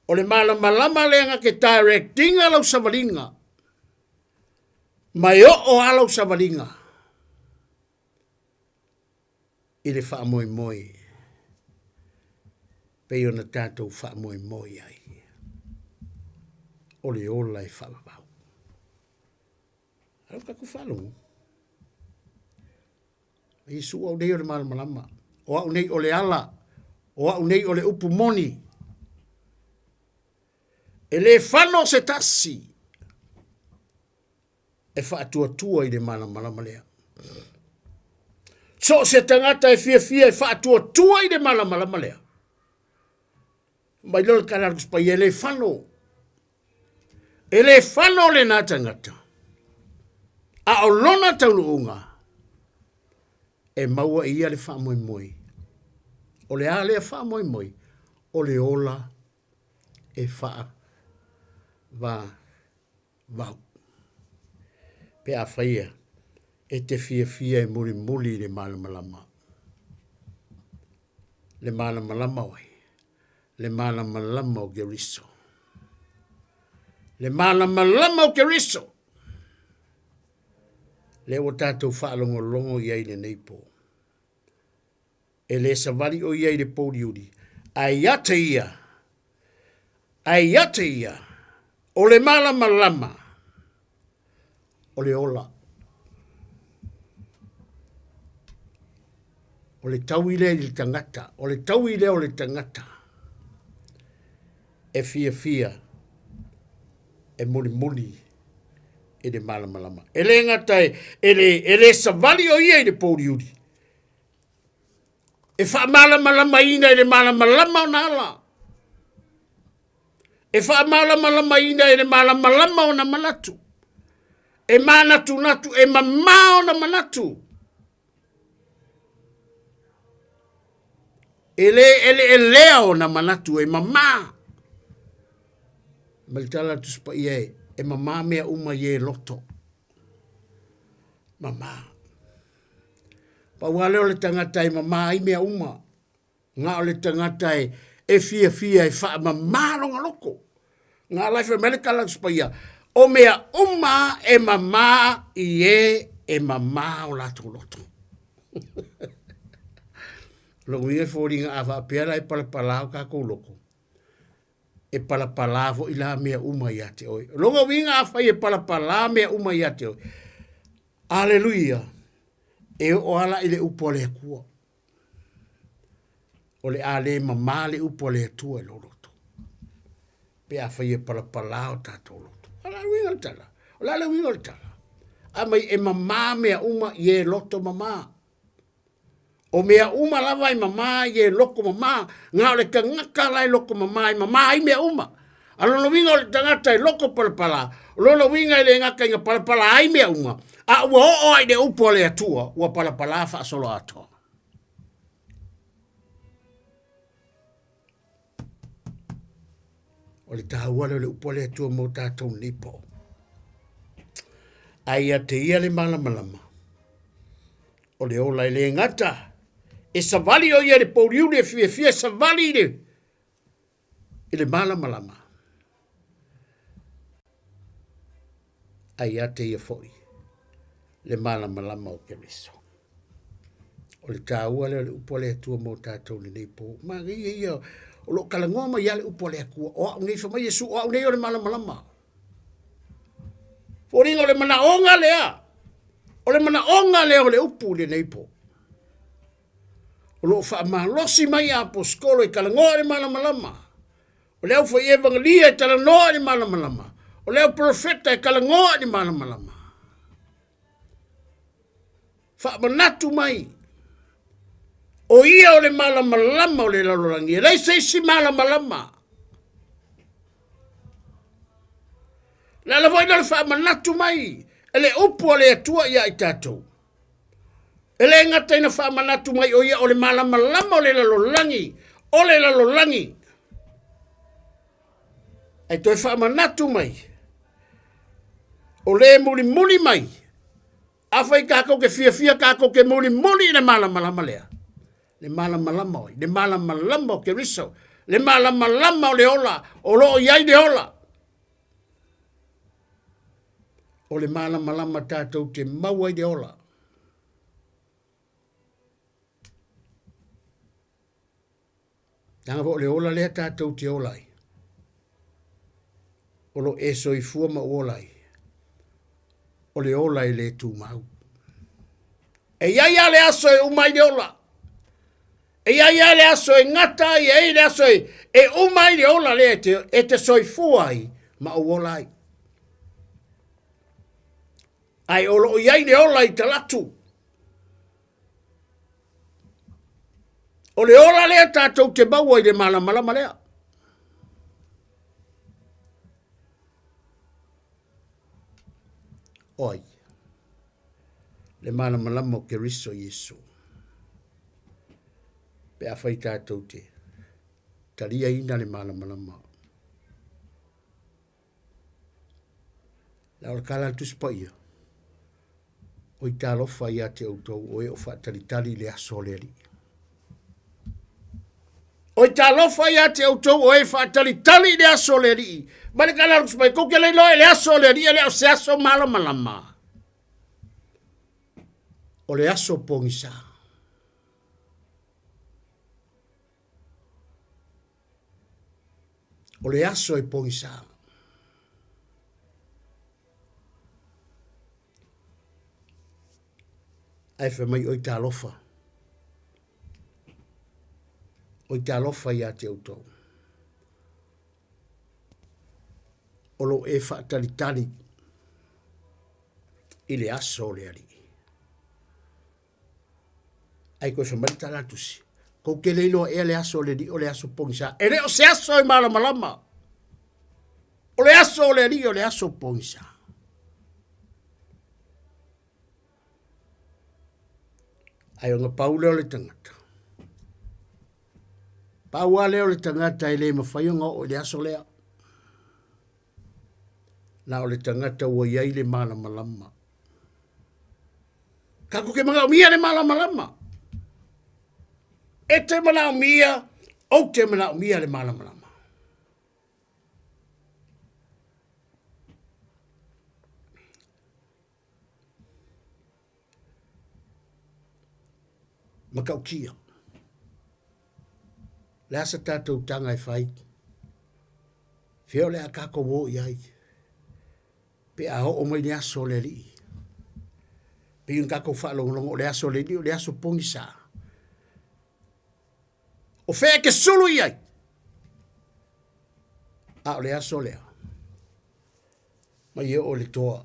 O le malamalama lea na te directinga lau savaliga. Ma e oo lava lau savaliga i le faamoemoe pei ona tatou faamoemoe ai o le ola e faavavau. Au tatou faalogo. Iesu au nei o le malamalama, o au nei o le ala, o au nei o le upu moni. E le fano se tasi e faatuatua i le malamalama lea. So o se tagata e fiafia e faatuatua i le malamalama lea. Mai lea le tala a le Tusi Paia, e le fano. E le fano lena tagata, a o lona taunuuga, e maua e ia le faamoemoe. O le a lea faamoemoe? O le ola e faavavau. Pe afai e te fiafia e mulimuli i le malamalama. Le malamalama o ai? Le malamalama o Keriso. Le malamalama o Keriso. Lea ua tatou faalogologo i ai i lenei po. E le savali o ia i le pouliuli, ae ia te ia, ae ia te ia, o le malamalama, o le ola. O le taui lea i le tagata, o le taui lea o le tagata e fiafia e mulimuli i le malamalama. E le gata e, e le, e le savali o ia i le pouliuli, e faamalamalamaina i le malamalama ona ala, e faamalamalamaina i le malamalama ona manatu, e manatunatu, e mamao ona manatu. E le eleelea ona manatu e mamā. Ma le tala a le Tusi Paia e, e mamā mea uma i e loto. Mamā. Pau lava lea o le tagata e mamā ai mea uma. Na o le tagata e, e fiafia e faamamā lona loto. Ngā lai fai mai le tala a le Tusi Paia, o mea uma e mamā i e e mamā o latou loto. Lona uiga e foliga a faapea la e palapala o tatou loto, e palapala foi la mea uma ia te oe. O lona uiga afai e palapala mea uma ia te oe, aleluia, e oo lava la i le upu a le Atua. O le a le mamā le upu a le Atua i lou loto. Pe afai e palapala o tatou loto. O le a le uiga o le tala? O le a le uiga o le tala? A mai e mamā mea uma i e loto mamā. O mea uma lava e mamā i e loko mamā, na o le tagata la e loko mamā e mamā ai mea uma. A lona uiga o le tagata e loko palapala, o lona uiga e le gata ina palapala ai mea uma, a ua oo ai le upu a le Atua, ua palapala faasoloatoa. O le taua lea o le upu a le Atua mo tatou nei po. Ae ia te ia le malamalama o le ola e le gata e savali o ia i le pouliuli e fiafia e savali i le, i le malamalama. Ae ia te ia foi le malamalama o Keriso. O le taua lea o le upu a le Atua mo tatou lenei po. Manaia ia o lo o talanoa mai lava le upu a le Atua. O au nei, fai mai Iesu, o au nei o le malamalama. Foliga o le manaoga lea, o le manaoga lea o le upu i lenei po. O lo o faamalosi mai aposetolo e talanoa i le malamalama. O le aufai evangelia e talanoa i le malamalama. O le au profeta e talanoa i le malamalama. Faamanatu mai, o ia o le malamalama o le lalolagi, e leai se isi malamalama. Le ala foi lea o le faamanatu mai e le upu a le Atua ia i tatou. E le gata ina faamanatu mai o ia o le malamalama o le lalolagi, o le lalolagi. Ae toe faamanatu mai, o le mulimuli mai, afai tatou te fiafia tatou te mulimuli i le malamalama lea, le malamalama oi, le malamalama o Keriso, le malamalama o le ola, o lo o i ai le ola. O le malamalama tatou te maua ai le ola. Leaga foi o le ola lea tatou te ola ai, o lo o e soifua ma ou ola ai, o le ola e le tumau. E i ai lava le aso e uma ai le ola. E i ai lava le aso e gata ai, e i ai le aso e, e uma ai le ola lea e te, e te soifua ai ma ou ola ai. Ae o lo o i ai le ola i talaatu. O le ola lea tatou te maua i le malamalama lea. Oi, le malamalama o Keriso Iesu. Pe afai tatou te taliaina le malamalama. La o le tala a le Tusi Paia, Oi talofa ia te outou o e o faatalitali i le aso o le Alii. Oi talofa ia te outou o e faatalitali i le aso o le Alii. Ma le tala a le Tusi Paia, tou te le iloa i le aso o le Alii e le o se aso malamalama. O le aso pogisa. O le aso e pogisa. Ae fai mai oi talofa. Oi talofa ia te outou. O lo e faatalitali i le aso o le Alii. Ae toe fai mai le tala a le tusi, kou te le iloa ea le aso o le Alii o le aso pogisa. E le o se aso e malamalama. O le aso o le Alii o le aso pogisa. Ae ona pau lea o le tagata. Pau lava lea o le tagata e le mafai ona oo i le aso lea. Na o le tagata ua i ai le malamalama. Tatou te manaomia le malamalama. E te manaomia, ou te manaomia le malamalama. Matautia. Le a se tatou taga e fai? Fea o le a tatou o i ai? Pe a oo mai le aso o le Alii. Pei ona tatou faalogologo o le aso o le Alii o le aso pogisa. O fea e te sulu i ai? A o le aso lea, mai e oo i le toa.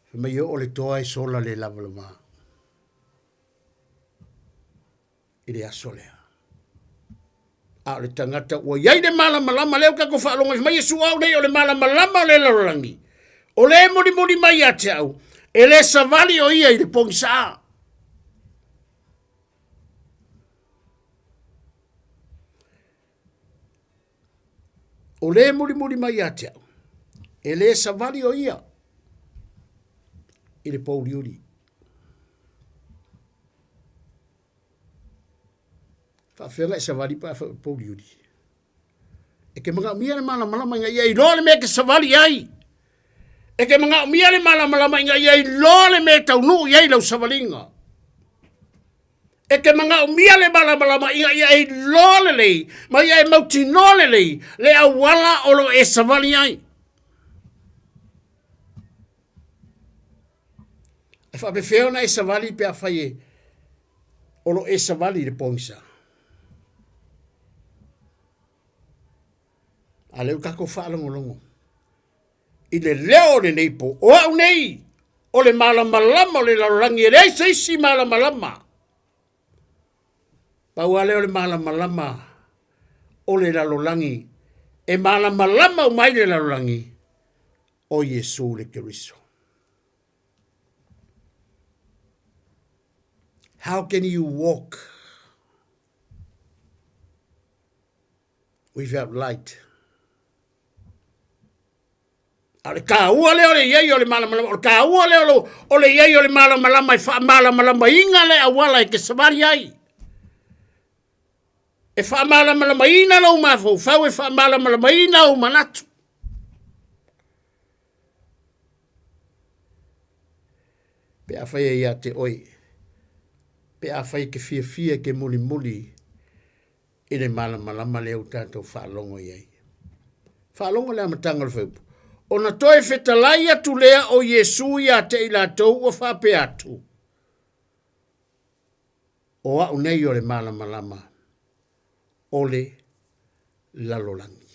Fai mai e oo le toa e sola le lavalava i le aso lea. A o le tagata ua i ai le malamalama, lea ua tatou faalogo ai, fai mai Iesu au nei o le malamalama o le lalolagi, o le mulimuli mai ia te au, e le savali o ia i le pogisa. O le mulimuli mai ia te au, e le savali o ia. i le pouliuli. Faafefea ona e savali pe afai o le pouliuli? E ke manaomia le malamalama ina ia iloa le mea e te savali i ai. E ke manaomia le malamalama ina ia iloa le mea e taunuu i ai lau savaliga. E ke manaomia le malamalama ina ia e iloa lelei ma ia e mautinoa lelei le auala o lo o e savali ai. E faapefea ona e savali pe afai e o lo o e savali i le pogisa? A lea ua tatou faalogologo i le leo o lenei po, o au nei, o le malamalama o le lalolagi, e leai se isi malamalama. Pau lava lea o le malamalama o le lalolagi, e malamalama uma ai le lalolagi, o Iesu le Keriso. How can you walk without light? A o le taua lea o le i ai o le malamalama, o le taua lea o le i ai o le malamalama e faamalamalamaina le auala e te savali ai. E faamalamalamaina lou mafaufau, e faamalamalamaina ou manatu. Pe afai e ia te oe, pe afai e te fiafia e te mulimuli i le malamalama lea ua tatou faalogo i ai. Faalogo le amataga o le fuaiupu. Ona toe fetalai atu lea o Iesu ia te i latou ua faapea atu, O au nei o le malamalama o le lalolagi.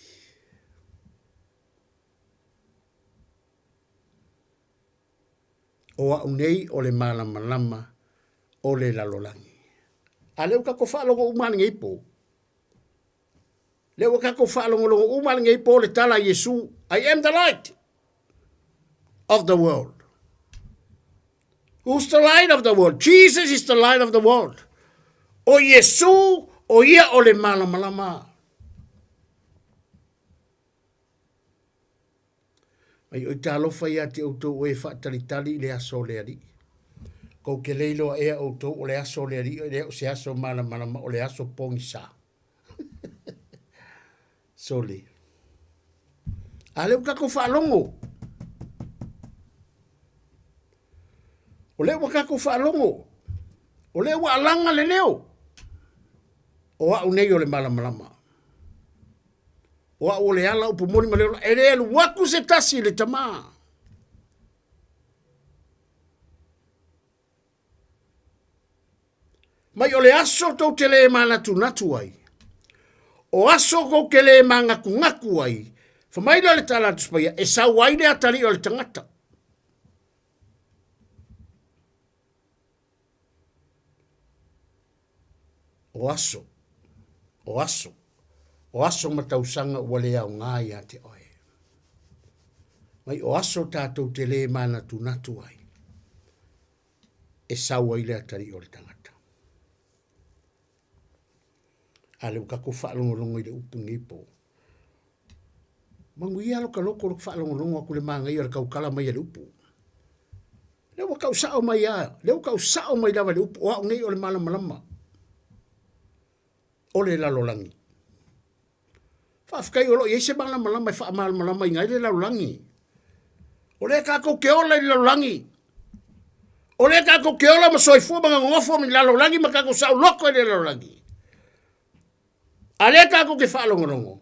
O au nei o le malamalama o le lalolagi. A lea ua tatou faalogo uma lenei po. Lea ua tatou faalogologo uma lenei po le tala a Iesu, I am the light of the world. Who's the light of the world? Jesus is the light of the world. O Iesu, o ia o le malamalama. Mai oi talofa ia te outou o e faatalitali i le aso o le Alii. Kou ke le iloa ea outou o le aso o le Alii e le o se aso malamalama o le aso pogisa. Sole. A lea ua tatou faalogo. O lea ua tatou faalogo. O lea ua alaga le leo. O au nei o le malamalama. O au o le ala upu moni ma le ola. E le alu atu se tasi i le Tamā. Mai o le aso tou te le manatunatu ai, o aso tou te le manatunatu ai, fai mai lea o le tala a le Tusi Paia, e sau ai le atalii o le tagata. O aso, o aso, o aso ma tausaga ua le aoga ia te oe. Mai o aso tatou te le manatunatu ai, e sau ai le atalii o le tagata. A lea ua tatou faalogologo i le upu lenei po. Manuia lo ka loko lo faalogologo atu le manaia o le tautala mai a le upu. Lea ua tau sao mai a, lea ua tau sao mai lava le upu, o au nei o le malamalama o le lalolagi. Faafetai o lo o i ai se malamalama e faamalamalamaina ai le lalolagi. O lea tatou te ola i le lalolagi. O lea tatou te ola ma soifua ma nonofo i le lalolagi ma tatou saoloto i le lalolagi. A lea tatou te faalogologo,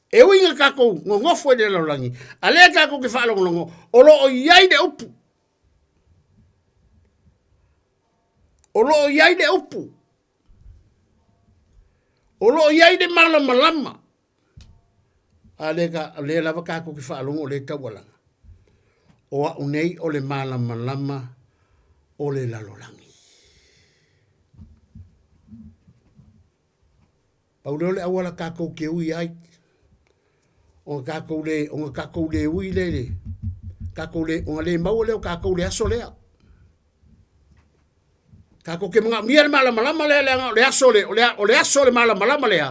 e ui ina tatou nonofo i le lalolagi, a lea tatou te faalogologo, o lo o i ai le upu. O lo o i ai le upu. O lo o i ai le malamalama. A lea, ka, lea lava tatou te faalogo o lea e taualaga. O au nei o le malamalama o le lalolagi. Pau lea o le auala tatou te ui ai. Ona tatou le, ona tatou le ui lea i le, tatou le, ona le maua lea o tatou le aso lea. Tatou te manaomia le malamalama lea leaga o le aso le, o le, o le aso o le malamalama lea,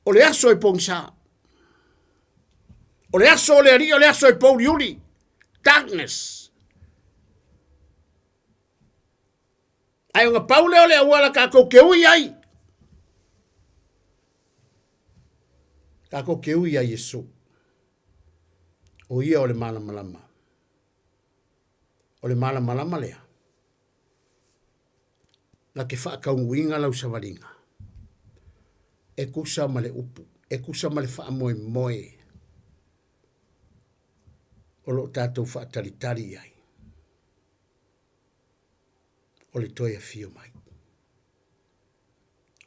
o le aso e pogisa. O le aso o le Alii, o le aso e pouliuli. Darkness. Ae ona pau lea o le auala tatou te ui ai. Tatou te ui ia Iesu. O ia o le malamalama. O le malamalama lea. Na te faataunuuina lau savaliga. E tusa ma le upu, e tusa ma le faamoemoe o lo o tatou faatalitali i ai. O le toe afio mai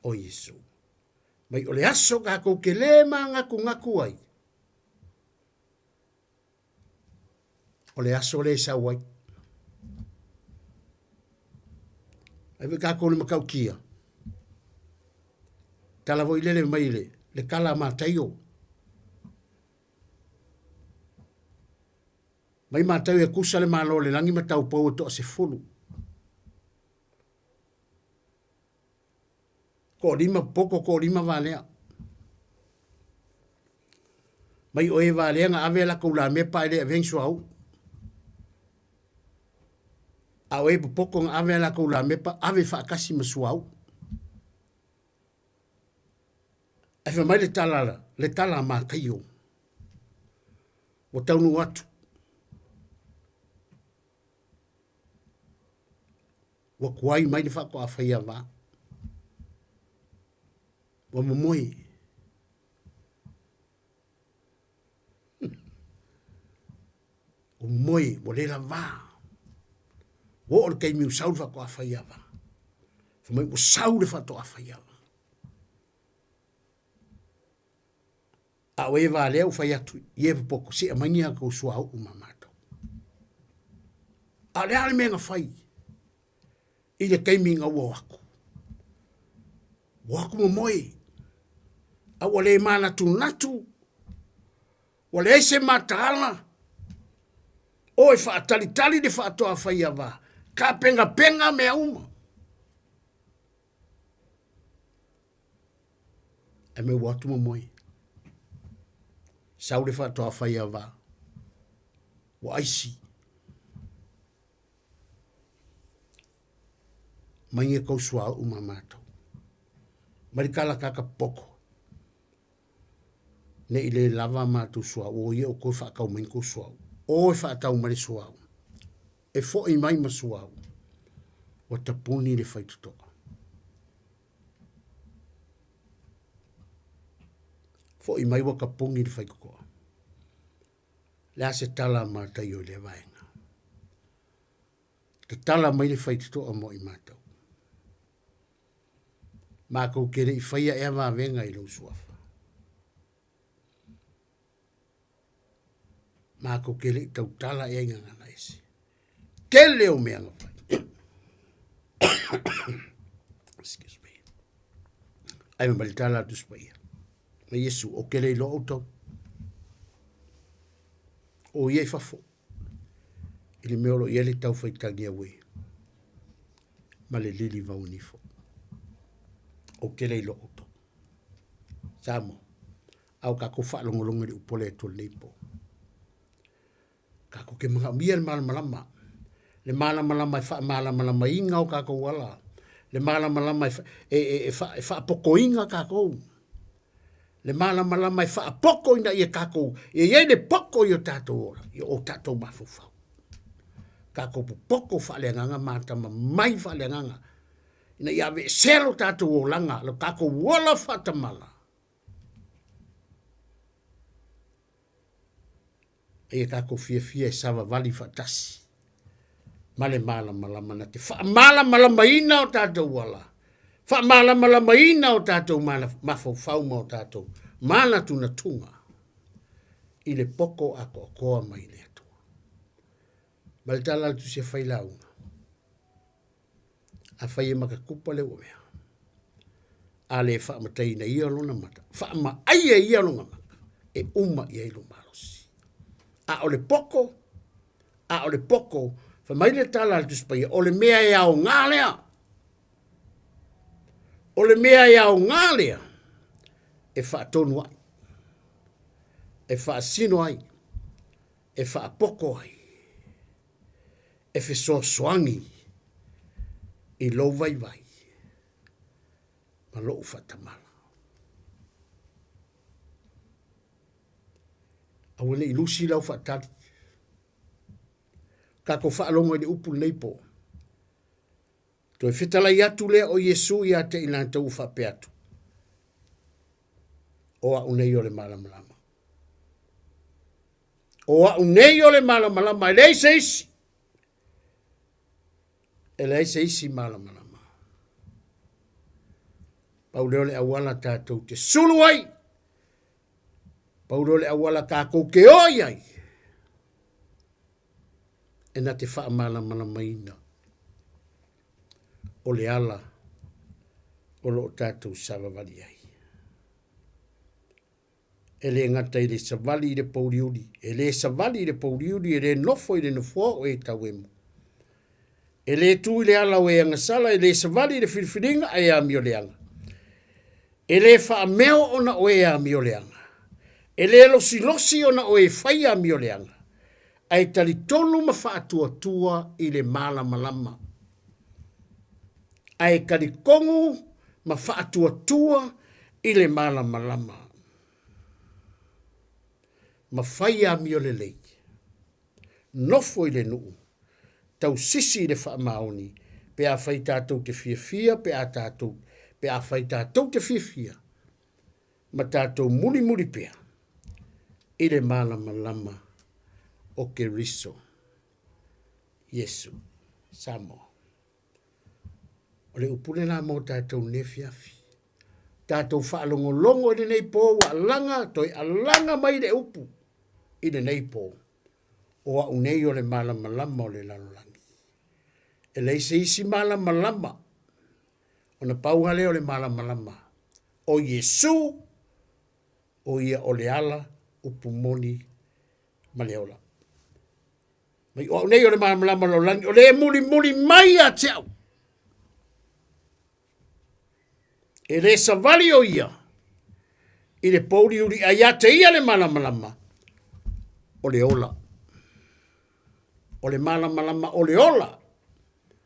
o Iesu. Mai o le aso tatou te lē manatunatu ai, o le aso lea e sau ai. Ai foi tatou le matautia, tala foi lele mai le, le tala a Mataio. Mai Mataio e kusa le malo o le lagi ma taupou e toa sefulu. Toalima poto, toalima valea. Mai o e valea na ave latou lamepa ae le avea ni suauu. A o e popoto na ave latou lamepa, ave faatasi ma suauu. Ae fai mai le tala, le tala a Mataio, ua taunuu atu. Ua tuai mai le faatoa faia va. Ua momoe. Ua momoe, ua le lava. Ua oo le taimi ua sau le faatoa faia va. Fai mai ua sau le faatoa faia va. A o e valea ua fai atu, ie popoto, se aumai ni a tou suauu ma matou. A o le a le mea na fai i le taimi na ua o atu? Ua o atu momoe, a ua le manatunatu, ua leai se mataala, o e faatalitali le faatoa faiava, tapenapena mea uma. Ae mai ua atu momoe. Sau le faatoa faiava, ua aisi. Mai e kou suauu ma matou. Mai le kalakaka poko. Ne i le lava matou suauu, o ia o koe faatau mai kou suauu. O e faatau mai le suauu. E foi mai ma suauu. Ua tapuni le faitotoa. Foi mai ua tapuni le faitotoa. Le a se tala a Mataio i lea vaega. Tatala mai le faitotoa mo i matou. Matou te le i faia ea vavega i lou suafa. Matou te le i tautala ea i gagana ese. Tele o mea na fai. Excuse me. Ai ma le tala atu Paia. Ma Iesu, o ke le iloa outou. O ia i fafo. I le mea o lo o i ai le taufaitagia ue ma le lili vauanifo. O ke le iloa outou. Samoa, a o kākou faalogologo i le upu a le Atua i lenei po. Kākou ke manaomia le malamalama, le malamalama e faamalamalamaina o kākou ala, le malamalama e, e, e, e, fa, e faapokoina kākou, le malamalama e faapoko ina ia kākou, e i ai le poko i o tātou ola, i o tātou mafaufau. Kākou popoko faaleagaga ma mai faaleagaga, ina ia aveesea lo tātou olaga, lo tātou ola faatamala. Eia tātou fiafia e savavali faatasi ma le malamalama na te faamalamalamaina o tātou ala, faamalamalamaina o tātou mafaufau ma o tātou manatunatuga i le poko atoatoa mai le Atua. Ma le tala a le Tusi e fai lauga, Afai e makakupa le ua mea, a le faamataiina ia lona mata, faamaaia ia lona mata, e uma i ai lou malosi. A o le poko, a o le poko, fai mai le tala a le Tusi Paia, o le mea e aoga lea. O le mea e aoga lea, e faatonu ai, e faasino ai, e faapoko ai, e fesoasoani. I lou vaivai ma lou faatamala. Aua ne i lusi lau faatali. Tatou faalogo i le upu lenei po. Toe fetalai atu lea o Iesu ia te i latou ua faapea atu, O au nei o le malamalama. O au nei o le malamalama, e leai se isi. E leai se isi malamalama. Pau lea o le auala tatou te sulu ai. Pau lea o le auala tatou te oi ai. E na te faamalamalamaina o le ala o lo o tatou savavali ai. E le gata i le savali i le pouliuli, e le savali i le pouliuli, e le nofo i le nofoa o e tauemu. E le tu i le ala o e agasala, e le savali i le filifiliga a e amioleaga. E le faameo ona o e amioleaga. E le losilosi ona o e fai amioleaga, ae talitonu ma faatuatua i le malamalama. Ae talikonu ma faatuatua i le malamalama. Ma fai amio lelei. Nofo i le nuu, tausisi i le faamaoni, pe afai tatou te fiafia, pe a tatou, pe afai tatou te fiafia, ma tatou mulimuli pea i le malamalama o Keriso Iesu. Samoa. O le upu lena mo tatou nei afiafi. Tatou faalogologo i lenei po ua alaga, toe alaga mai le upu i lenei po. O au nei o le malamalama o le lalolagi. E leai se isi malamalama, ona pau lava lea o le malamalama o Iesu, o ia o le ala, upu moni ma le ola. Mai o au nei o le malamalama o le lalolagi, o le mulimuli mai ia te au. E le savali o ia i le pouliuli a ia te ia le malamalama o le ola. O le malamalama o le ola,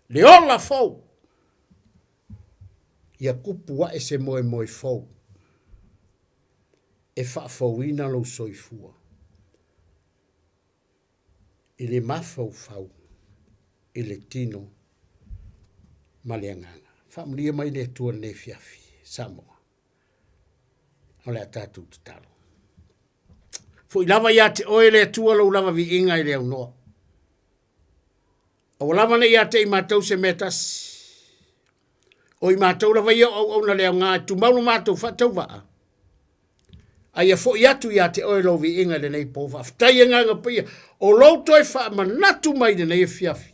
le ola fou. Ia kupu ae se moemoe fou e faafouina lou soifua i le mafaufau, i le tino ma le agaga. Faamanuia mai le Atua i lenei afiafi, Samoa. O le a tatou tatalo. Foi lava ia te oe le Atua lou lava viiga i le aunoa. Aua lava ne i ia te i matou se mea tasi. O i matou lava ia o auauna le aoga e tumau lo matou faatauvaa. A ia foi atu ia te oe lou viiga i lenei po. Faafetai Agaga Paia o lou toe faamanatu mai i lenei afiafi.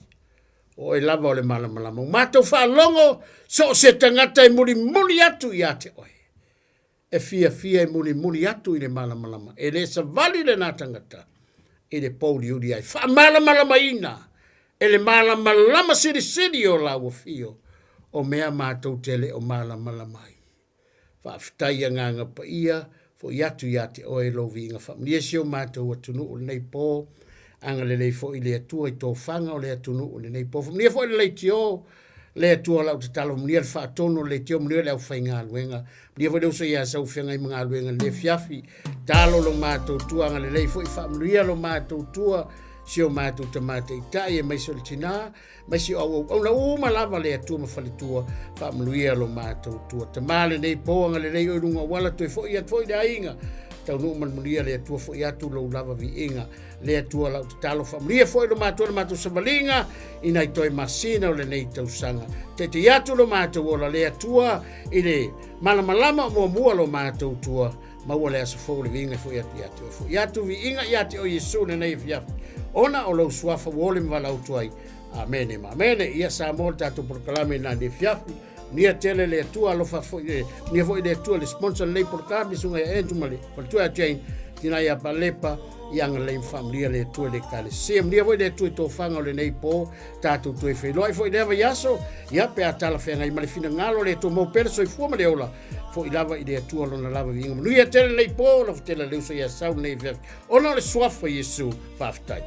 O oe lava o le malamalama. Ua matou faalogo so o se tagata e mulimuli atu ia te oe. E fiafia e mulimuli atu i le malamalama. E le savali lena tagata i le pouliuli ai. Faamalamalamaina e le malamalama silisili o lau afio o mea matou te le o malamalama ai. Faafetai Agaga Paia, foi atu ia te oe lou viiga faamanuia si o matou atunuu i lenei po. Agalelei foi le Atua i tofaga o le atunuu i lenei po. Faamanuia foi le leitio, le Atua lau tatalo, manuia le faatonu o le leitio, manuia le aufaigaluega. Manuia foi le uso ia Sau feagai ma galuega i lenei afiafi. Talo lo matou tua, agalelei foi faamanuia lo matou tua, si o matou tama taitai aemaise o le tina, mai si o auauauna uma lava le Atua ma faletua, faamanuia lo matou tua. Tama lenei po, agalelei oe luga o auala, toe foi atu foi le aiga, taunuu ma le manuia le Atua, foi atu lou lava viiga. Le Atua lau tatalo, faamanuia foi lo matou le matou savaliga i nai toe masina o lenei tausaga. Taitai atu lo matou ola le Atua i le malamalama o muamua lo matou tua, maua le aso fou le viiga e foi atu ia te oe. Foi atu viiga ia te oe Iesu lenei afiafi, ona o lou suafa ua ole ma valaautu ai. Amene ma amene. Ia Samoa le tatou polokalame na nei afiafi. Nia tele le Atua, alofa foi le, nia foi le Atua le sponsor lenei polokalame, susuga ia Andrew ma le faletua ia Jane, tina ia Palepa, ia agalelei ma faamanuia le Atua i le Ekalesia. Manuia foi le Atua i tofaga o lenei po, tatou toe feiloai foi i lea vaiaso, ia pe a talafeagai ma le finagalo o le Atua, maua pea le soifua ma le ola, foi lava i le Atua lona lava viiga. Manuia tele lenei po, alofa tele le uso ia Sau lenei afiafi, ona o le suafa o Iesu. Faafetai.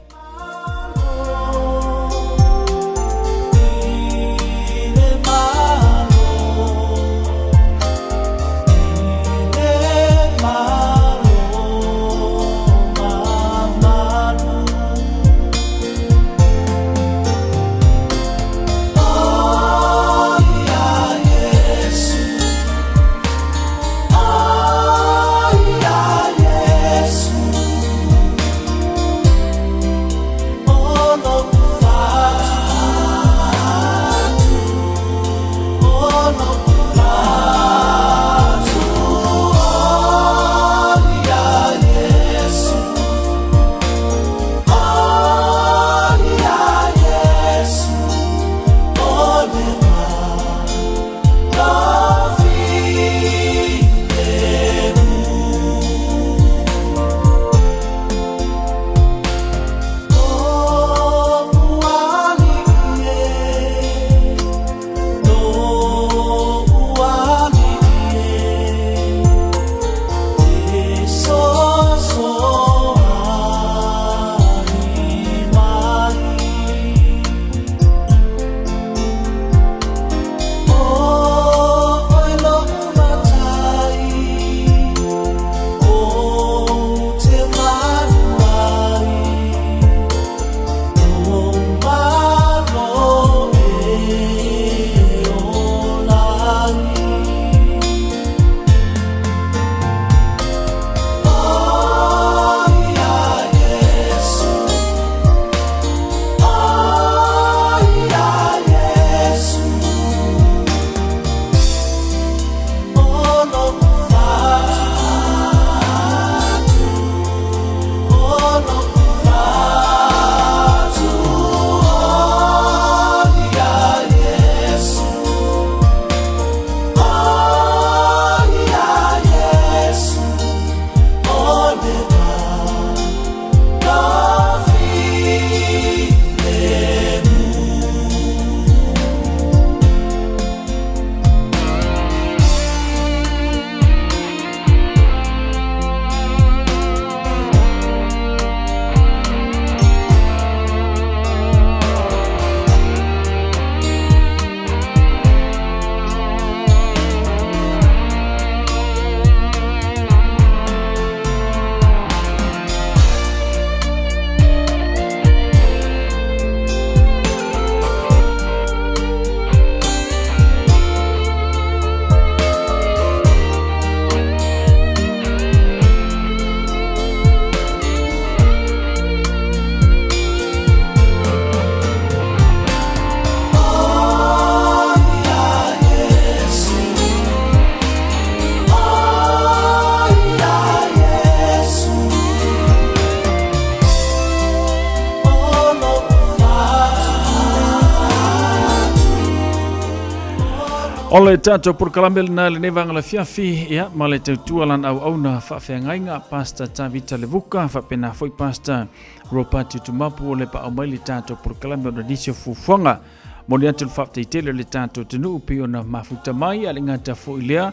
O le tatou polokalame lena i lenei vaega lafiafi, ia, ma le tautua lana auauna faafeagaiga, Pastor Tavita Levuka, faapena foi Pastor Ropati Tumapu o le paau mai le tatou polokalame ona nisi o fuafuaga. Moni atu le faafetai tele o le tatou atunuu pei ona mafuta mai, a le gata foi lea,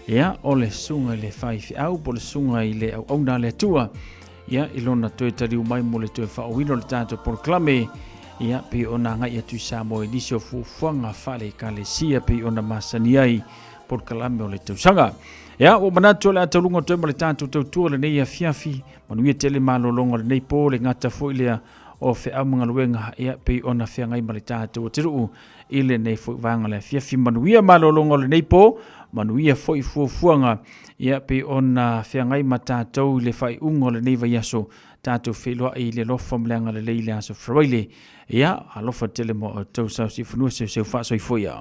ia, o le susuga i le faifeau po o le susuga i le auauna a le Atua, ia, i lona toe taliu mai mo le toe faaauauina o le tatou polokalame, ia, pei ona agai atu i Samoa i nisi o fuafuaga faale-ekalesia pei ona masani ai polokalame o le tausaga. Ia, ua manatu o le a tauluga toe ma le tatou tautua lenei afiafi, manuia tele malologa o lenei po, le gata foi lea o feau ma galuega, ia, pei ona feagai ma le tatou atunuu i lenei foi vaega o le afiafi. Manuia malologa o lenei po, manuia foi fuafuaga, ia, pei ona feagai ma tatou i le faaiuga o lenei vaiaso, tatou feiloai i le alofa ma le agalelei i le aso Faraile. Ia, alofa tele mo outou sausiufanua seuseu faasoifua ia.